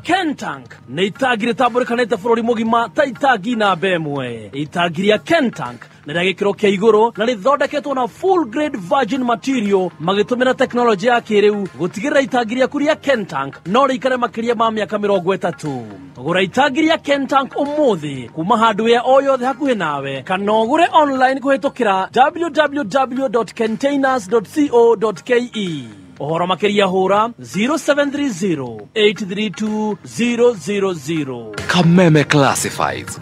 S5: Kentank nĩ itangi rĩtambũrĩkanĩte bũrũri mũgima ta itangi namba ĩmwe. Itangi rĩa Kentank nĩ rĩa gĩkĩro kĩa igũrũ na rĩthondeketwo na full grade virgin material magĩtũmĩra tekinoronjĩ ya kĩrĩu gũtigĩrĩra itangi rĩaku rĩa Kentank no rĩikare makĩria ma mĩaka 30. Gũra itangi rĩa Kentank ũmũthĩ kuma handũ o yothe hakuhĩ nawe kana ũgũre online kũhĩtũkĩra www.containers.co.ke. Ũhoro makĩria hũra 0730 832 000.
S4: Kameme Classifieds.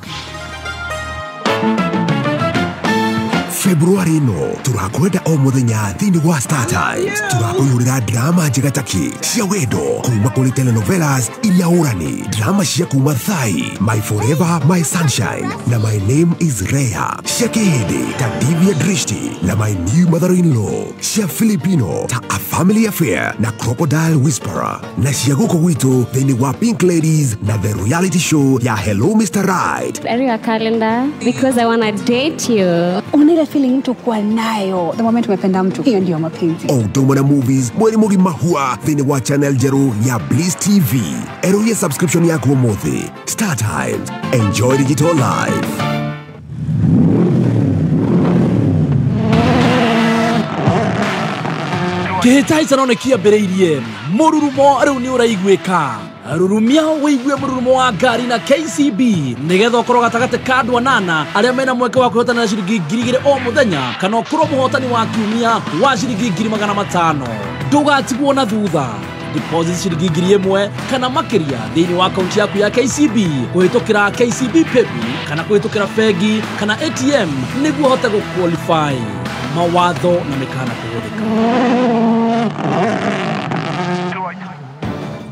S7: Februari ĩno tũrakwenda o mũthenya thĩinĩ wa Star Times. Tũrakũihũrĩra drama njega taki cia wendo kuma kũrĩ telenovelas iria ũrani, drama cia kuma Thai, My Forever My Sunshine na My Name is Rhea, cia Kĩhĩndĩ ta Divya Drishti na My New Mother-in-Law, cia Filipino ta A Family Affair na Crocodile Whisperer, na cia gũkũ gwitũ thĩinĩ wa Pink Ladies na the reality show ya Hello Mr. Right.
S8: Area your calendar because I wanna date you.
S9: Una ile feeling mtu kuwa nayo the moment umependa mtu, hiyo ndio mapenzi.
S7: O ũndũ na movies mweri mũgima hua thĩinĩ wa channel njerũ ya Bliss TV. Eroria subscription yaku ũmũthĩ. Star Times, enjoy digital life.
S5: Kĩhĩtahĩtano nĩ kĩambĩrĩirie, mũrurumo rĩu nĩ ũraiguĩka. Rurumia wĩigue mũrurumo wa ngari na KCB nĩgetha ũkorwo gatagatĩ ka andũ anana arĩa mena mweke wa kwĩhotanĩra ciringi 2,000 o mũthenya, kana ũkorwo mũhotani wa kiumia wa ciringi 500,000. Ndũgatigwo na thutha. Deposit ciringi 1,000 kana makĩria thĩinĩ wa akaunti yaku ya KCB kũhĩtũkĩra KCB Paybill kana kũhĩtũkĩra bengi kana ATM nĩguo ũhote gũ-qualify. Mawatho na mĩkana kũhũthĩka.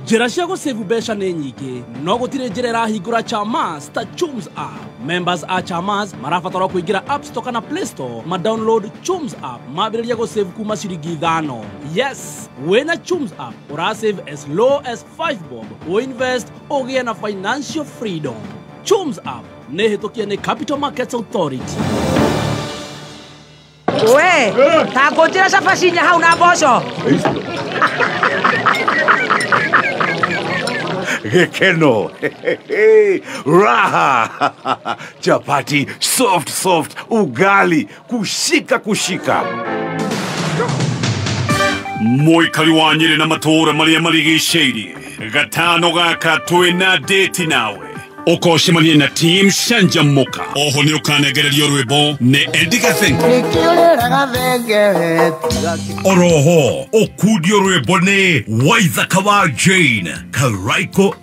S5: Njĩra cia gũsave mbeca nĩ nyingĩ, no gũtirĩ njĩra ĩrahingũra chamas ta Chums app. Members a chamas marabatarwo kũingĩra App Store kana Play Store, ma download Chums app, mambĩrĩrie gũsave kuma ciringi 5. Yes, wĩna Chums app ũrasave as low as 5 bob, ũinvest ũgĩe na financial freedom. Chums app nĩ hĩtũkie nĩ Capital Markets Authority.
S3: We, ta ngũnjĩra cabaci inya hau na mboco.
S18: Gekeno, raha, chapati, soft soft, ugali, kushika kushika.
S1: Mũikari wa Nyĩrĩ na matũũra marĩa marigicĩirie, gatano gaka twĩna date nawe. Ũkocemania na team Canjamũka. Oho nĩ ũkanengererio rwĩmbo nĩ Eddie Gathenge. Oroho ũkundio rwĩmbo nĩ Waithaka wa Jane Karaiko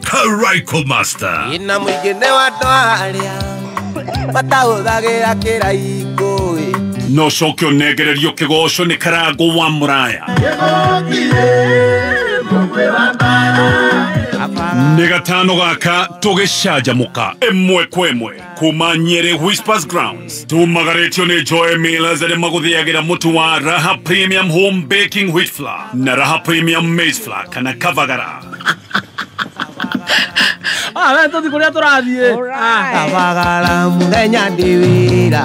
S1: Karaiko Master.
S19: Ina mũingĩ nĩ wa andũ arĩa matahũthagĩra kĩraikũ.
S1: No coke ũnengererio kĩgoco nĩ Karango wa Mũraya. Nĩ gatano gaka tũgĩcanjamũka ĩmwe kwa ĩmwe kuma Nyĩrĩ Whispers Grounds. Tumagarĩtio nĩ Joy Millers arĩa magũthĩagĩra mũtu wa Raha Premium Home Baking Wheat Flour na Raha Premium Maize Flour kana Kavagara.
S5: We tũthiĩ kũrĩa tũrathiĩ.
S19: Kavagara mũthenya ndĩ wĩra.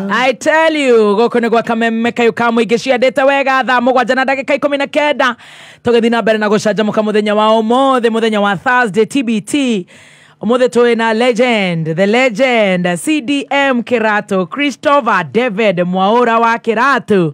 S3: I tell you, gũkũ nĩ gwa kameme kayũ ka mũingĩ ciendete wega thaa 7 na ndagĩka 19 tũgĩthiĩ na mbere na gũcanjamũka mũthenya wa ũmũthĩ, mũthenya wa Thursday TBT. Ũmũthĩ twĩ na legend, the legend CDM Kĩratũ, Christopher David Mwaũra wa Kĩratũ,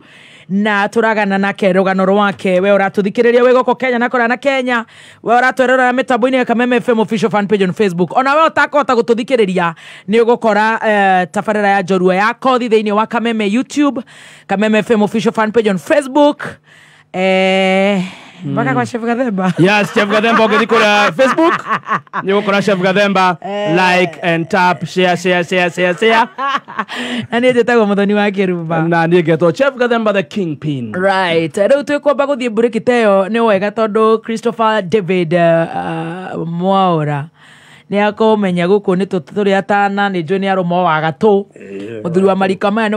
S3: na tũragana nake rũgano rwake. We ũratũthikĩrĩria wĩ gũkũ Kenya na kũrĩa na Kenya, we ũratwerera mĩtambo-inĩ ya Kameme FM official fan page on Facebook. Ona we ũtakũhota gũtũthikĩrĩria nĩ ũgũkora tabarĩra ya Njorua ya Kothi thĩinĩ wa Kameme YouTube, Kameme FM official fan page on Facebook. Mpaka kwa Chef Gathemba.
S5: Yes, Chef Gathemba ũngĩthiĩ kũrĩa Facebook nĩ ũgũkora Chef Gathemba, like and tap, share share share share share.
S3: Na niĩ njĩtagwo Mũthoni wa Kĩrumba.
S5: Na niĩ ngetwo Chef Gathemba the Kingpin.
S3: Right. Rĩu twĩkwamba gũthiĩ mburĩki ta ĩyo nĩ wega tondũ Christopher David Mwaũra nĩ akũmenya gũkũ nĩ tũrĩ atana, nĩ njũĩ nĩ arũma wa gatũ. Mũthuri wa marika maya nĩ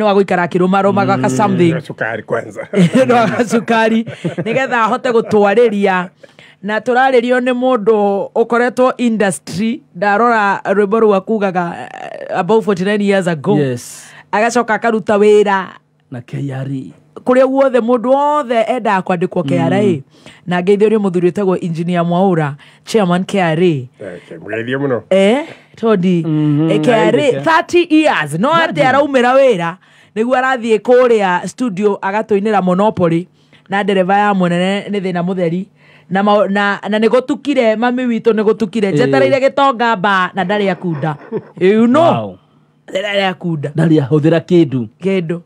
S3: wa gũikara akĩrũmarũmaga ka something.
S10: Cukari kwanza.
S3: Nĩ wa cukari nĩgetha ahote gũtwarĩria. Na tũrarĩrio nĩ mũndũ ũkoretwo industry, ndarora rwĩmbo rũu akugaga about 49 years ago.
S5: Yes.
S3: Agacoka akaruta wĩra
S5: na KRA
S3: kũrĩa guothe mũndũ wothe endaga kwandĩkwo KRA. Na ngeithĩrio mũthuri wĩtagwo Engineer Mwaũra, Chairman KRA.
S10: Mũgeithie mũno.
S3: Tondĩ KRA 30 years no atĩ araumĩra wĩra nĩguo arathiĩ kũrĩa studio agatũinĩra Monopoly na ndereba ya mũnene nĩ thĩna mũtheri na na nĩ gũtukire mami witũ nĩ gũtukire njetereire gĩtonga mba na ndarĩ akunda. You know. Ndarĩ akunda.
S5: Ndarĩ ahũthĩra kĩndũ.
S3: Kĩndũ.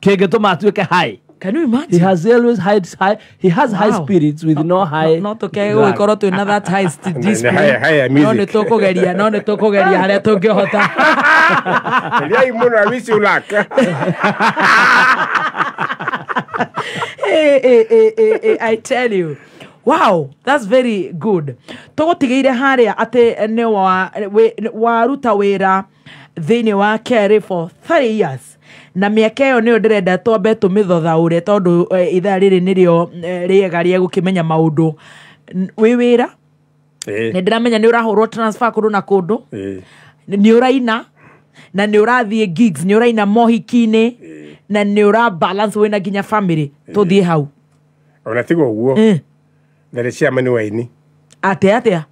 S5: Kĩngĩtũma atuĩke high.
S3: Can you imagine?
S5: He has always high, he has high
S3: Wow.
S5: spirits with no high.
S3: No tũkege gũgĩkorwo twĩna that high discipline.
S10: Higher
S3: No nĩ
S10: music.
S3: tũkũgeria, no nĩ tũkũgeria harĩa tũngĩhota.
S10: Riai mũno, I wish you luck.
S3: Hey, hey, hey, hey, hey, I tell you. Wow, that's very good. Tũgũtigĩire harĩa atĩ nĩ waruta wĩra thĩinĩ wa KRA for 30 years. Na mĩaka ĩyo nĩyo ndĩrenda twambe tũmĩthothaũre tondũ ithaa rĩrĩ nĩrĩo rĩega rĩa gũkĩmenya maũndũ. Wĩ wĩra nĩ ndĩramenya nĩ ũrahũrwo transfer kũndũ na kũndũ, nĩ ũraina na nĩ ũrathiĩ gigs, nĩ ũraina mohiki-inĩ na nĩ ũra balance wĩna nginya family. Tũthiĩ hau.
S10: Ona tiga ũguo, ndarĩ chairman wa aini.
S3: Atĩa atĩa?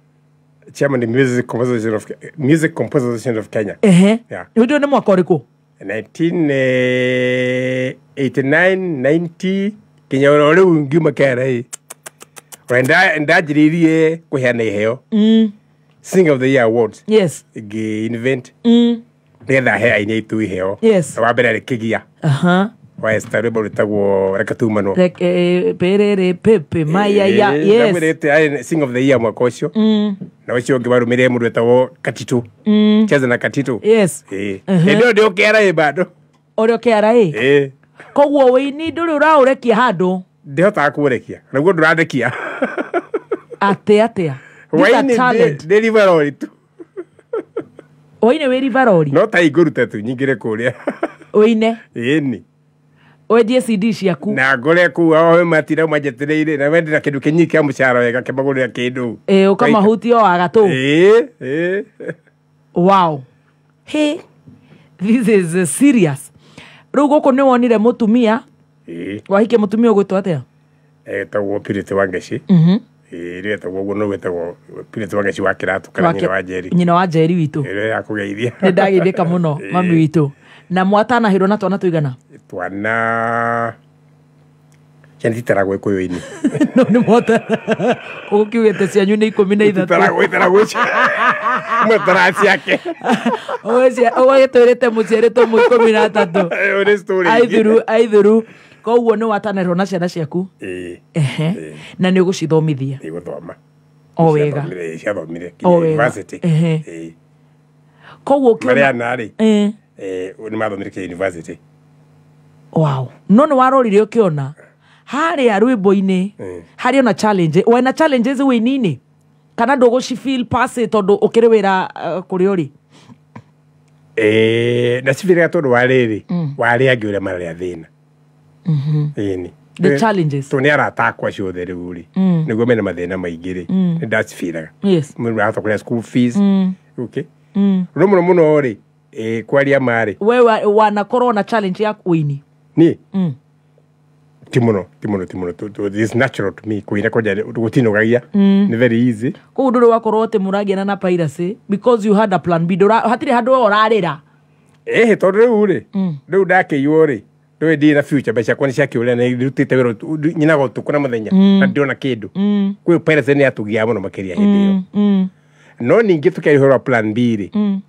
S10: Chairman Music Composers Association of Kenya.
S3: Ehe.
S10: Yeah.
S3: Ũndũ nĩ mwaka ũrĩkũ?
S10: 1989 90 kinya oro rĩu ngiuma KRA. Ndanjĩrĩirie kũheana iheo. Singer of the Year Awards.
S3: Yes.
S10: Ngĩ invent. Nĩgetha he aini aitũ iheo.
S3: Yes.
S10: Wa mbere arĩ Kĩgia.
S3: Aha.
S10: Wa Esther, rwĩmbo rwĩtagwo Reke Tumanwo.
S3: Reke perere pepe mayaya. Yes.
S10: Ndamwĩrĩte arĩ Singer of the Year mwaka ũcio. Na ũcio ũngĩ warũmĩrĩire mũndũ wĩtagwo Katito. Cheza na Katito.
S3: Yes.
S10: Ĩĩ. Hĩndĩ ĩyo ndĩ o KRA bado.
S3: Ũrĩ o KRA?
S10: Ĩĩ.
S3: Koguo wĩini ndũrĩ ũraũrekia handũ?
S10: Ndihotaga kũũrekia. Naguo ndũrandekia.
S3: Atĩa atĩa? This a
S10: Waini
S3: talent.
S10: ndĩ ribarori tu.
S3: Waini wĩ ribarori?
S10: No ta ingũruta tu nyingĩre kũrĩa.
S3: Ũine?
S10: Ĩni.
S3: Wendie CD ciaku.
S10: Na ngore kũu ao matira manjetereire na wendera kĩndũ kĩnyinyi kĩa mũcara wega kĩmagũrĩra kĩndũ.
S3: Ĩĩ, ũkamahutia o wagatũ.
S10: Ĩĩ, ĩĩ.
S3: Wow. Hey, this is serious. Rĩu gũkũ nĩ wonire mũtumia.
S10: Ĩĩ.
S3: Wahikia mũtumia ũgwĩtwo atĩa?
S10: Etagwo Purity Wangeci. Ĩĩ, rĩu etagwo ũguo no wĩtagwo Purity Wangeci wa Kĩratũ kana nyina wa Njeri.
S3: Nyina wa Njeri witũ.
S10: Ĩrĩa ya kũgeithia.
S3: Nĩ ndageithĩka mũno mami witũ. Na mwatanahĩrwo na twana tũigana?
S10: Twana ciana ititaragwo Gĩkũyũ-inĩ.
S3: No nĩ mwata ũgũkiugĩte cianyu nĩ 13.
S10: Ititaragwo, ititaragwo mwetara ciake.
S3: Ũgagĩtwĩrĩte mũciarĩtwo mũ 13.
S10: Ĩyo nĩ story.
S3: Aithuru, aithuru. Koguo nĩ watanahĩrwo na ciana ciaku?
S10: Ĩĩ.
S3: Ehe. Na nĩ ũgũcithomithia?
S10: Nĩ gũthoma.
S3: O wega.
S10: Ciathomire
S3: O
S10: nginya
S3: wega.
S10: university.
S3: Ehe.
S10: Ĩĩ.
S3: Koguo ũkĩona
S10: Marĩa ana rĩ,
S3: Ĩĩ.
S10: nĩ mathomire nginya university.
S3: Wow. No nĩ warorire ũkĩona harĩa rwĩmbo-inĩ harĩ ona challenge, wena challenges wĩini-inĩ kana ndũgũci feel pass tondũ ũkĩrĩ wĩra kũrĩa ũrĩ?
S10: Na cibĩrĩga tondũ wa rĩrĩ, wa arĩa angĩ ũrĩa mararĩa thĩna. Ĩni.
S3: The challenges.
S10: Tondũ nĩ arata akwa acio othe rĩu rĩ, nĩguo mena mathĩna maingĩ rĩ, nĩ ndacibĩraga.
S3: Yes.
S10: Mũndũ arahota kũrĩa school fees. Okay. No mũno mũno rĩ, kwaria ma rĩ.
S3: We wanakorwo na challenge ya wĩini?
S10: Niĩ? Ti mũno, ti mũno, ti mũno. It's natural to me kũina kwanja gũtinogagia. Nĩ very easy.
S3: Koguo ndũrĩ wakorwo atĩ mũragiana na piracy because you had a plan B. Hatirĩ handũ we ũrarĩra.
S10: Ĩhĩ, tondũ rĩu rĩ, rĩu ndakĩiywo rĩ, rĩu ndirĩ na future, mbeca ciakwa nĩ ciakĩũrĩra na ndĩrutĩte wĩra nyinaga ũtukũ na mũthenya na ndĩrona kĩndũ. Kwĩ piracy nĩ yatũgiaga mũno makĩria hĩndĩ ĩyo. No ningĩ tũkĩaria ũhoro wa plan B rĩ,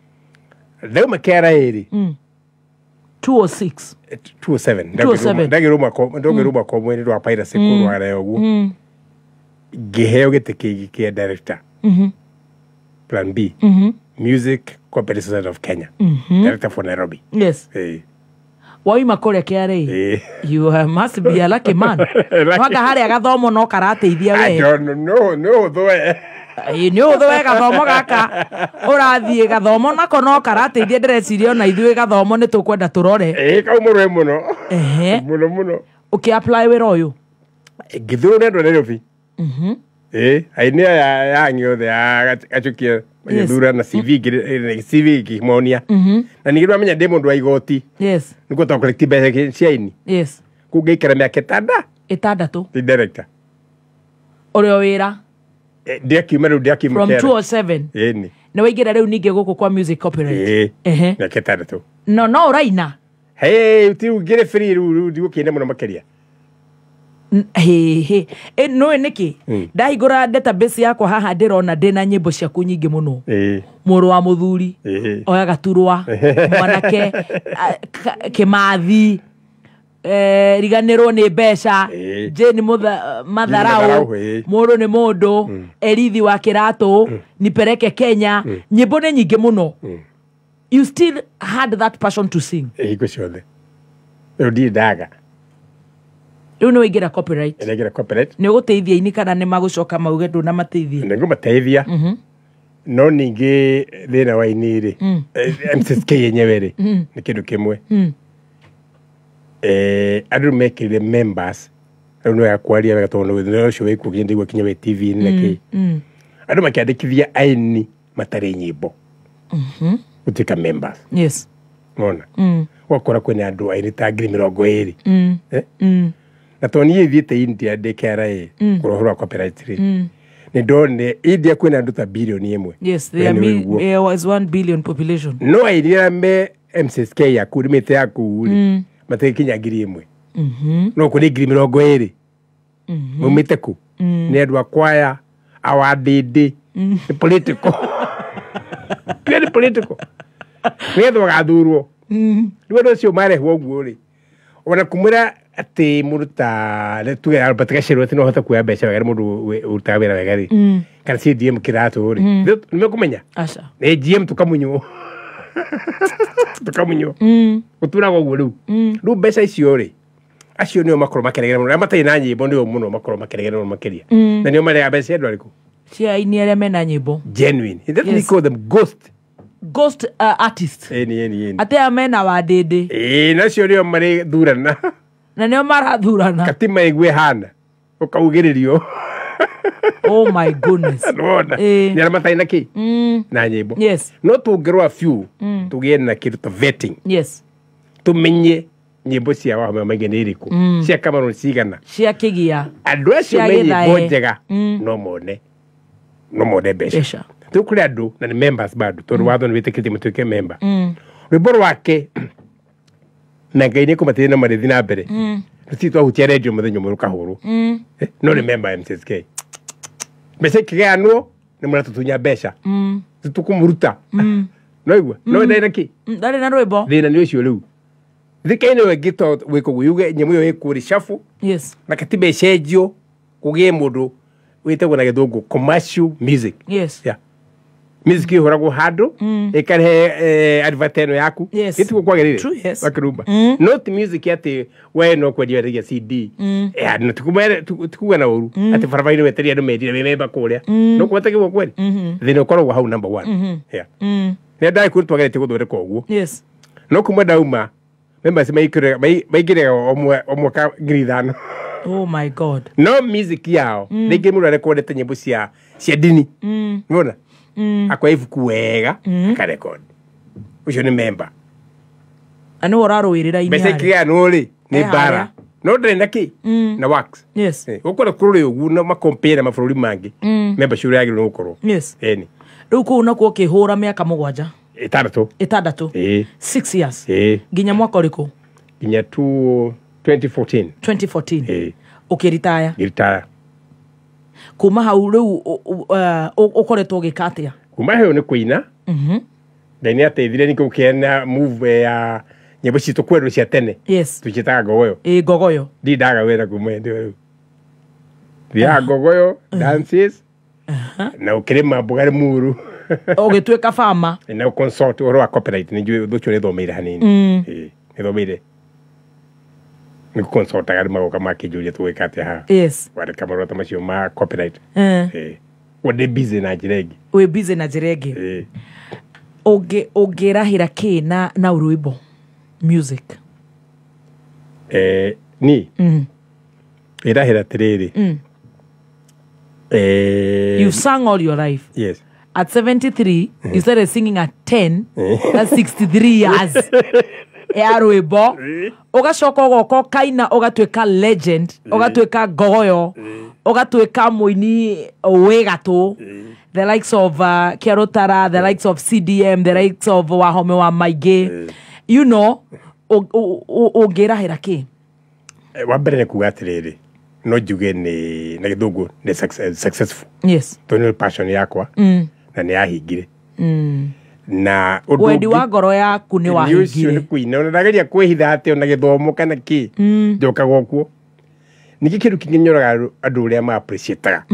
S10: ndauma KRA rĩ,
S3: 206.
S10: 207.
S3: 207.
S10: Ndagĩrwo mwaka ũmwe nĩ ũndũ wa piracy kũrwara ũguo. Ngĩheo gĩtĩ kĩngĩ kĩa director. Plan B. Music Copyright Society of Kenya. Director for Nairobi.
S3: Yes. Wauma kũrĩa KRA. You must be a lucky man. Wanga harĩa gathomo no karateithia we.
S10: I don't know, no ũthũe.
S3: Nĩ ũthũe gathomo gaka ũrathiĩ gathomo nako no karateithia, ndĩreciria ona ithuĩ gathomo nĩ tũkwenda tũrore.
S10: Ĩĩ, kau mũrũe mũno.
S3: Ehe.
S10: Mũno mũno.
S3: Ũkĩ apply wĩra ũyũ?
S10: Ngĩthurwo nĩ andũ a Nairobi. Ĩĩ, aini aya yangi othe a Gachukia magĩthura na CV CV ngĩmonia. Na ningĩ ndwamenya ndĩ mũndũ wa igoti.
S3: Yes.
S10: Nĩguo twa collect mbeca cia aini.
S3: Yes.
S10: Kũu ngĩikara mĩaka
S3: 6.
S10: Ndĩ director.
S3: Ũrĩ o wĩra?
S10: Ndiakiuma rĩu, ndiakiuma
S3: From
S10: KRA.
S3: 207.
S10: Ĩni.
S3: Nĩ waingĩra rĩu ningĩ gũkũ kwa music copyright.
S10: Ĩĩ.
S3: Ehe.
S10: Mĩaka 6.
S3: No no ũraina?
S10: Hey, ti rĩu ngĩrĩ free rĩu ndigũkĩina mũno makĩria.
S3: Hĩ hĩ. Nũĩ nĩkĩ? Ndahingũra database yakwa haha ndĩrona ndĩna nyĩmbo ciaku nyingĩ mũno. Mũrũ wa mũthuri, oya gaturwa, mwanake, Kĩmathi. Riganĩrwo nĩ mbeca, Jane Matharau, mũndũ nĩ mũndũ, Erithi wa Kĩratũ, Nipeleke Kenya, nyĩmbo nĩ nyingĩ mũno. You still had that passion to sing?
S10: Hingo ciothe. Rĩu ndirĩ ndaga.
S3: Rĩu nĩ waingĩra copyright.
S10: Ndaingĩra copyright.
S3: Nĩ ũgũteithia aini kana nĩ magũcoka mauge ndũnamateithia?
S10: Nĩ ngũmateithia. No ningĩ thĩna wa aini rĩ, MCSK yenyewe rĩ, nĩ kĩndũ kĩmwe. Andũ mekĩrire members, rĩu nĩ wega kwaria wega tondũ thĩna ũcio wĩ kuo nginya ndaigua kinya wĩ TV-inĩ na kĩ. Andũ makĩandĩkithia aini matarĩ nyĩmbo gũtuĩka members.
S3: Yes.
S10: Nona. Ũgakora kwĩna andũ aini ta 20,000. Na tondũ niĩ thiĩte India ndĩ KRA kũrora ũhoro wa copyright rĩ, nĩ ndonire India kwĩna andũ ta bilioni 1.
S3: Yes, there was 1 billion population.
S10: No aini arĩa me MCSK yaku rĩmĩte yaku rĩ, matigĩkinya 1,000. No kũrĩ 20,000. Maumĩte kũ? Nĩ andũ a kwaya, awandĩndĩ, nĩ political. Pure political. Nĩgetha ũgathurwo. Rĩu andũ acio marehwo ũguo rĩ, ona kumwĩra atĩ mũndũ ta tuge Albert Gacerwo atĩ no ahote kuoya mbeca wega nĩ mũndũ ũrutaga wĩra wega rĩ, kana CDM Kĩratũ rĩ, nĩ mekũmenya?
S3: Aca.
S10: Nĩ GM tũkamunywo. Tũkamunywo. Gũturaga ũguo rĩu. Rĩu mbeca icio rĩ, acio nĩo makorwo makĩregera mũno. Arĩa matarĩ na nyĩmbo nĩo mũno makorwo makĩregera mũno makĩria. Na nĩo marega mbeca cia andũ arĩkũ?
S3: Cia aini arĩa mena nyĩmbo.
S10: Genuine. That we call them ghost.
S3: Ghost artist.
S10: Ĩni.
S3: Atĩ aya mena wandĩndĩ.
S10: Ĩĩ, na acio nĩo marĩthurana.
S3: Na nĩo marathurana.
S10: Katima ĩgue hana. Ũkaugĩrĩrio.
S3: Oh my goodness.
S10: Nĩwona? Nĩ arĩa matarĩ na kĩ? Na nyĩmbo.
S3: Yes.
S10: No tũngĩrora biũ, tũgĩe na kĩndũ ta vetting.
S3: Yes.
S10: Tũmenye nyĩmbo cia Wahome Maingĩ nĩ irĩkũ, cia Cameron cigana,
S3: cia Kĩgia,
S10: andũ acio me nyĩmbo njega no mone mbeca. Rĩu kũrĩ andũ na nĩ members bado, tondũ watho nĩ wĩtĩkĩtie matuĩke member. Rwĩmbo rwake na Ngai nĩ kũmateithia na marĩthiĩ na mbere. Tũtirĩ twahutia redio mũthenya ũmwe rũkahũrwo. No nĩ member MCSK. Mbeca ikĩgayanwo nĩ mũratũtunya mbeca. Tũkũmũruta. No igua? No ndarĩ na kĩ?
S3: Ndarĩ na rwĩmbo.
S10: Thĩna nĩ ũcio rĩu. Thika-inĩ ĩyo ĩngĩ to gwĩka ũguo yuge nyamũ ĩyo ĩkwo reshuffle.
S3: Yes.
S10: Na katiba ĩcenjio kũgĩe mũndũ wĩtagwo na gĩthũngũ commercial music.
S3: Yes.
S10: Yeah. Music ĩhũragwo handũ ĩkarehe advert ĩno yaku.
S3: Yes.
S10: Gĩtiguo kwagĩrĩire.
S3: True, yes.
S10: Wakĩrumba. Not music atĩ we no kwendia wendagia CD. No tikuga na ũru atĩ barabara-inĩ wetereire andũ mendire wĩ memba kũrĩa. No kũhotekwo kweli. Thĩna ũkoragwo hau number 1. Yeah. Nĩ ndarĩ kũrĩ twageretie gũthondeka ũguo.
S3: Yes.
S10: No kuma ndauma members maingĩraga o mwaka 5,000.
S3: Oh my God.
S10: No music yao rĩngĩ mũndũ arekondete nyĩmbo cia ndini. Nĩwona? Akoya ibuku wega akarekodi. Ũcio nĩ member.
S3: Na nĩwe ũrarũĩrĩra
S10: Mbeca ikĩgayanwo rĩ nĩ mbara. No ndarĩ na kĩ? Na works.
S3: Yes.
S10: Ũkora kũrĩ ũguo na makompare na mabũrũri mangĩ. Membership ũrĩa yagĩrĩirwo gũkorwo.
S3: Yes.
S10: Ĩni.
S3: Rĩu kũu nakuo ũkĩhũra mĩaka 7.
S10: 6.
S3: 6. 6 years. Nginya mwaka ũrĩkũ?
S10: Nginya 2014.
S3: 2014. Ũkĩritaya?
S10: Ngĩritaya.
S3: Kuma hau rĩu ũkoretwo ũgĩka atĩa?
S10: Kuma hau nĩ kũina. Ngai nĩ ateithire ningĩ gũkĩgĩa move ya nyĩmbo citũ kwendwo cia tene.
S3: Yes.
S10: Tũciĩtaga ngogoyo.
S3: Ĩĩ, ngogoyo.
S10: Ndirĩ ndaga wĩra kuma hĩndĩ ĩyo rĩu. Thiaga ngogoyo, dances, na ũkĩrĩma mboga Limuru.
S3: Ũgĩtuĩka farmer.
S10: Na consult ũhoro wa copyright nĩ njũĩ ũndũ ũcio nĩthomeire hanini. Ĩĩ, nĩthomeire. Nĩ consultaga andũ magoka makĩnjũria tũgwĩka atĩa haha.
S3: Yes.
S10: Kwandĩka marũa ta macio ma copyright. Ĩĩ. Ũguo ndĩ busy na njĩra ĩngĩ.
S3: Wĩ busy na njĩra ĩngĩ.
S10: Ĩĩ.
S3: Ũngĩrahĩra kĩ na rwĩmbo? Music.
S10: Ni? Ĩrahĩra atĩrĩrĩ.
S3: You've sung all your life.
S10: Yes.
S3: At 73, you started singing at 10. That's 63 years. Ya rwĩmbo. Ũgacoka ũgoka ũkaina ũgatuĩka legend, ũgatuĩka ngogoyo, ũgatuĩka mũini wĩ gatũ. The likes of Kiarotara, the likes of CDM, the likes of Wahome wa Maingĩ. You know, ũngĩrahĩra kĩ?
S10: Wa mbere nĩ kuga atĩrĩrĩ, no njuge nĩ na gĩthũngũ nĩ successful.
S3: Yes.
S10: Tondũ nĩ passion yakwa na nĩ yahingire. Na ũndũ
S3: Wendi
S10: ũngĩ-
S3: wa ngoro yaku nĩ
S10: Nĩ ũcio
S3: wahingire.
S10: nĩ kũina ona ndageria kwĩhitha atĩ ona gĩthomo kana kĩ njokaga o kuo. Ningĩ kĩndũ kĩngĩ nyoraga andũ ũrĩa ma appreciate-aga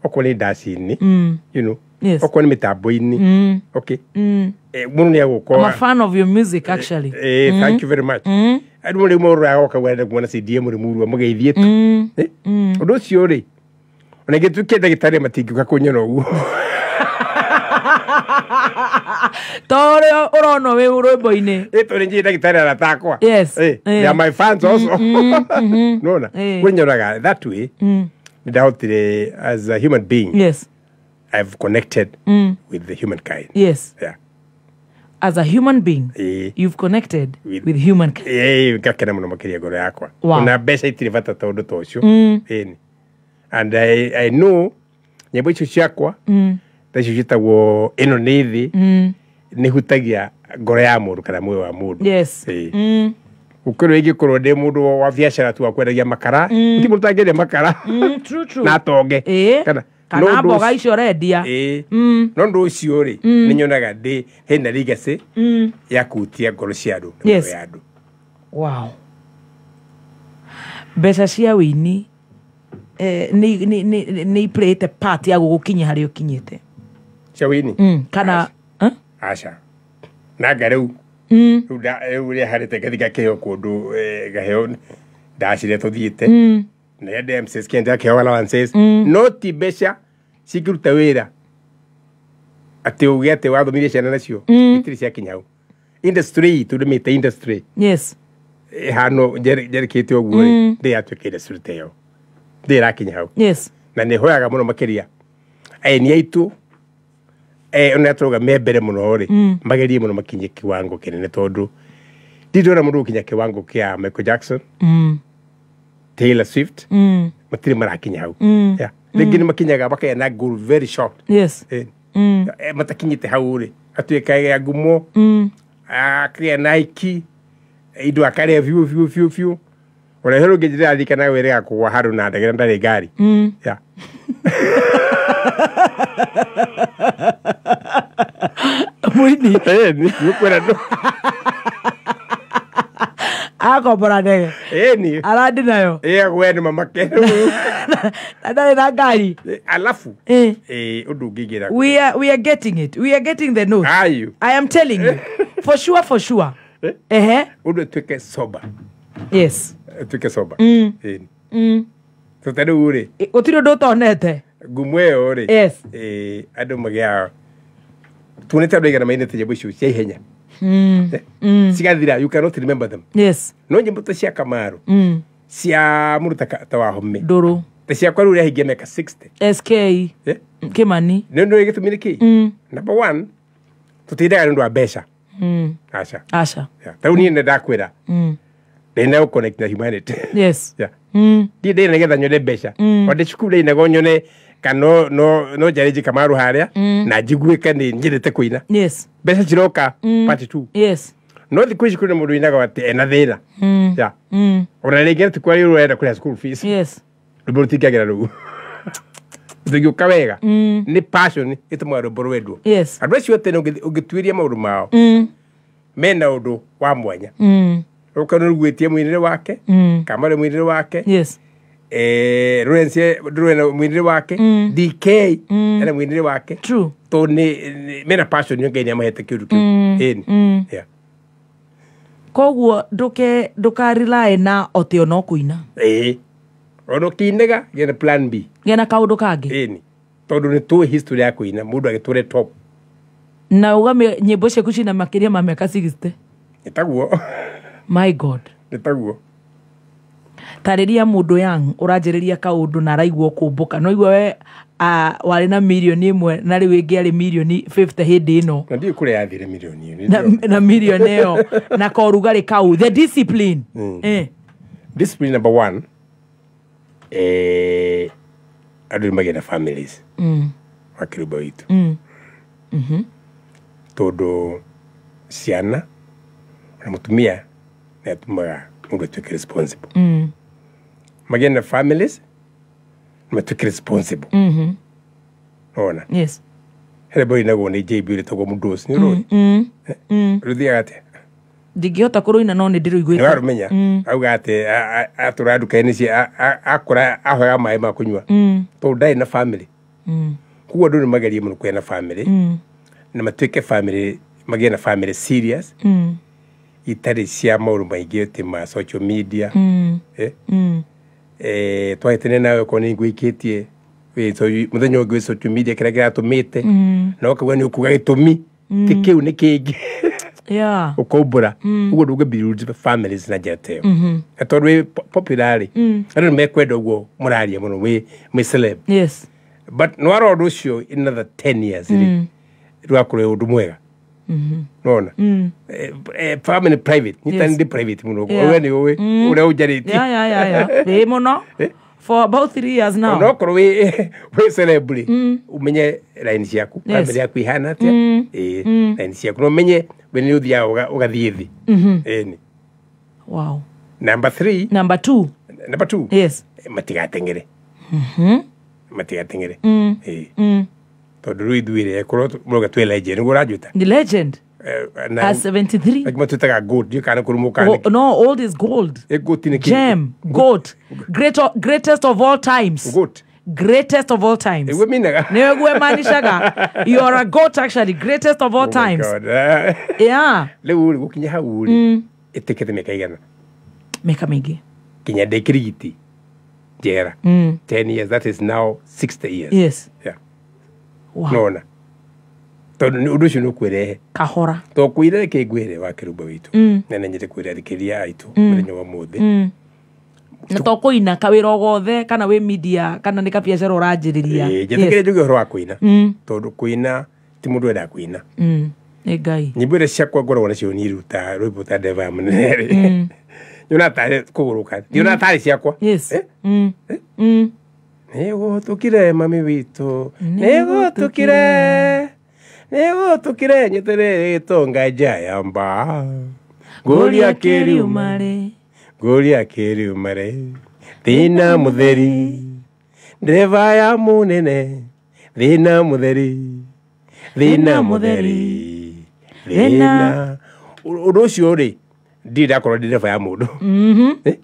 S10: okorwo nĩ ndaci-inĩ, you know,
S3: Yes.
S10: okorwo nĩ mĩtambo-inĩ, okay. Mũndũ nĩ
S3: I'm a
S10: agũkorwo
S3: fan of your music, actually.
S10: Thank you very much. Andũ rĩu maũrũraga ũkauga ndenda kuona CDM rĩmurua mũgeithie tu. Ũndũ ũcio rĩ, ona ingĩtuĩke ndagĩtarĩ matingĩũka kũnyona ũguo.
S3: To ũrĩa ũronwo wĩ rwĩmbo-inĩ.
S10: Tondũ nĩ ndagĩtarĩ arata akwa.
S3: Yes.
S10: They are my fans also. Nona kũnyoraga that way, nĩ ndahotire as a human being.
S3: Yes.
S10: I've connected with the humankind.
S3: Yes.
S10: Yeah.
S3: As a human being, you've connected with humankind.
S10: Ngakena mũno makĩria ngoro yakwa.
S3: Wow.
S10: Ona mbeca itirĩ bata ta ũndũ ta ũcio. Ĩni. And I know nyĩmbo icio ciakwa ta icio ciĩtagwo ĩno nĩ thĩ, nĩ hutagia ngoro ya mũndũ kana muoyo wa mũndũ.
S3: Yes.
S10: Gũkĩrwo ingĩkorwo ndĩ mũndũ wa biacara tu wa kwendagia makara, ti mũndũ ũtangĩendia makara
S3: True, true.
S10: na atonge.
S3: Kana
S10: no ũndũ
S3: mboga
S10: ũcio-
S3: icio ũrendia.
S10: No ũndũ ũcio rĩ, nĩ nyonaga ndĩ hena legacy ya kũhutia ngoro cia andũ na
S3: Yes.
S10: mĩoyo ya andũ.
S3: Wow. Mbeca cia wĩini nĩ iplayĩte part ya gũgũkinyia harĩa ũkinyĩte?
S10: Cia wĩini?
S3: Kana
S10: Aca, nanga rĩu rĩu rĩu rĩa harĩte ngathi ngakĩheo kũndũ, ngaheo ndacire tũthiĩte na ya DMCs kenda ngakĩheo allowances, no ti mbeca cingĩruta wĩra atĩ uge atĩ wathomirie ciana nacio, itirĩ ciakinya hau. Industry itũ ndĩmĩte industry
S3: Yes.
S10: ĩhano njerekete ũguo rĩ, ndĩ yatuĩka industry ta ĩyo, ndĩ ĩrakinya hau.
S3: Yes.
S10: Na nĩ hoyaga mũno makĩria aini aitũ, ona tũrauga me mbere mũno rĩ, magerie mũno makinye kiwango kĩnene, tondũ ndindona mũndũ gũkinya kiwango kĩa Michael Jackson, Taylor Swift, matirĩ marakinya hau. Yeah. Rĩngĩ nĩ makinyaga bakagĩa na goal very short.
S3: Yes.
S10: Matakinyĩte hau rĩ, atuĩka ngumo, akagĩa na Nike indo, akarĩa biũ biũ biũ biũ. Ona he rũngĩ ndĩraririkana wĩrĩga kũgwa handũ na ndege na ndarĩ ngari. Yeah.
S3: Mũini.
S10: Nĩkwĩra ndũ.
S3: Akombora ndege.
S10: Ĩni.
S3: Arandi nayo.
S10: Agwe nĩ mamake.
S3: Na ndarĩ na ngari.
S10: Alafu ũndũ ũngĩ ingĩra.
S3: We are getting it. We are getting the note.
S10: Are you?
S3: I am telling you. For sure, for sure. Ehe.
S10: Ũndũ ĩtuĩke sober.
S3: Yes.
S10: Ĩtuĩke sober. Ĩni. So ta rĩu rĩ,
S3: Gũtirĩ ũndũ ũtonete.
S10: Ngumo ĩyo rĩ,
S3: Yes.
S10: Andũ magĩaga tuonete andũ aigana mainĩte nyĩmbo icio cia ihenya, cigathira, you cannot remember them.
S3: Yes.
S10: No nyĩmbo ta cia Kamaru, cia mũndũ ta Wahome,
S3: Ndũrũ.
S10: Ta ciakwa rĩu rĩahingia mĩaka 60.
S3: SK. Kimani.
S10: Nĩ ũndũ gĩtũmi nĩ kĩ? Number one, tũtindaga nĩ ũndũ wa mbeca. Aca.
S3: Aca.
S10: Yeah. Ta rĩu niĩ nĩ ndakwĩra ndĩna gũ connect na humanity.
S3: Yes.
S10: Yeah. Ndiĩ ndĩna nĩgetha nyone mbeca. O ndĩ cukuru ndĩinaga nyone kana no njarĩnji Kamaru harĩa na njiguĩke nĩ nyendete kũina.
S3: Yes.
S10: Mbeca ciroka part two.
S3: Yes.
S10: No thikũ ici kwĩna mũndũ ũinaga atĩ ena thĩna. Yeah. Ona rĩngĩ ti kwa rĩu ũrenda kũrĩha school fees.
S3: Yes.
S10: Rwĩmbo rũtingĩagĩra rũu. Rũtingĩũka wega. Nĩ passion ĩtũmaga rwĩmbo rwendwo.
S3: Yes.
S10: Andũ acio othe ũngĩtuĩria maũndũ mao, mena ũndũ wa mwanya. Ũkorwo nĩũguĩtie mũinĩre wake, Kamari mũinĩre wake.
S3: Yes.
S10: Lawrence Ndũrũ mũinĩre wake, DK ena mũinĩre wake.
S3: True.
S10: Tondũ nĩ mena passion yo Ngai nĩamahete kĩũndũ kĩu. Ĩni. Yeah.
S3: Koguo ndũka rely na ote ona kũina.
S10: Ĩĩ. Ona ũkĩinaga gĩa na plan B.
S3: Gĩa na kaũndũ kangĩ.
S10: Ĩni. Tondũ nĩ tũĩ history ya kũina mũndũ agĩtũre top.
S3: Na uga nyĩmbo ciaku cina makĩria ma mĩaka 60.
S10: Nĩ taguo.
S3: My God.
S10: Nĩ taguo.
S3: Tarĩria mũndũ young ũranjĩrĩria kaũndũ na araigua kũmbũka no igua we warĩ na mirioni 1 na rĩu ĩngĩ arĩ mirioni 50 hĩndĩ ĩno.
S10: Na ndiũĩ kũrĩa yathire mirioni ĩyo.
S3: Na mirioni ĩyo na korugarĩ kau, the discipline.
S10: Discipline number one, andũ nĩ magĩe na families wa kĩrũmba witũ. Tondũ ciana na mũtumia nĩ atũmaga mũndũ atuĩke responsible. Magĩe na families na matuĩke responsible. Ona.
S3: Yes.
S10: Rwĩmbo rũinagwo nĩ JB rĩtagwo Mũndũci, nĩ ũrũĩ? Rũthiaga atĩa?
S3: Ndingĩhota kũrũina no nĩ ndĩrũiguĩte.
S10: Nĩ warũmenya? Auga atĩ atũra nduka-inĩ cia akũra ahoyaga maĩ ma kũnyua tondũ ndarĩ na family. Koguo andũ nĩ magerie mũno kũgĩa na family na matuĩke family, magĩe na family serious, itarĩ cia maũndũ maingĩ atĩ ma social media. Eh? Twahĩtania nawe okorwo nĩ ngũikĩtie mũthenya ũngĩ wĩ social media kĩrĩa kĩratũmĩte na ũkauga nĩ ũkuga gĩtũmi ti kĩu nĩ kĩngĩ ũkaumbũra. Ũguo ndũngĩ build families na njĩra ta ĩyo. Na tondũ wĩ popular rĩ, andũ nĩ mekwenda ũguo mũraria mũno mwĩ celeb. But nĩ warora ũndũ ũcio in another 10 years rĩ, rũgakorwo wĩ ũndũ mwega. Nona family private nyita ndĩ private mũno. We nĩ ũĩ ũrĩa ũnjarĩtie.
S3: Yeah. Ĩ mũno. For about 3 years now.
S10: Onokorwo wĩ celeb rĩ, ũmenye line ciaku, family yaku ihana atĩa, ĩĩ, line ciaku na ũmenye we nĩ ũthiaga ũgathiĩ thĩ. Ĩni.
S3: Wow.
S10: Number 3.
S3: Number 2.
S10: Number 2.
S3: Yes.
S10: Matigateng'ere. Matigateng'ere. Ĩĩ. Tondũ rĩu ithuĩ rĩ, korwo mũrauga twĩ legend, nĩguo ũranjĩta?
S3: The legend. At 73.
S10: Angĩ matwĩtaga goat, ndiũĩ kana kũrĩ mũkana.
S3: Oh, no, old is gold.
S10: Goat nĩ kĩ?
S3: Gem, goat. Greatest of all times.
S10: Goat.
S3: Greatest of all times.
S10: Ĩguo minaga.
S3: Nĩguo ĩmaanishaga. You are a goat actually, greatest of all
S10: Oh my
S3: times.
S10: God.
S3: Yeah.
S10: Rĩu rĩ, gũkinya hau rĩ, ĩtĩkĩte mĩaka igana?
S3: Mĩaka mĩingĩ.
S10: Kinya ndĩ kĩrigiti njera. 10 years, that is now 60 years.
S3: Yes.
S10: Yeah.
S3: Wow.
S10: Nona tondũ ũndũ ũcio nĩ ũkwĩrehe
S3: kahora.
S10: To kwĩre reke ngwĩre wa kĩrumba witũ, na nĩ nyende kwĩra athikĩrĩria aitũ mũthenya wa ũmũthĩ.
S3: Na to kũina kawĩra o gothe kana wĩ media kana nĩ kabiacara ũranjĩrĩria.
S10: Ĩĩ, njĩtĩkĩre njuge ũhoro wa kũina, tondũ kũina ti mũndũ wendaga kũina.
S3: Nĩ Ngai.
S10: Nyĩmbo iria ciakwa ngoragwo nacio niĩ ta rwĩmbo ta ndereba ya mũnene rĩ, nyonaga tarĩ kũgũrũka, ndionaga tarĩ ciakwa.
S3: Yes.
S10: Nĩgũtũkire mami witũ, nĩgũtũkire, nĩgũtũkire nyeterere gĩtonga njayamba, ngũria kĩriuma, ngũria kĩriuma rĩ, thĩna mũtheri, ndereba ya mũnene, thĩna mũtheri, thĩna mũtheri, thĩna. Ũndũ ũcio rĩ, ndirĩ ndakorwo ndĩ ndereba ya mũndũ.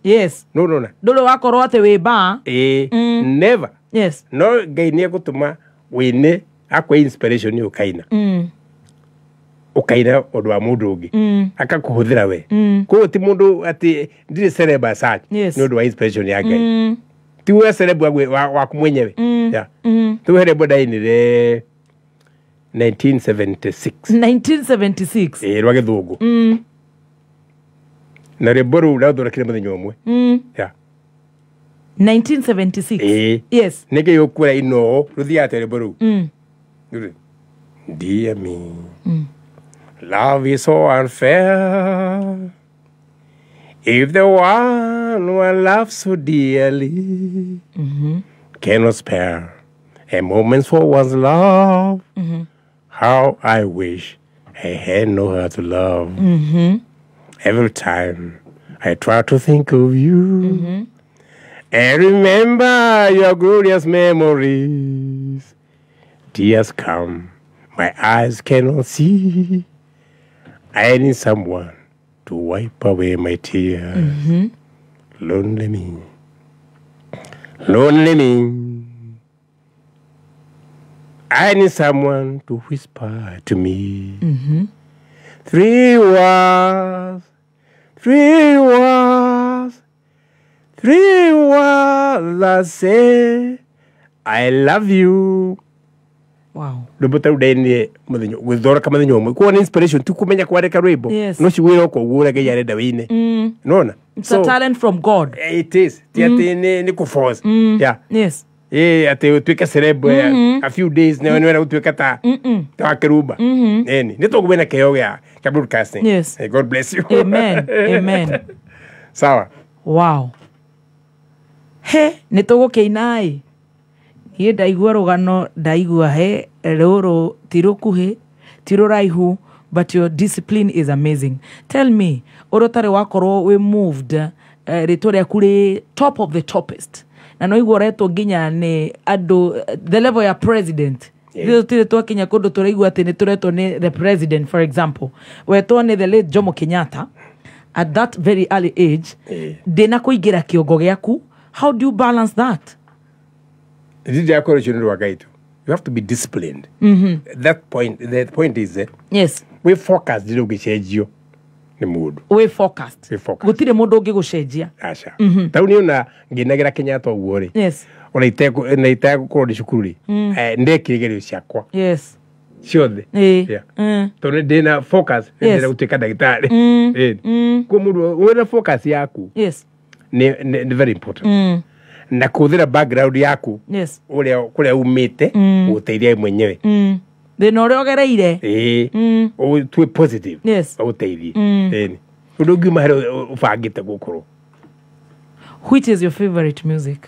S3: Yes.
S10: No.
S3: Ndũrĩ wakorwo atĩ wĩ bar.
S10: Ĩĩ, never.
S3: Yes.
S10: No Ngai nĩ egũtũma wĩne akwe inspiration ũkaina. Ũkaina ũndũ wa mũndũ ũngĩ. Akakũhũthĩra we. Koguo ti mũndũ atĩ ndirĩ celeb as such.
S3: Yes.
S10: Nĩ ũndũ wa inspiration ya Ngai. Ti we celeb waku mwenyewe. Yeah. Ti we rwĩmbo ndainire 1976.
S3: 1976.
S10: Ĩĩ, rwa gĩthũngũ. Na rwĩmbo rũu ndathondekire mũthenya ũmwe. Yeah.
S3: 1976.
S10: Ĩĩ.
S3: Yes.
S10: Nĩkĩ gĩgũkwĩra ino rũthiaga atĩa rwĩmbo rũu? Dear me, love is so unfair. If the one who I love so dearly cannot spare a moment for one's love, how I wish I had no her to love. Every time I try to think of you and remember your glorious memories, tears come, my eyes cannot see. I need someone to wipe away my tears. Lonely me, lonely me. I need someone to whisper to me. 3 words, 3 words, 3 words that say I love you.
S3: Wow.
S10: Rwĩmbo ta rũu ndainire mũthenya gwĩthoreka mũthenya ũmwe. Koguo nĩ inspiration ti kũmenya kwandĩka rwĩmbo.
S3: Yes.
S10: No cigwĩra oko ũguo ũrĩa Ngai arenda wĩine. Nona?
S3: It's a talent from God.
S10: It is. Ti atĩ nĩ kũ-force. Yeah.
S3: Yes.
S10: Ĩĩ, atĩ ũtuĩke celeb a few days na nĩwenda gũtuĩka ta wa kĩrumba. Ĩni. Nĩ tondũ wĩna kĩheo gĩa broadcasting.
S3: Yes.
S10: God bless you.
S3: Amen. Amen.
S10: Sawa.
S3: Wow. He, nĩ tũgũkĩina ĩ. Niĩ ndaigua rũgano, ndaigua he rũrũ ti rũkuhĩ, ti rũraihu, but your discipline is amazing. Tell me, ũrĩa ũtarĩ wakorwo wĩ moved, rĩtwa rĩaku rĩ top of the toppest. Na no igua ũretwo nginya nĩ andũ, the level ya president. Ithuĩ tũtirĩ twakinya kũndũ tũraigua atĩ nĩ tũretwo nĩ the president, for example, wetwo nĩ the late Jomo Kenyatta at that very early age, ndĩna kũingĩra kĩongo gĩaku. How do you balance that?
S10: Ndindi yakwa rũciũ nĩ rwa Ngai tu. You have to be disciplined. That point, the point is we focus ndĩ ũngĩcenjio nĩ mũndũ.
S3: Wĩ focused.
S10: Wĩ focused.
S3: Gũtirĩ mũndũ ũngĩgũcenjia.
S10: Aca. Tarĩu niĩ ona ngĩnagĩra Kenyatta ũguo rĩ, ona na itegũkorwo ndĩ cukuru rĩ, ndekire igerio ciakwa ciothe. Yeah. Tondũ ndĩna focus, ndĩrenda gũtuĩka ndagĩtarĩ. Koguo mũndũ wĩna focus yaku nĩ very important. Na kũhũthĩra background yaku, ũrĩa kũrĩa umĩte, gũteithia mwenyewe.
S3: Thĩna ũrĩa ũgereire.
S10: Ĩĩ. Ũtue positive. Ũgũteithie. Ĩni. Ũndũ ũngiuma harĩa ũbangĩte gũkorwo.
S3: Which is your favorite music?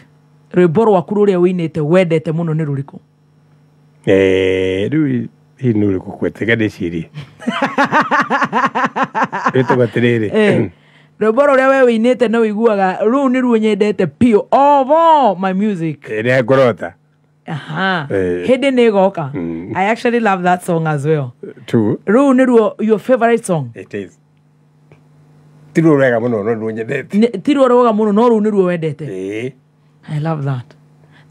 S3: Rwĩmbo rwaku rũrĩa wĩinĩte wendete mũno nĩ rũrĩkũ?
S10: Rĩu hihi nĩ ũrĩkũ kwete ga ndĩcirie. Wĩtagwo atĩrĩrĩ.
S3: Rwĩmbo rũrĩa we wĩinĩte no ũiguaga rũu nĩ ruo nyendete piũ of all my music.
S10: Nĩ ngorota.
S3: Aha. Hĩndĩ nĩ ĩgoka. I actually love that song as well.
S10: True.
S3: Rũu nĩ ruo your favorite song?
S10: It is. Ti ruo rwega mũno no ruo nyendete.
S3: Ti ruo rwega mũno no rũu nĩ ruo wendete. I love that.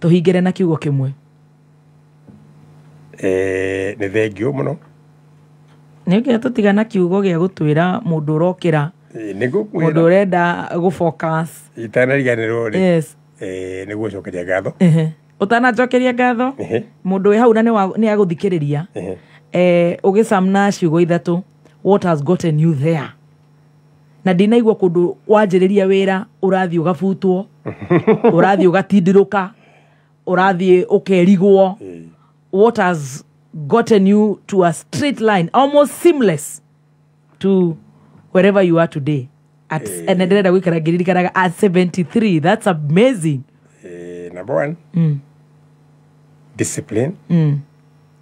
S3: Tũhingĩre na kiugo kĩmwe.
S10: Nĩ thengiũ mũno.
S3: Nĩ nginya tũtigana kiugo gĩa gũtwĩra mũndũ ũrokĩra.
S10: Nĩ ngũkwĩra.
S3: Mũndũ ũrenda gũ-focus.
S10: Itanariganĩrwo rĩ. Nĩ gũcokeria ngatho.
S3: Ũtananjokeria ngatho, mũndũ wĩ hau na nĩ agũthikĩrĩria. Ũgĩcamna ciugo ithatũ, what has gotten you there? Na ndinaigua kũndũ wanjĩrĩria wĩra ũrathiĩ ũgabutwo, ũrathiĩ ũgatindirũka, ũrathiĩ ũkerigwo. What has gotten you to a straight line, almost seamless to wherever you are today? At and ndĩrenda gũikara ngĩririkanaga at 73, that's amazing.
S10: Number one, discipline.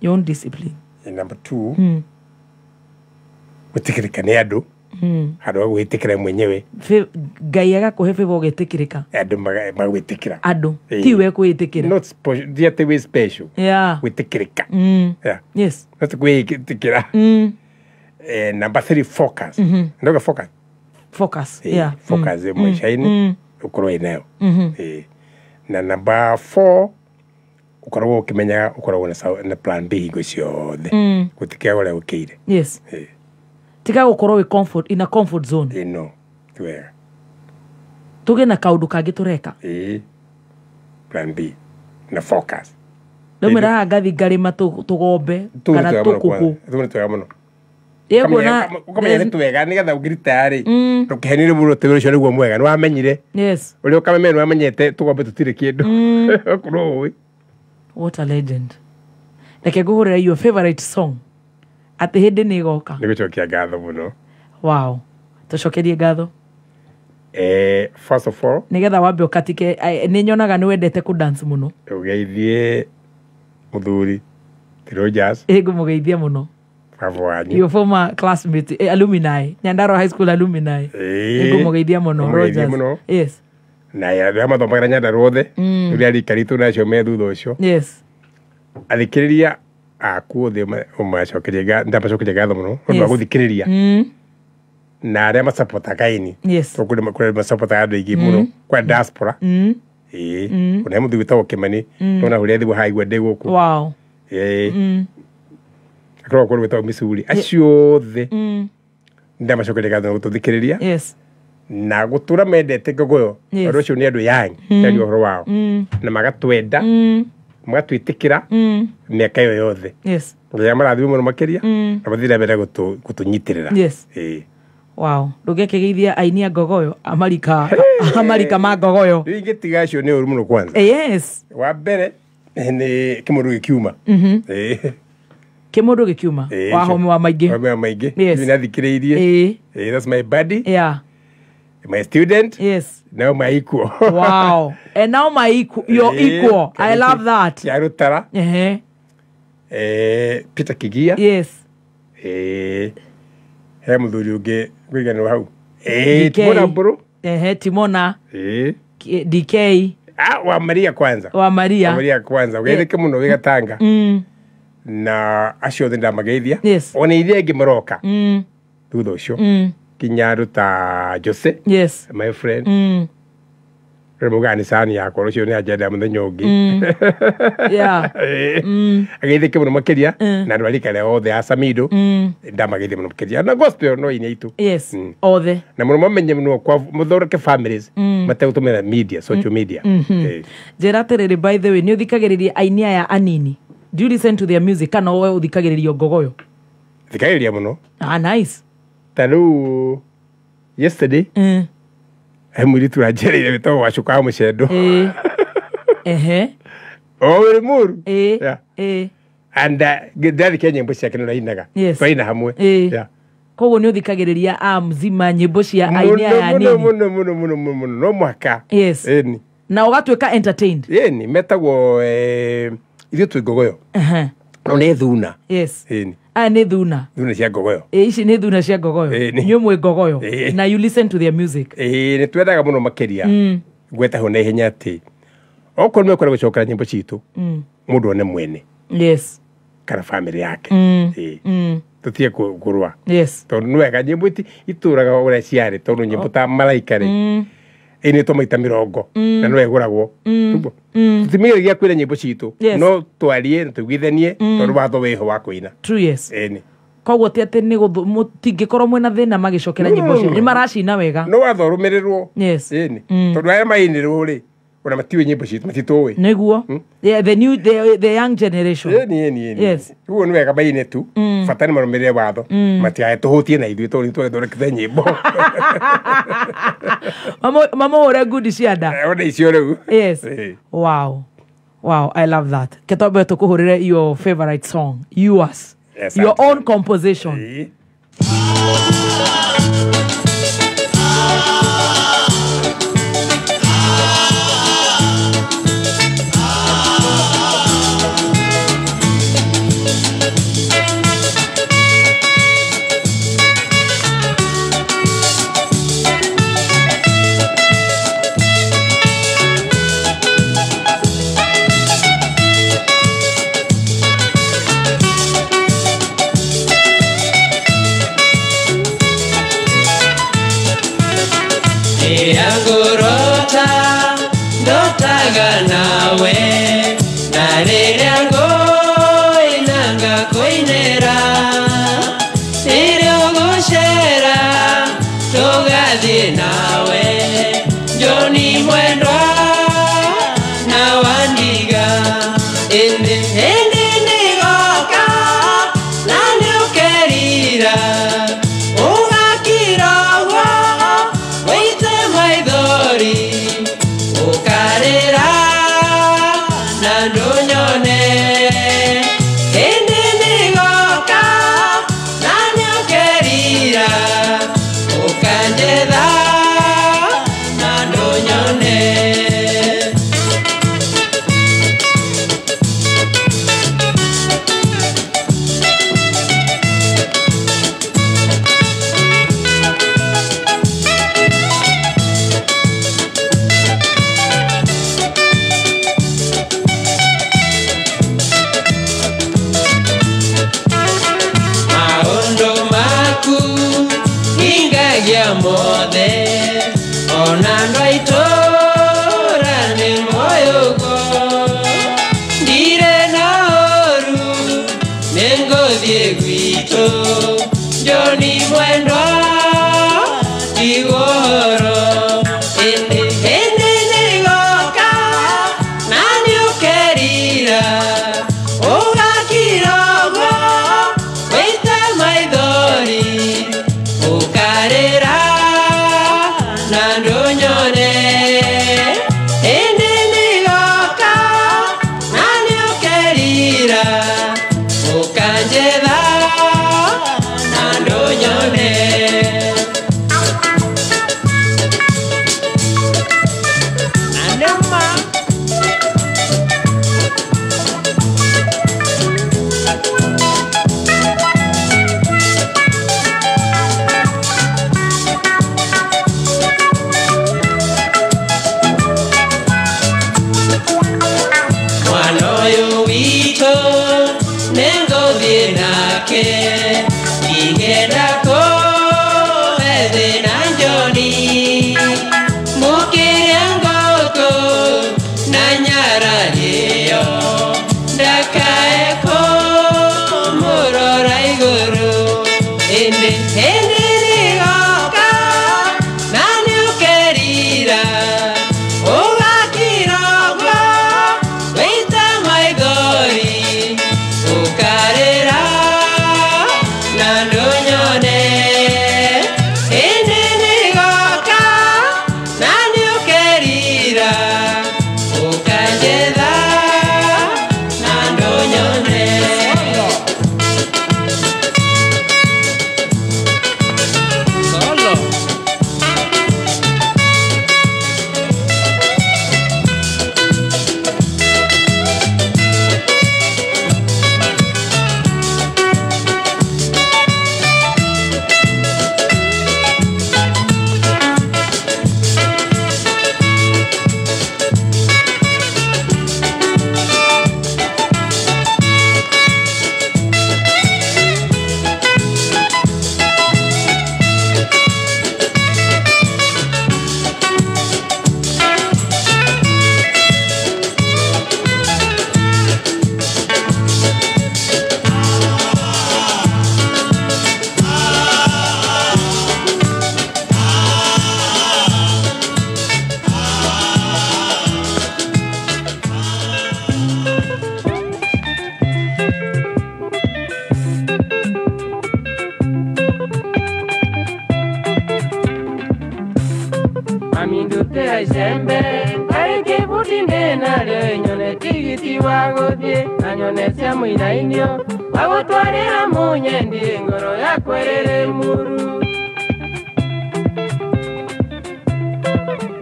S3: Your own discipline.
S10: Number two, gwĩtĩkĩrĩka nĩ andũ. Handũ ha gwĩtĩkĩra mwenyewe.
S3: Ngai agakũhe favor ũgetĩkĩrĩka.
S10: Andũ magwĩtĩkĩra.
S3: Andũ. Ti we kwĩtĩkĩra.
S10: Not ti atĩ wĩ special. Gwĩtĩkĩrĩka. Yeah. Not gwĩtĩkĩra. Number three, focus. Ndoga focus.
S3: Focus. Yeah.
S10: Focus maisha-inĩ ũkorwo wĩnayo. Na number four, ũkoragwo ũkĩmenyaga ũkoragwo na plan B hingo ciothe. Gũtikĩa ũrĩa ũkĩire.
S3: Tiga gũkorwo wĩ comfort, in a comfort zone.
S10: No, ti wega.
S3: Tũgĩe na kaũndũ kangĩ tũreka.
S10: Plan B na focus.
S3: Rĩmwe haha ngathi ngarĩma tũgombe kana tũkũkũ.
S10: Tũu nĩ twega mũno. Ũkamenya nĩ twega nĩgetha ũngĩrita rĩ, ndũkĩhenire mũno atĩ ũcio nĩguo mwega, nĩ wamenyire. Ũrĩa ũkamenya nĩ wamenyete tũgombe tũtirĩ kĩndũ. Ũkorwo ũĩ.
S3: What a legend. Reke ngũhũrĩre your favorite song. Atĩ hĩndĩ nĩ ĩgoka.
S10: Nĩ gũcokia ngatho mũno.
S3: Wow. Tũcokerie ngatho.
S10: First of all,
S3: nĩgetha wambe ũkatike, nĩ nyonaga nĩ wendete kũ dance mũno.
S10: Ũgeithie mũthuri ti Rogers.
S3: Ngũmũgeithia mũno.
S10: Baba wanyu.
S3: Your former classmate, alumni, Nyandarua High School alumni. Ngũmũgeithia mũno Rogers. Yes.
S10: Na arĩa mathomaga Nyandarua othe, ũrĩa rika ritũ na acio me thutha ũcio. Athikĩrĩria aku othe ũmacokerie ndamacokeria ngatho mũno ũndũ wa gũthikĩrĩria. Na arĩa masapotaga ini. Tondũ kũrĩ masapotaga andũ aingĩ mũno kwa diaspora. Kuna mũthuri wĩtagwo Kĩmani, ndona ũrĩa thimũ haigua ndĩ gũkũ.
S3: Wow.
S10: Akoragwo kũndũ gwĩtagwo Missouri. Acio othe ndamacokeria ngatho gũtũthikĩrĩria. Na gũtũra mendete Ngogoyo, andũ acio nĩ andũ yang, ndaria ũhoro wao. Na magatwenda, magatwĩtĩkĩra mĩaka ĩyo yothe. Nginya marathime mũno makĩria, na mathiĩ na mbere gũtũnyitĩrĩra.
S3: Wow. Ndũngĩakĩgeithia aini a Ngogoyo, amarika ma Ngogoyo.
S10: Rĩu ingĩtiga acio nĩ ũru mũno kwanza. Wa mbere nĩ kĩmũndũ gĩkiuma.
S3: Kĩmũndũ gĩkiuma. Wa home wa maingĩ.
S10: Wa maingĩ. Nĩ athikĩrĩirie. That's my buddy. My student. Now my equal.
S3: Wow. And now my equal. Your equal. I love that.
S10: Yarutara. Peter Kigia. He mũthuri ũngĩ ngũiganĩrwo hau. Timona Mbũrũ.
S3: Timona. DK.
S10: Wa Maria kwanza.
S3: Wa Maria.
S10: Wa Maria kwanza. Ũgeithĩke mũno wĩ Gatanga. Na acio othe ndamageithia. Ona iria ingĩ maroka thutha ũcio, kinya andũ ta Jose, my friend, rĩmũgaa nĩ cani yakwa rũcio nĩ agenda mũthenya ũngĩ. Ageithĩke mũno makĩria, na andũ arikare othe a Samido ndamageithia mũno makĩria, na gospel no ine itũ.
S3: Othe.
S10: Na mũno mamenye mũno kwa mũthondeke families mategũtũmĩra media, social media.
S3: Njĩra atĩrĩrĩ, by the way, nĩ ũthikagĩrĩria aini aya anini? Do you listen to their music kana we ũthikagĩrĩria ngogoyo?
S10: Thikagĩrĩria mũno.
S3: Ah, nice.
S10: Ta rĩu yesterday he mũirĩtu ũranjereire wĩtagwo Wacuka wa Mũcendo.
S3: Ehe.
S10: O wĩrĩ mũru. And ndathikia nyĩmbo ciake nĩ ũrainaga. Twaina hamwe.
S3: Koguo nĩ ũthikagĩrĩria a mzima nyĩmbo cia aini aya anini?
S10: Mũno mũno mũno mũno mũno, no mũhaka. Ĩni.
S3: Na ũgatuĩka entertained.
S10: Ĩni, metagwo ithuĩ twĩ ngogoyo. No nĩ thuna. Ĩni.
S3: Aya nĩ thuna.
S10: Thuna cia ngogoyo.
S3: Ici nĩ thuna cia ngogoyo. Inyuĩ mwĩ ngogoyo. Na you listen to their music.
S10: Nĩ twendaga mũno makĩria. Ngweta ho na ihenya atĩ okorwo nĩ ũkwenda gũcokera nyĩmbo citũ, mũndũ one mwene. Kana family yake. Tũtige kũrũa. Tondũ nĩ wega nyĩmbo itũraga ũrĩa ciarĩ, tondũ nyĩmbo ta Malaika rĩ, ĩinĩtwo maita 80 na no ĩgũragwo. Tũtimĩgeragia kwĩra nyĩmbo citũ, no twarie na tũiguithanie, tondũ watho wĩho wa kũina.
S3: True, yes. Koguo ti atĩ nĩ mũtingĩkorwo mwĩna thĩna magĩcokera nyĩmbo cio, nĩ maracina wega.
S10: No watho ũrũmĩrĩrwo. Ĩni. Tondũ arĩa mainĩrwo rĩ, ona matiũĩ nyĩmbo citũ, matitũĩ.
S3: Nĩguo. Yeah, the new, the young generation.
S10: Ĩni. Ũguo nĩ wega maine tu, bata nĩ marũmĩrĩre watho, matigae tũhũtie na ithuĩ tondũ nĩtwagĩthondekete nyĩmbo.
S3: Mamũhũre ngundi cia nda.
S10: Ona icio rĩu.
S3: Wow. Wow, I love that. Ketwambe tũkũhũrĩre your favorite song, yours.
S10: Yes,
S3: your own composition.
S11: Ngorota ndotaga nawe, na rĩrĩa ngũinanga kũinĩra, rĩrĩa ũgũcera tũgathiĩ nawe, Njoni mwendwa na wandiga. Ĩndĩ ĩndĩ nĩgoka na nĩũkerira, ũgakira ũguo wĩite maithori, ũkarĩra na ndũnyone. Ĩndĩ nĩgoka na nĩũkerira, ũkanjetha na ndũnyone. Maũndũ maku hingagia mothe, ona andũ a itũũra nĩ moĩ ũguo. Ndirĩ na ũũru, nĩngũthiĩ gwitũ, Njoni mwendwa tigwo ũhoro. Ĩndĩ ĩndĩ nĩgoka na nĩũkerira, ũgakira ũguo wĩite maithori, ũkarĩra na ndũnyone. Ĩndĩ nĩgoka na nĩũkerira, ũkanjetha na ndũnyone. wake igenda kũhe thĩna njoni mũkĩrĩa ngũkũ na nyararĩo ndakae kũmũrora igũrũ ĩndĩ hĩndĩ nĩgoka na nĩũkerira ũgakirogwo wĩita maithori ũkarĩra na ndũnyone hĩndĩ nĩgoka na nĩũkerira ũkanjetha na ndũnyone. Solo. Mami ndutĩra icembe tarĩngĩ buti ndĩ narĩo nyone tigiti wa gũthiĩ na nyone cia mũinainio wa gũtwarĩra mũnyendi ngoro yakwa ĩrĩ muru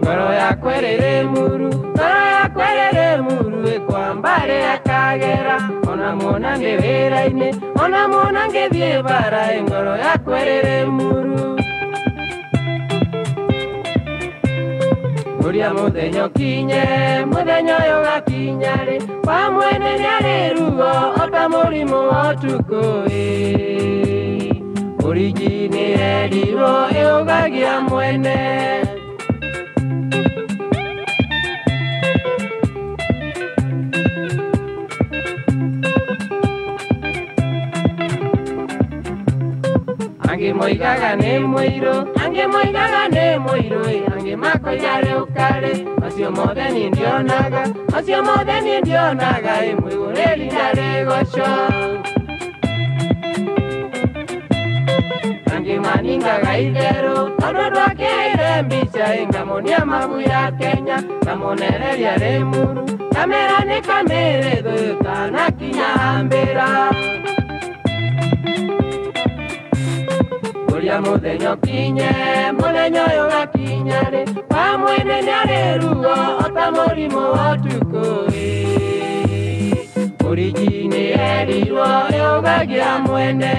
S11: ngoro yakwa ĩrĩ muru ngoro yakwa ĩrĩ muru ĩkwambare akagera ona muona ndĩ wĩra-inĩ ona muona ngĩthiĩ bara ngoro yakwa ĩrĩ muru Ũrĩa mũthenya ũkinye mũthenya ũyũ ũgakinya rĩ wa mwene nĩarĩ ruo o ta mũrimũ wa ũtukũ ĩ ũrigi nĩerirwo ĩũgagia mwene. Angĩ moigaga nĩ mũirũ angĩ moigaga nĩ mũirũ angĩ makoiga rĩu karĩ macio mothe niĩ ndionaga macio mothe niĩ ndionaga ĩ mwĩgũrĩri ndarĩ goco angĩ maningaga itherũ tondũ ndwakĩire mbica ĩ ngamonia mabu ya Kenya ngamonereria rĩ muru kamera nĩ kamĩrĩ thũ tanakinya hambĩra. Ũrĩa mũthenya ũkinye mũthenya ũyũ ũgakinya rĩ wa mwene nĩarĩ ruo o ta mũrimũ wa ũtukũ ĩ ũrigi nĩerirwo ĩũgagia mwene.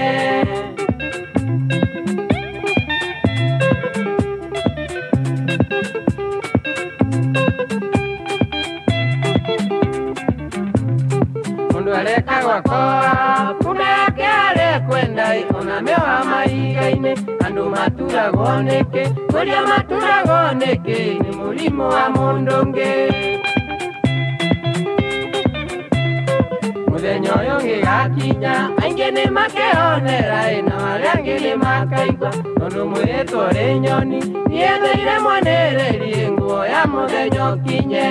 S11: Mũndũ areka gwakoa punda yake arekwenda ona mĩoha mahiga-inĩ andũ maturagwo nĩkĩ kũrĩa maturagwo nĩkĩ nĩ mũrimũ wa mũndũ ũngĩ. Mũthenya ũyũ ũngĩgakinya aingĩ nĩmakeonera na arĩa angĩ nĩmakaigua tondũ mwĩrĩtwo ũrĩ nyoni niĩthĩire mwanĩrĩrie nguo ya mũthenya ũkinye.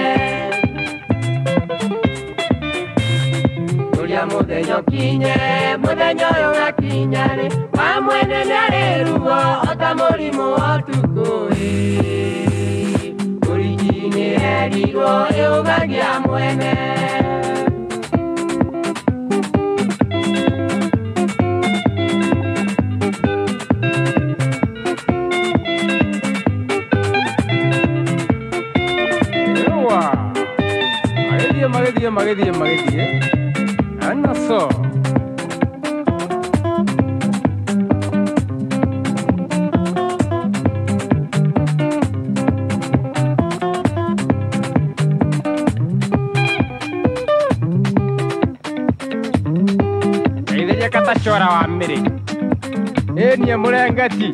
S11: Ũrĩa mũthenya ũkinye mũthenya ũyũ ũgakinya rĩ wa mwene nĩarĩ ruo o ta mũrimũ wa ũtukũ ĩ ũrigi nĩerirwo ĩũgagia mwene.
S10: Magĩthiĩ magĩthiĩ magĩthiĩ anaso Geithĩria katacora
S11: Bamĩrĩ ĩ niĩ mũrengeti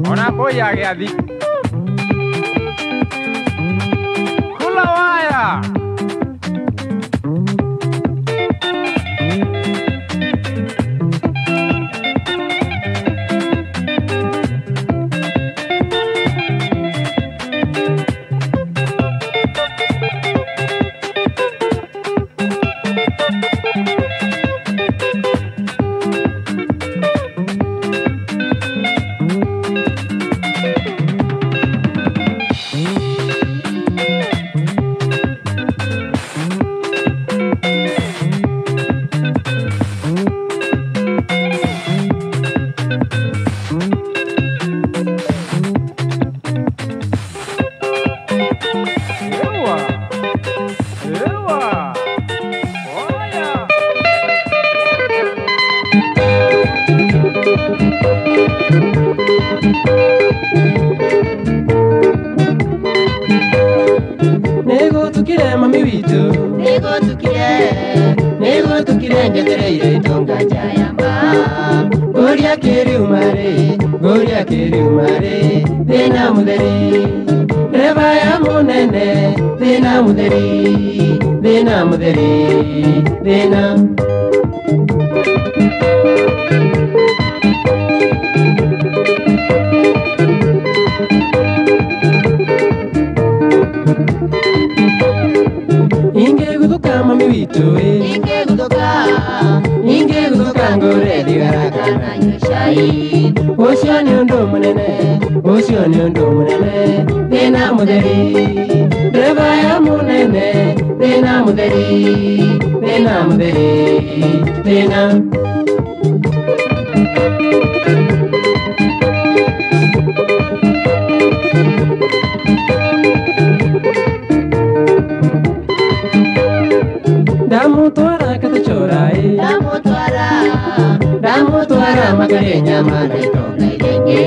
S11: ona mbũi ya gĩathi kula waya. Nĩgũtukire mami witũ, nĩgũtukire njetereire itonga njayamba. Ngũria kĩriuma-rĩ, ngũria kĩriuma-rĩ, thĩna mũtheri. Ndereba ya mũnene, thĩna mũtheri, thĩna mũtheri, thĩna. Ingĩguthũka mami witũ ĩ, ingĩguthũka ngũre thigara kana nyue cai. Ũcio nĩ ũndũ mũnene, ũcio nĩ ũndũ mũnene, thĩna mũtheri. Ndereba ya mũnene, thĩna mũtheri, thĩna mũtheri, thĩna. Ndamũtwara Katachora ĩ, ndamũtwara makarĩe nyama na itonga iria ingĩ.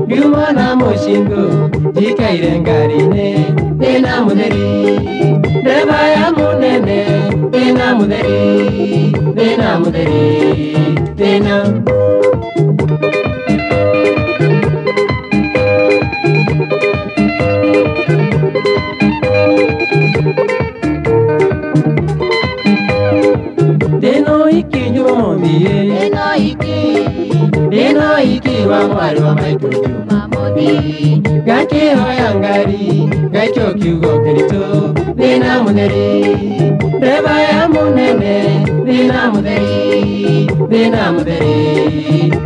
S11: Ngiuma na mũcingũ njikaire ngari-inĩ, thĩna mũtheri. Ndereba ya mũnene, thĩna mũtheri, thĩna mũtheri, thĩna. Ndĩno iki Jumamothi ĩ, ndĩno iki wa mwarĩ wa maitũ Jumamothi. Ngakĩhoya ngari ngaikio kiugo kĩritũ, thĩna mũtheri. Ndereba ya mũnene, thĩna mũtheri, thĩna mũtheri,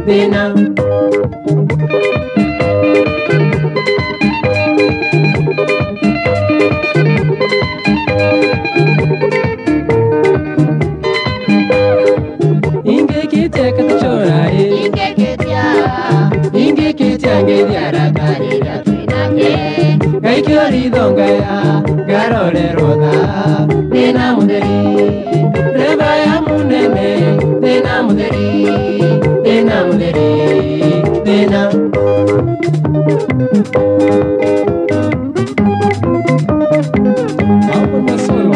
S11: thĩna. Ingĩkĩtia Katachora ĩ, ingĩkĩtia ngeithi arata rĩrĩa twĩnake. Ngaikio ritho ngaya ngarorerwo thaa, thĩna mũtheri. Ndereba ya mũnene, thĩna mũtheri, thĩna mũtheri, thĩna. Hapo ni solo.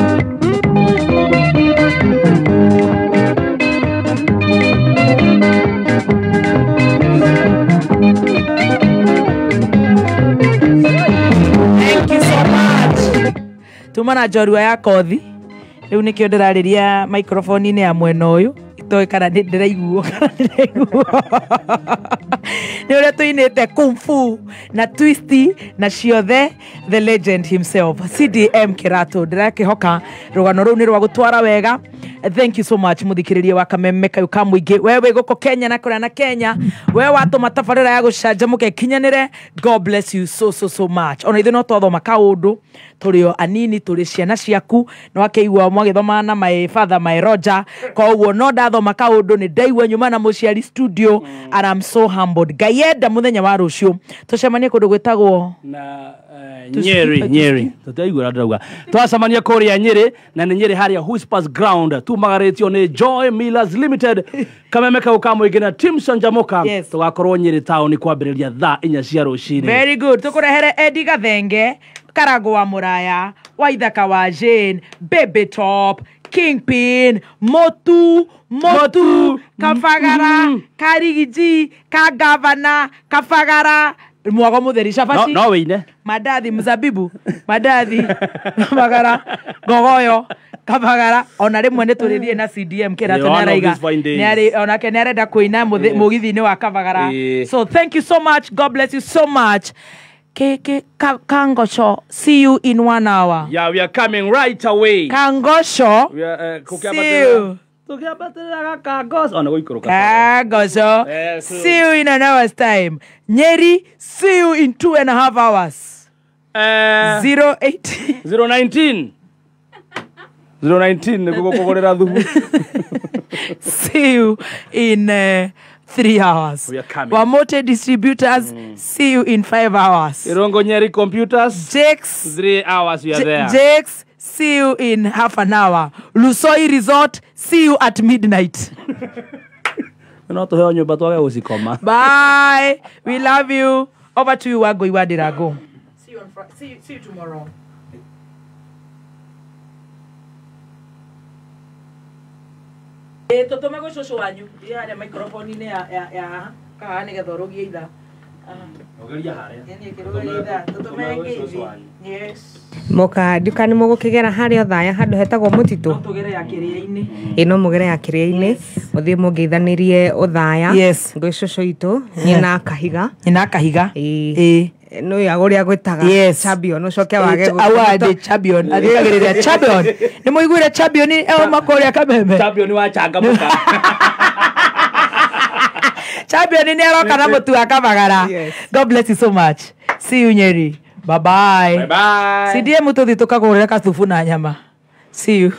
S3: Thank you so much. Tuma na njorua ya kothi rĩu nĩkĩo ndĩrarĩria microphone-inĩ ya mwena ũyũ itoĩ kana nĩ ndĩraiguo kana ndĩraiguo. Nĩ ũrĩa tũinĩte kung fu na twisty na ciothe, the legend himself CDM Kĩratũ. Ndĩrakĩhoka rũgano rũu nĩ rwa gũtwara wega. Thank you so much muthikiriria wa kameme kayu ka mũingĩ, we wĩ gũkũ Kenya na kũrĩa na Kenya, we watũma tabarĩra ya gũcanjamũka ĩkinyanĩre. God bless you so so so much. Ona ithuĩ no twathoma kaũndũ tũrĩ o anini, tũrĩ ciana ciaku, no akĩigua mwagĩthoma na my father my Roger, koguo no ndathoma kaũndũ nĩ ndaigua nyuma na mũciari studio, and I'm so humbled. Ngai enda mũthenya wa rũciũ tũcemanie kũndũ gwĩtagwo
S5: na Nyeri, Nyeri. Tutaigua ndauga. Twacemania kũrĩa Nyeri na nĩ Nyeri harĩa Whispers Ground tumagarĩtio nĩ Joy Millers Limited. Kameme kau ka mũingĩ na Team Canjamũka. Tũgakorwo Nyeri town kwambĩrĩria thaa 4 cia rũcinĩ.
S3: Very good. Tũkũrehere Eddie Gathenge, Karangũ wa Mũraya, Waithaka wa Jane, Baby Top, Kingpin, Motu, Motu, Kabagara, Karigiji, Kagavana, Kabagara, mwago mutheri cabaci
S5: no wĩine
S3: mandathi mzabibu mandathi Kabagara ngogoyo Kabagara ona rĩmwe nĩ tũrĩthiĩ na CDM kĩratũ
S5: The one of
S3: nĩaraiga
S5: these fine days.
S3: nĩarĩ onake nĩarenda kũina mũgithi-inĩ wa Kabagara. So thank you so much, God bless you so much. Kangosho, see you in 1 hour.
S5: Yeah, we are coming right away.
S3: Kangosho,
S5: we are
S3: see you. Kangosho, see you in an hour's time. Nyeri, see you in 2.5 hours. 08
S5: 019 019 nĩguo thubu.
S3: See you in 3 hours.
S5: We are coming.
S3: Wamote distributors, see you in 5 hours.
S5: Irongo Nyeri computers,
S3: Jakes,
S5: 3 hours we are there.
S3: Jakes, see you in half an hour. Lusoi Resort, see you at midnight.
S5: No tuheo nyumba twage gucikoma.
S3: Bye. We love you. Over to you, Wangui wa Ndiragu. See you on Friday. See you tomorrow. Tũtũme gwĩ cũcũ wanyu thiĩ harĩa microphone-inĩ ya kaha nĩgetha ũrũgie ithaa.
S5: Rũgĩria harĩa.
S3: Rũgĩria ithaa. Tũtũme ngeithi. Yes.
S15: Moka nduka nĩ mũgũkĩgera harĩa Othaya handũ hetagwo mũtitũ.
S3: Tũgere ya kĩrĩa-inĩ.
S15: Ĩ no mũgere ya kĩrĩa-inĩ mũthiĩ mũngeithanĩrie Othaya.
S3: Yes.
S15: Gwĩ cũcũ itũ nyina Kahiga.
S3: Nyina Kahiga.
S15: Ĩ. No ya ũrĩa gwĩtaga.
S3: Yes.
S15: Champion ũcoke wage
S3: award champion. Athikagĩrĩria champion. Nĩ mũiguire champion auma kũrĩa Kameme.
S5: Champion wa changamũka.
S3: Champion nĩ aroka na mũtu wa Kabagara. God bless you so much. See you Nyeri. Bye bye.
S5: Bye bye.
S3: CDM tũthiĩ tũkagũrĩre kathubu na nyama. See you.